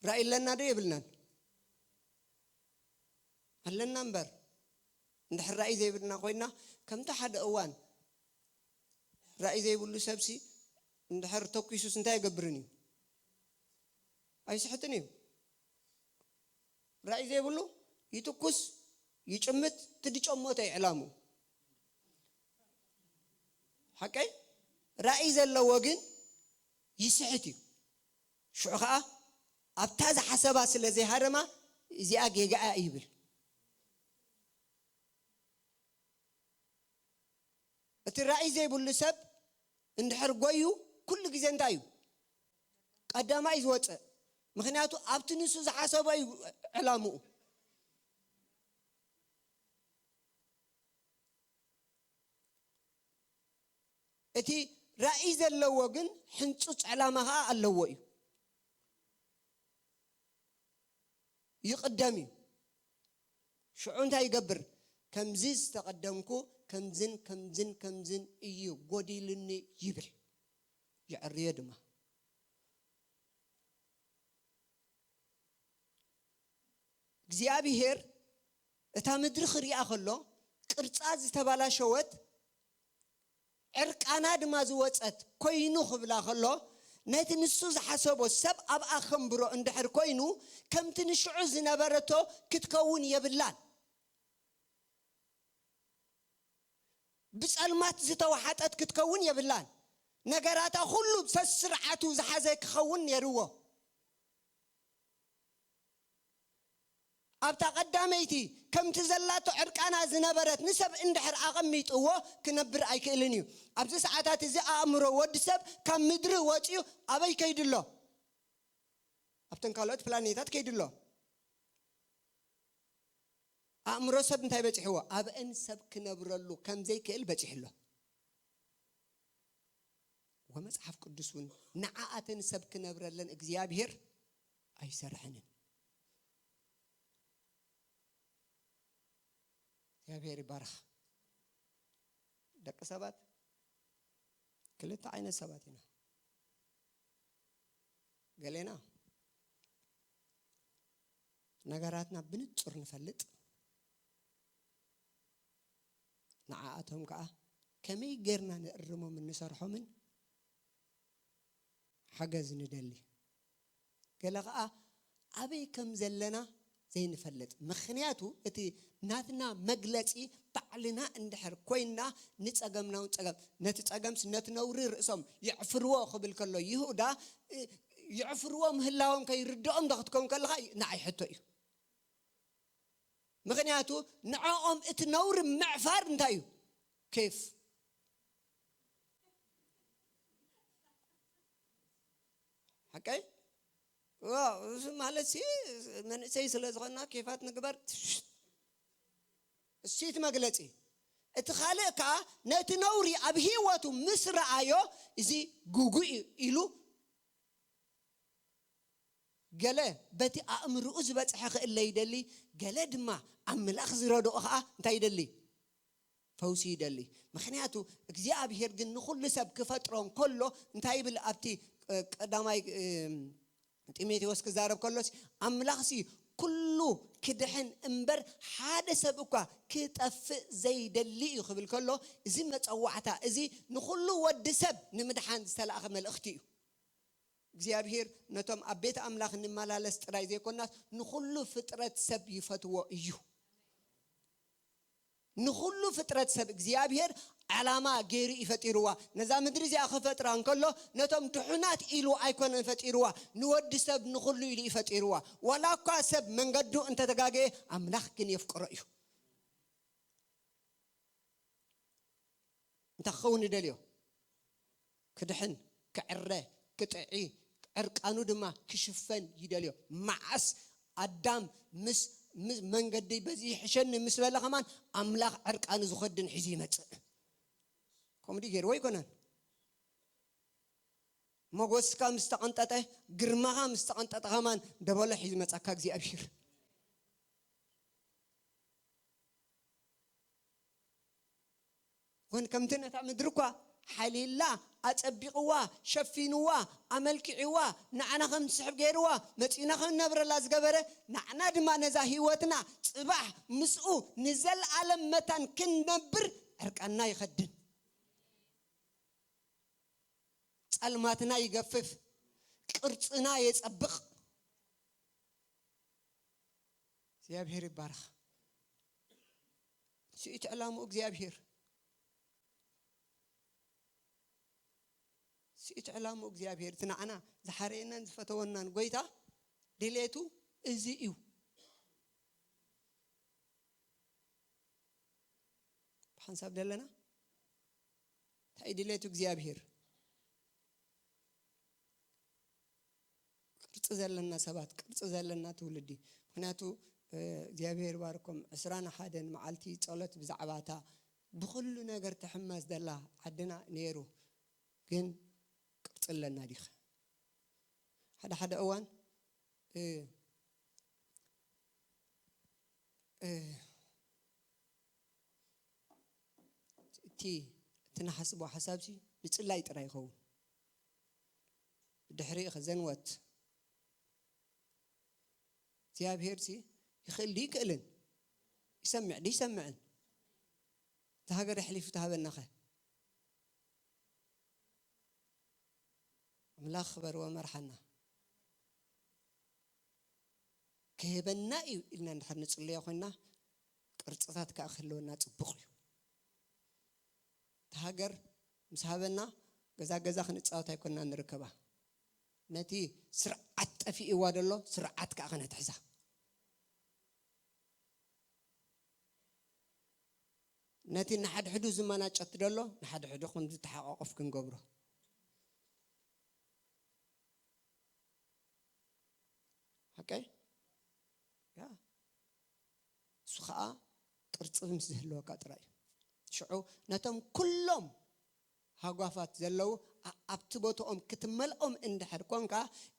ራእይ ኣለና ዶ የብልናን? ኣለና እምበር፣ እንድሕር ራእይ ዘይብልና ኮይና፣ ከምቲ ሓደ እዋን ራእይ ዘይብሉ ሰብሲ እንድሕር ተኲሱስ እንታይ ይገብርን እዩ? ኣይስሕትን እዩ። ራእይ ዘይብሉ ይትኩስ፣ ይጭምት፣ ትድጨሞተ እዩ ዕላሙ። ሓቀይ? ራእይ ዘለዎ ግን ይስሕት እዩ። ሽዑ ኸዓ ኣብታ ዝሓሰባ ስለ ዘይሃረማ፣ እዚኣ ጌጋኣ ይብል። እቲ ራእይ ዘይብሉ ሰብ እንድሕር ጎዩ፣ ኩሉ ግዜ እንታይ እዩ? ቀዳማይ እዩ ዝወፅእ። ምኽንያቱ ኣብቲ ንሱ ዝሓሰቦ እዩ ዕላምኡ። እቲ ራእይ ዘለዎ ግን ሕንጹጽ ዕላማ ኸዓ ኣለዎ እዩ። ይቕደም እዩ። ሽዑ እንታይ ይገብር? ከምዚ ዝተቐደምኩ ከምዝን ከምዝን ከምዝን እዩ ጎዲልኒ ይብል። የዕርዮ ድማ። እግዚኣብሄር እታ ምድሪ ክሪኣ ከሎ፣ ቅርጻ ዝተባላሸወት፣ ዕርቃና ድማ ዝወጸት ኮይኑ ክብላ ከሎ፣ ነቲ ንሱ ዝሓሰቦ ሰብ ኣብኣ ከንብሮ እንድሕር ኮይኑ፣ ከምቲ ንሽዑ ዝነበረቶ ክትከውን የብላን። ብጸልማት ዝተወሓጠት ክትከውን የብላን። ነገራታ ኩሉ ሰስርዓቱ ዝሓዘ ክኸውን ነይርዎ። ኣብታ ቀዳመይቲ ከምቲ ዘላቶ ዕርቃና ዝነበረት ንሰብ እንድሕር ኣቐሚጥዎ ክነብር ኣይክእልን እዩ። ኣብዚ ሰዓታት እዚ ኣእምሮ ወዲ ሰብ ካብ ምድሪ ወፂኡ ኣበይ ከይዱ ኣሎ? ኣብተን ካልኦት ፕላኔታት ከይዱ ኣሎ። ኣእምሮ ሰብ እንታይ በፂሕዎ? ኣብአን ሰብ ክነብረሉ ከም ዘይክእል በፂሑ ኣሎ። ወመጽሓፍ ቅዱስ እውን ንዓኣተን ሰብ ክነብረለን እግዚኣብሔር ኣይሰርሐንን። እግዚኣብሔር ይባረኽ። ደቂ ሰባት ክልተ ዓይነት ሰባት ኢና። ገሌና ነገራትና ብንጹር ንፈልጥ፣ ንዓኣቶም ከኣ ከመይ ጌርና ንእርሞምን ንሰርሖምን ሓገዝ ንደሊ። ገለ ከኣ ኣበይ ከም ዘለና ዘይንፈልጥ። ምኽንያቱ እቲ ናትና መግለጺ ባዕልና እንድሕር ኮይንና ንጸገምና እውን ጸገም፣ ነቲ ጸገምስ ነቲ ነውሪ ርእሶም የዕፍርዎ ክብል ከሎ ይሁዳ፣ እ፣ የዕፍርዎ ምህላዎም ከይርድኦም ዶ ክትከውን ከለኻ ንዓይ ሕቶ እዩ። ምኽንያቱ ንዕኦም እቲ ነውሪ ምዕፋር እንታይ እዩ? ኬፍ። ሓቀይ? ዋው፣ እዚ ማለት ሲ መንእሰይ ስለ ዝኾንና ኬፋት ንግበር። እሱ እቲ መግለጺ። እቲ ካልእ ከኣ ነቲ ነውሪ ኣብ ህይወቱ ምስ ረኣዮ፣ እዚ ግጉይ እዩ ኢሉ፣ ገለ በቲ ኣእምርኡ ዝበጽሐ ክእለ ይደሊ፣ ገለ ድማ ኣምላኽ ዝረድኦ ከኣ እንታይ ይደሊ? ፈውሲ ይደሊ። ምኽንያቱ እግዚኣብሔር ግን ንኹሉ ሰብ ክፈጥሮ እንከሎ እንታይ ይብል ኣብቲ፣ እ፣ ቀዳማይ፣ እ፣ ጢሞቴዎስ ክዛረብ ከሎስ፣ ኣምላኽሲ ኩሉ ክድሕን እምበር ሓደ ሰብ እኳ ክጠፍእ ዘይደሊ እዩ ክብል ከሎ፣ እዚ መጸዋዕታ እዚ ንኹሉ ወዲ ሰብ ንምድሓን ዝተላእኸ መልእኽቲ እዩ። እግዚኣብሔር ነቶም ኣብ ቤት ኣምላኽ እንመላለስ ጥራይ ዘይኮናስ ንኹሉ ፍጥረት ሰብ ይፈትዎ እዩ። ንኹሉ ፍጥረት ሰብ እግዚኣብሔር ዓላማ ገይሩ እዩ ፈጢርዋ። ነዛ ምድሪ እዚኣ ክፈጥራ እንከሎ ነቶም ድሑናት ኢሉ ኣይኮነን ፈጢርዋ፣ ንወዲ ሰብ ንኹሉ ኢሉ እዩ ፈጢርዋ። ዋላ እኳ ሰብ መንገዱ እንተተጋገየ ኣምላኽ ግን የፍቅሮ እዩ። እንታይ ክኸውን ይደልዮ? ክድሕን፣ ክዕረ፣ ክጥዒ፣ ዕርቃኑ ድማ ክሽፈን ይደልዮ። መዓስ ኣዳም ምስ፣ ምስ መንገዲ በዚ ይሕሸኒ ምስ በለ ከማን ኣምላኽ ዕርቃኑ ዝኸድን ሒዙ ይመጽእ። ከምኡ ድዩ ገይርዎ? ኣይኮነን። ሞገስካ ምስ ተቐንጠጠ፣ ግርማኻ ምስ ተቐንጠጠ ከማን ደበሎ ሒዙ መጻካ እግዚኣብሔር። ወን ከምቲ ነታ ምድሪ እኳ ሓሊላ፣ ኣጸቢቕዋ፣ ሸፊንዋ፣ ኣመልኪዕዋ፣ ንዓና ከም ትስሕብ ገይርዋ፣ መጺእና ከም ንነብረላ ዝገበረ፣ ንዓና ድማ ነዛ ህይወትና ጽባሕ ምስኡ ንዘለኣለም መታን ክንነብር ዕርቃንና ይኸድን። ጸልማትና ይገፍፍ፣ ቅርጽና የጸብቕ። እግዚኣብሔር ይባረኽ። ስኢት ዕላምኡ እግዚኣብሔር። እቲ ዕላምኡ እግዚኣብሔር፣ እቲ ንዓና ዝሓረየናን ዝፈተወናን ጎይታ ድሌቱ እዚ እዩ። ብሓንሳብ ደለና እንታይ ድሌቱ እግዚኣብሔር? ቅርጺ ዘለና ሰባት፣ ቅርጺ ዘለና ትውልዲ። ምኽንያቱ እግዚኣብሔር ባርኮም ዕስራን ሓደን መዓልቲ ጸሎት ብዛዕባታ ብኹሉ ነገር ትሕመስ ዘላ ዓድና ነይሩ። ግን ቅርጺ ኣለና ዲኸ? ሓደ ሓደ እዋን እቲ እቲ ንሓስቦ ሓሳብሲ ንጽላይ ጥራይ ይኸውን። ብድሕሪኡ ከዘንወት እግዚኣብሔር ሲ ይኽእል ድዩ ይክእልን? ይሰምዕ ድዩ ይሰምዕን? እዛ ሃገር የሕሊፉ ተሃበናኸ? ኣምላኽ ክበር ወመርሓና። ክህበና እዩ ኢልና እንድሕር ንጽልዮ ኮይና፣ ቅርጽታት ከኣ ክህልወና ጽቡቕ እዩ። እታ ሃገር ምስ ሃበና፣ ገዛ ገዛ ክንጻወት ኣይኮንና ንርከባ። ነቲ ስርዓት ጠፊእዋ ደሎ ስርዓት ከኣ ክነትሕዛ። ነቲ ንሓድሕዱ ዝመናጨት ደሎ ንሓድሕዱ ከም ዝተሓቋቆፍ ክንገብሮ። ሓቀይ? ያ። እሱ ኸኣ ቅርጺ ምስ ዝህልወካ ጥራይ እዩ። ሽዑ ነቶም ኩሎም ሃጓፋት ዘለዉ ኣብቲ ቦታኦም ክትመልኦም እንድሕር ኮንካ፣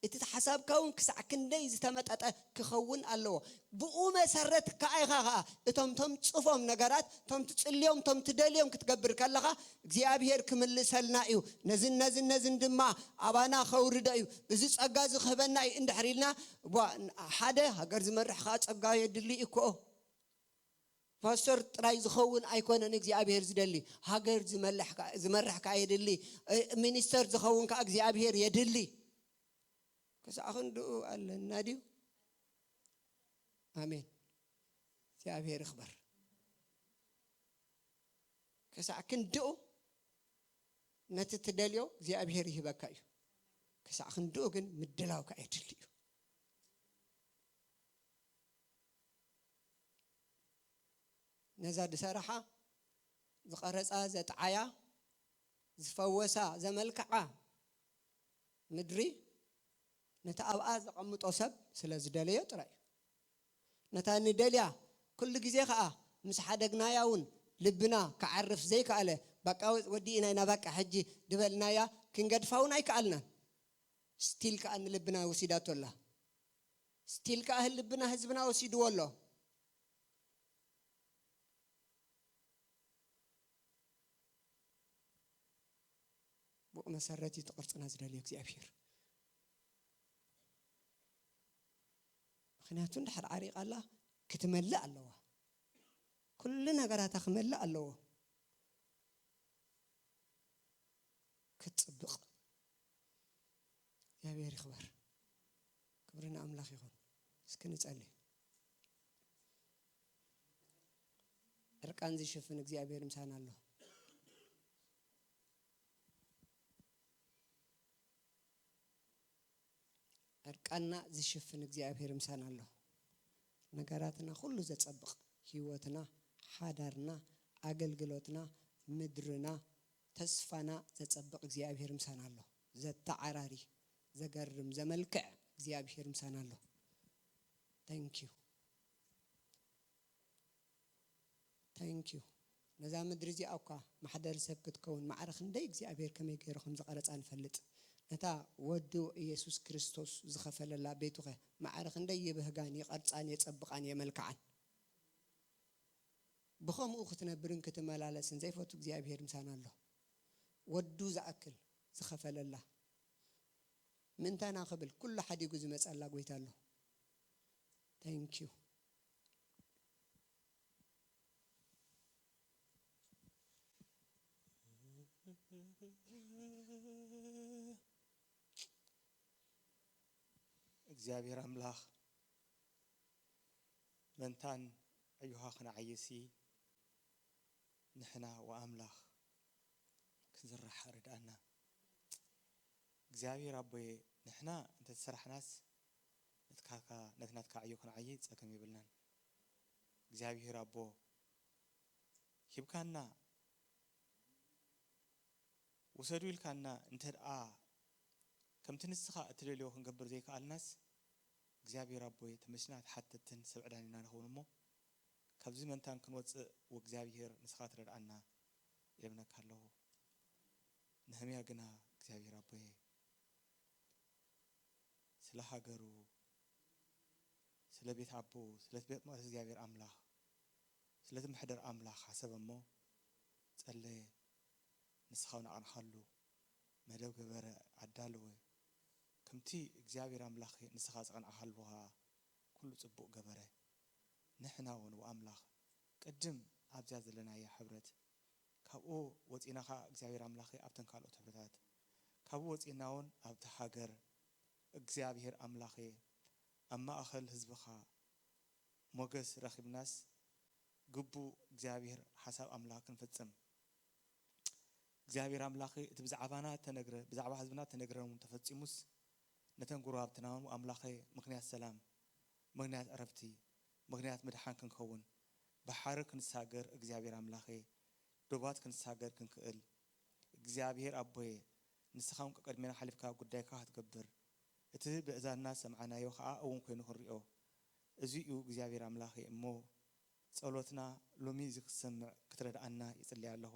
እቲ ሓሳብካ እውን ክሳዕ ክንደይ ዝተመጠጠ ክኸውን ኣለዎ። ብኡ መሰረት ከኣ ኢኻ ኸኣ እቶም ቶም ጽፎም ነገራት፣ ቶም ትጽልዮም፣ ቶም ትደልዮም ክትገብር ከለኻ እግዚኣብሔር ክምልሰልና እዩ። ነዝን ነዝን ነዝን ድማ ኣባና ከውርዶ እዩ። እዚ ጸጋ እዚ ክህበና እዩ እንድሕር ኢልና፣ ሓደ ሃገር ዝመርሕ ከኣ ጸጋ የድሊ እኮ። ፓስተር ጥራይ ዝኸውን ኣይኮነን እግዚኣብሔር ዝደሊ። ሃገር ዝመርሕ ከኣ የድሊ። ሚኒስተር ዝኸውን ከኣ እግዚኣብሔር የድሊ። ክሳዕ ክንድኡ ኣለና ድዩ? ኣሜን። እግዚኣብሔር ይኽበር። ክሳዕ ክንድኡ ነቲ ትደልዮ እግዚኣብሔር ይህበካ እዩ። ክሳዕ ክንድኡ ግን ምድላው ከኣ የድሊ እዩ። ነዛ ዝሰርሓ፣ ዝቐረጻ፣ ዘጥዓያ፣ ዝፈወሳ፣ ዘመልክዓ ምድሪ ነቲ ኣብኣ ዘቐምጦ ሰብ ስለ ዝደለዮ ጥራይ እዩ። ነታ ንደልያ ኩሉ ግዜ ኸኣ ምስ ሓደግናያ እውን ልብና ክዓርፍ ዘይከኣለ፣ በቃ ወዲእና ኢና፣ በቃ ሕጂ ድበልናያ ክንገድፋ እውን ኣይከኣልናን። ስቲል ከኣ ንልብና ወሲዳቶ ኣላ። ስቲል ከኣ ልብና ህዝብና ወሲድዎ ኣሎ። ብኡ መሰረት እዩ እቲ ቅርጽና ዝደልዮ እግዚኣብሔር። ምኽንያቱ እንድሕር ዓሪቓ ኣላ ክትመልእ ኣለዋ። ኩሉ ነገራታ ክመልእ ኣለዎ። ክትጽብቕ። እግዚኣብሔር ይኽበር። ክብሪ ንኣምላኽ ይኹን። እስኪ ንጸሊ። ዕርቃን ዝሽፍን እግዚኣብሔር ምሳና ኣሎ። ዕርቃንና ዝሽፍን እግዚኣብሔር ምሳና ኣሎ። ነገራትና ኩሉ ዘጸብቕ፣ ህይወትና፣ ሓዳርና፣ ኣገልግሎትና፣ ምድርና፣ ተስፋና ዘጸብቕ እግዚኣብሔር ምሳና ኣሎ። ዘተዓራሪ፣ ዘገርም፣ ዘመልክዕ እግዚኣብሔር ምሳና ኣሎ። Thank you። Thank you። ነዛ ምድሪ እዚኣ እኳ ማሕደር ሰብ ክትከውን ማዕረ ክንደይ እግዚኣብሔር ከመይ ገይሩ ከም ዝቐረጻ ንፈልጥ። ነታ ወዱ ኢየሱስ ክርስቶስ ዝኸፈለላ ቤቱኸ ማዕረ ክንደይ ይብህጋን ይቐርጻን የጸብቓን የመልክዓን። ብኸምኡ ክትነብርን ክትመላለስን ዘይፈቱ እግዚኣብሔር ምሳና ኣሎ። ወዱ ዝኣክል ዝኸፈለላ ምእንታና ክብል ኩሉ ሓዲጉ ዝመጸላ ጎይታ ኣሎ። Thank you። እግዚኣብሔር ኣምላኽ መንታን ዕዩኻ ክንዓይሲ ንሕና ወኣምላኽ ክንዝራሕ ርድኣና። እግዚኣብሔር ኣቦየ፣ ንሕና እንተተሰራሕናስ፣ ነትካካ-፣ ነቲ ናትካ ዕዮ ክንዓዪ ጸገም የብልናን። እግዚኣብሔር ኣቦ፣ ሂብካና፣ ውሰዱ ኢልካና እንተ ደኣ ከምቲ ንስኻ እትደልዮ ክንገብር ዘይከኣልናስ፣ እግዚኣብሔር ኣቦይ፣ ተመሲና ተሓተትትን ሰብ ዕዳን ኢና ንኸውን እሞ፣ ካብዚ መንታን ክንወጽእ፣ ወእግዚኣብሔር፣ ንስኻ ትረድኣና፣ እለምነካ ኣለኹ። ነህምያ ግና፣ እግዚኣብሔር ኣቦይ፣ ስለ ሃገሩ፣ ስለ ቤት ኣቦኡ፣ ስለ ቤት መቕደስ እግዚኣብሔር ኣምላኽ፣ ስለቲ መሕደር ኣምላኽ ሓሰበ እሞ፣ ጸለየ፣ ንስኻ እውን ኣቕንዓሉ፣ መደብ ገበረ፣ ኣዳለወ። ከምቲ እግዚኣብሔር ኣምላኽ ንስኻ ዝቐንዓኻሉ ኸኣ ኩሉ ጽቡቕ ገበረ። ንሕና እውን ወኣምላኽ ቅድም ኣብዚኣ ዘለናያ ሕብረት፣ ካብኡ ወጺእና ኸኣ እግዚኣብሔር ኣምላኸ ኣብተን ካልኦት ሕብረታት፣ ካብኡ ወጺእና እውን ኣብቲ ሃገር እግዚኣብሔር ኣምላኸ ኣብ ማእኸል ህዝብኻ ሞገስ ረኺብናስ ግቡእ እግዚኣብሔር ሓሳብ ኣምላኽ ክንፍጽም። እግዚኣብሔር ኣምላኸ እቲ ብዛዕባና እተነግረ፣ ብዛዕባ ህዝብና እተነግረ እውን ተፈጺሙስ፣ ነተን ጎረባብትና እውን ኣምላኸ ምኽንያት ሰላም፣ ምኽንያት ዕረፍቲ፣ ምኽንያት ምድሓን ክንከውን፣ ባሕሪ ክንሳገር እግዚኣብሔር ኣምላኸ፣ ዶባት ክንሳገር ክንክእል እግዚኣብሔር ኣቦየ፣ ንስኻ እውን ቀቅድሜና ሓሊፍካ ጉዳይካ ክትገብር፣ እቲ ብእዛንና ዝሰምዓናዮ ኸኣ እውን ኮይኑ ክንሪኦ፣ እዚ እዩ እግዚኣብሔር ኣምላኸ እሞ፣ ጸሎትና ሎሚ እዚ ክትሰምዕ ክትረድኣና ይጽሊ ኣለኹ።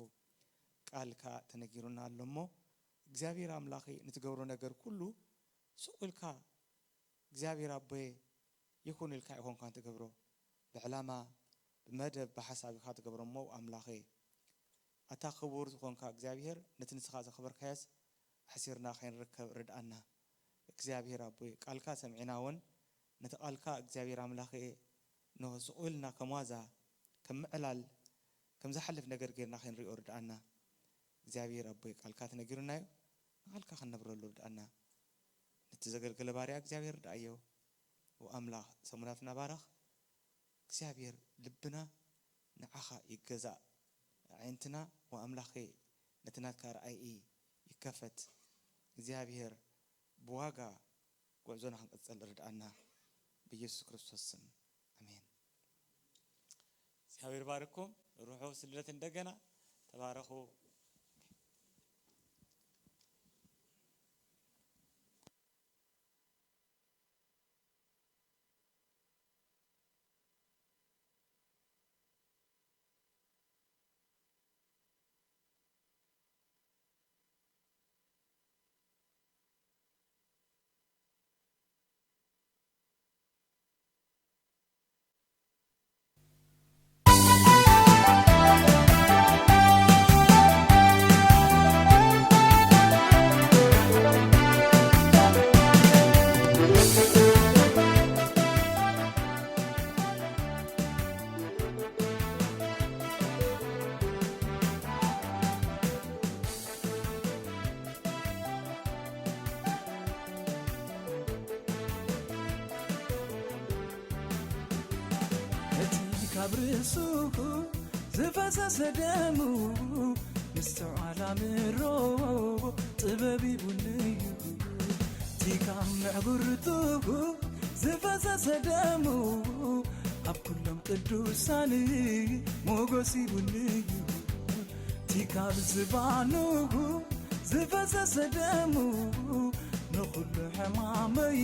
ቃልካ ተነጊሩና ኣሎ እሞ፣ እግዚኣብሔር ኣምላኸ፣ ንትገብሮ ነገር ኩሉ ስቕ ኢልካ እግዚኣብሔር ኣቦየ ይኹን ኢልካ ኣይኮንካን ትገብሮ። ብዕላማ፣ ብመደብ፣ ብሓሳብ ኢኻ ትገብሮ እሞ፣ ኣምላኸ፣ ኣታ ክቡር ዝኾንካ እግዚኣብሔር፣ ነቲ ንስኻ ዘኽበርካዮስ ኣሕሲርና ከይንርከብ ርድኣና። እግዚኣብሔር ኣቦይ፣ ቃልካ ሰሚዕና እውን ነቲ ቃልካ እግዚኣብሔር ኣምላኸ፣ እንሆ ስቕ ኢልና ከም ዋዛ፣ ከም ምዕላል፣ ከም ዝሓልፍ ነገር ጌርና ከይንሪኦ ርድኣና። እግዚኣብሔር ኣቦይ፣ ቃልካ ተነጊሩና እዩ፣ ንቃልካ ክንነብረሉ ርድኣና። ነቲ ዘገልገለ ባርያ እግዚኣብሔር ርድኣዮ። ወኣምላኽ፣ ሰሙናትና ባረኽ። እግዚኣብሔር፣ ልብና ንዓኻ ይገዛእ። ኣዒንትና፣ ወኣምላኸ፣ ነቲ ናትካ ርኣይ ይከፈት። እግዚኣብሔር፣ ብዋጋ ጉዕዞና ክንቅጽል ርድኣና። ብኢየሱስ ክርስቶስ ስም፣ ኣሜን። እግዚኣብሔር ባርኩም። ርሑስ ልደት እንደገና። ተባረኹ። እቲ ካብ ርእሱ ዝፈሰሰ ደሙ፣ ምስትውዓል ኣምሮ ጥበብ ይቡን እዩ። እቲ ካብ ምዕጉርቱ ዝፈሰሰ ደሙ፣ ኣብ ኩሎም ቅዱሳን ሞገስ ይቡን እዩ። እቲ ካብ ዝባኑ ዝፈሰሰ ደሙ፣ ንኹሉ ሕማመይ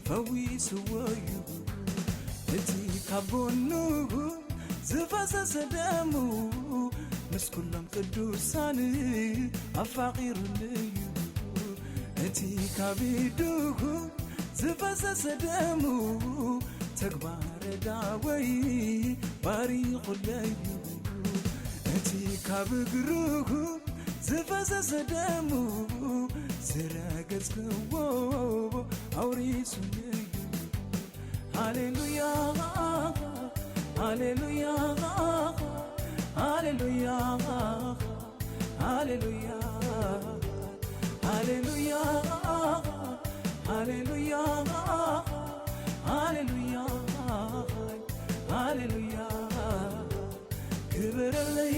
ፈዊስዎ እዩ። እቲ ካብ ጎኑ ዝፈሰሰ ደሙ፣ ምስ ኩሎም ቅዱሳን ኣፋቒሩኒ እዩ። እቲ ካብ ኢዱ ዝፈሰሰ ደሙ፣ ተግባረ ዳወይ ባሪኹለይ እዩ። እቲ ካብ እግሩ ዝፈሰሰ ደሙ፣ ዝረገጽክዎ ኣውሪሱኒ እዩ። ሃሌሉያ፣ ሃሌሉያ፣ ሃሌሉያ፣ ሃሌሉያ፣ ሃሌሉያ፣ ሃሌሉያ፣ ሃሌሉያ፣ ሃሌሉያ፣ ክብረለይ።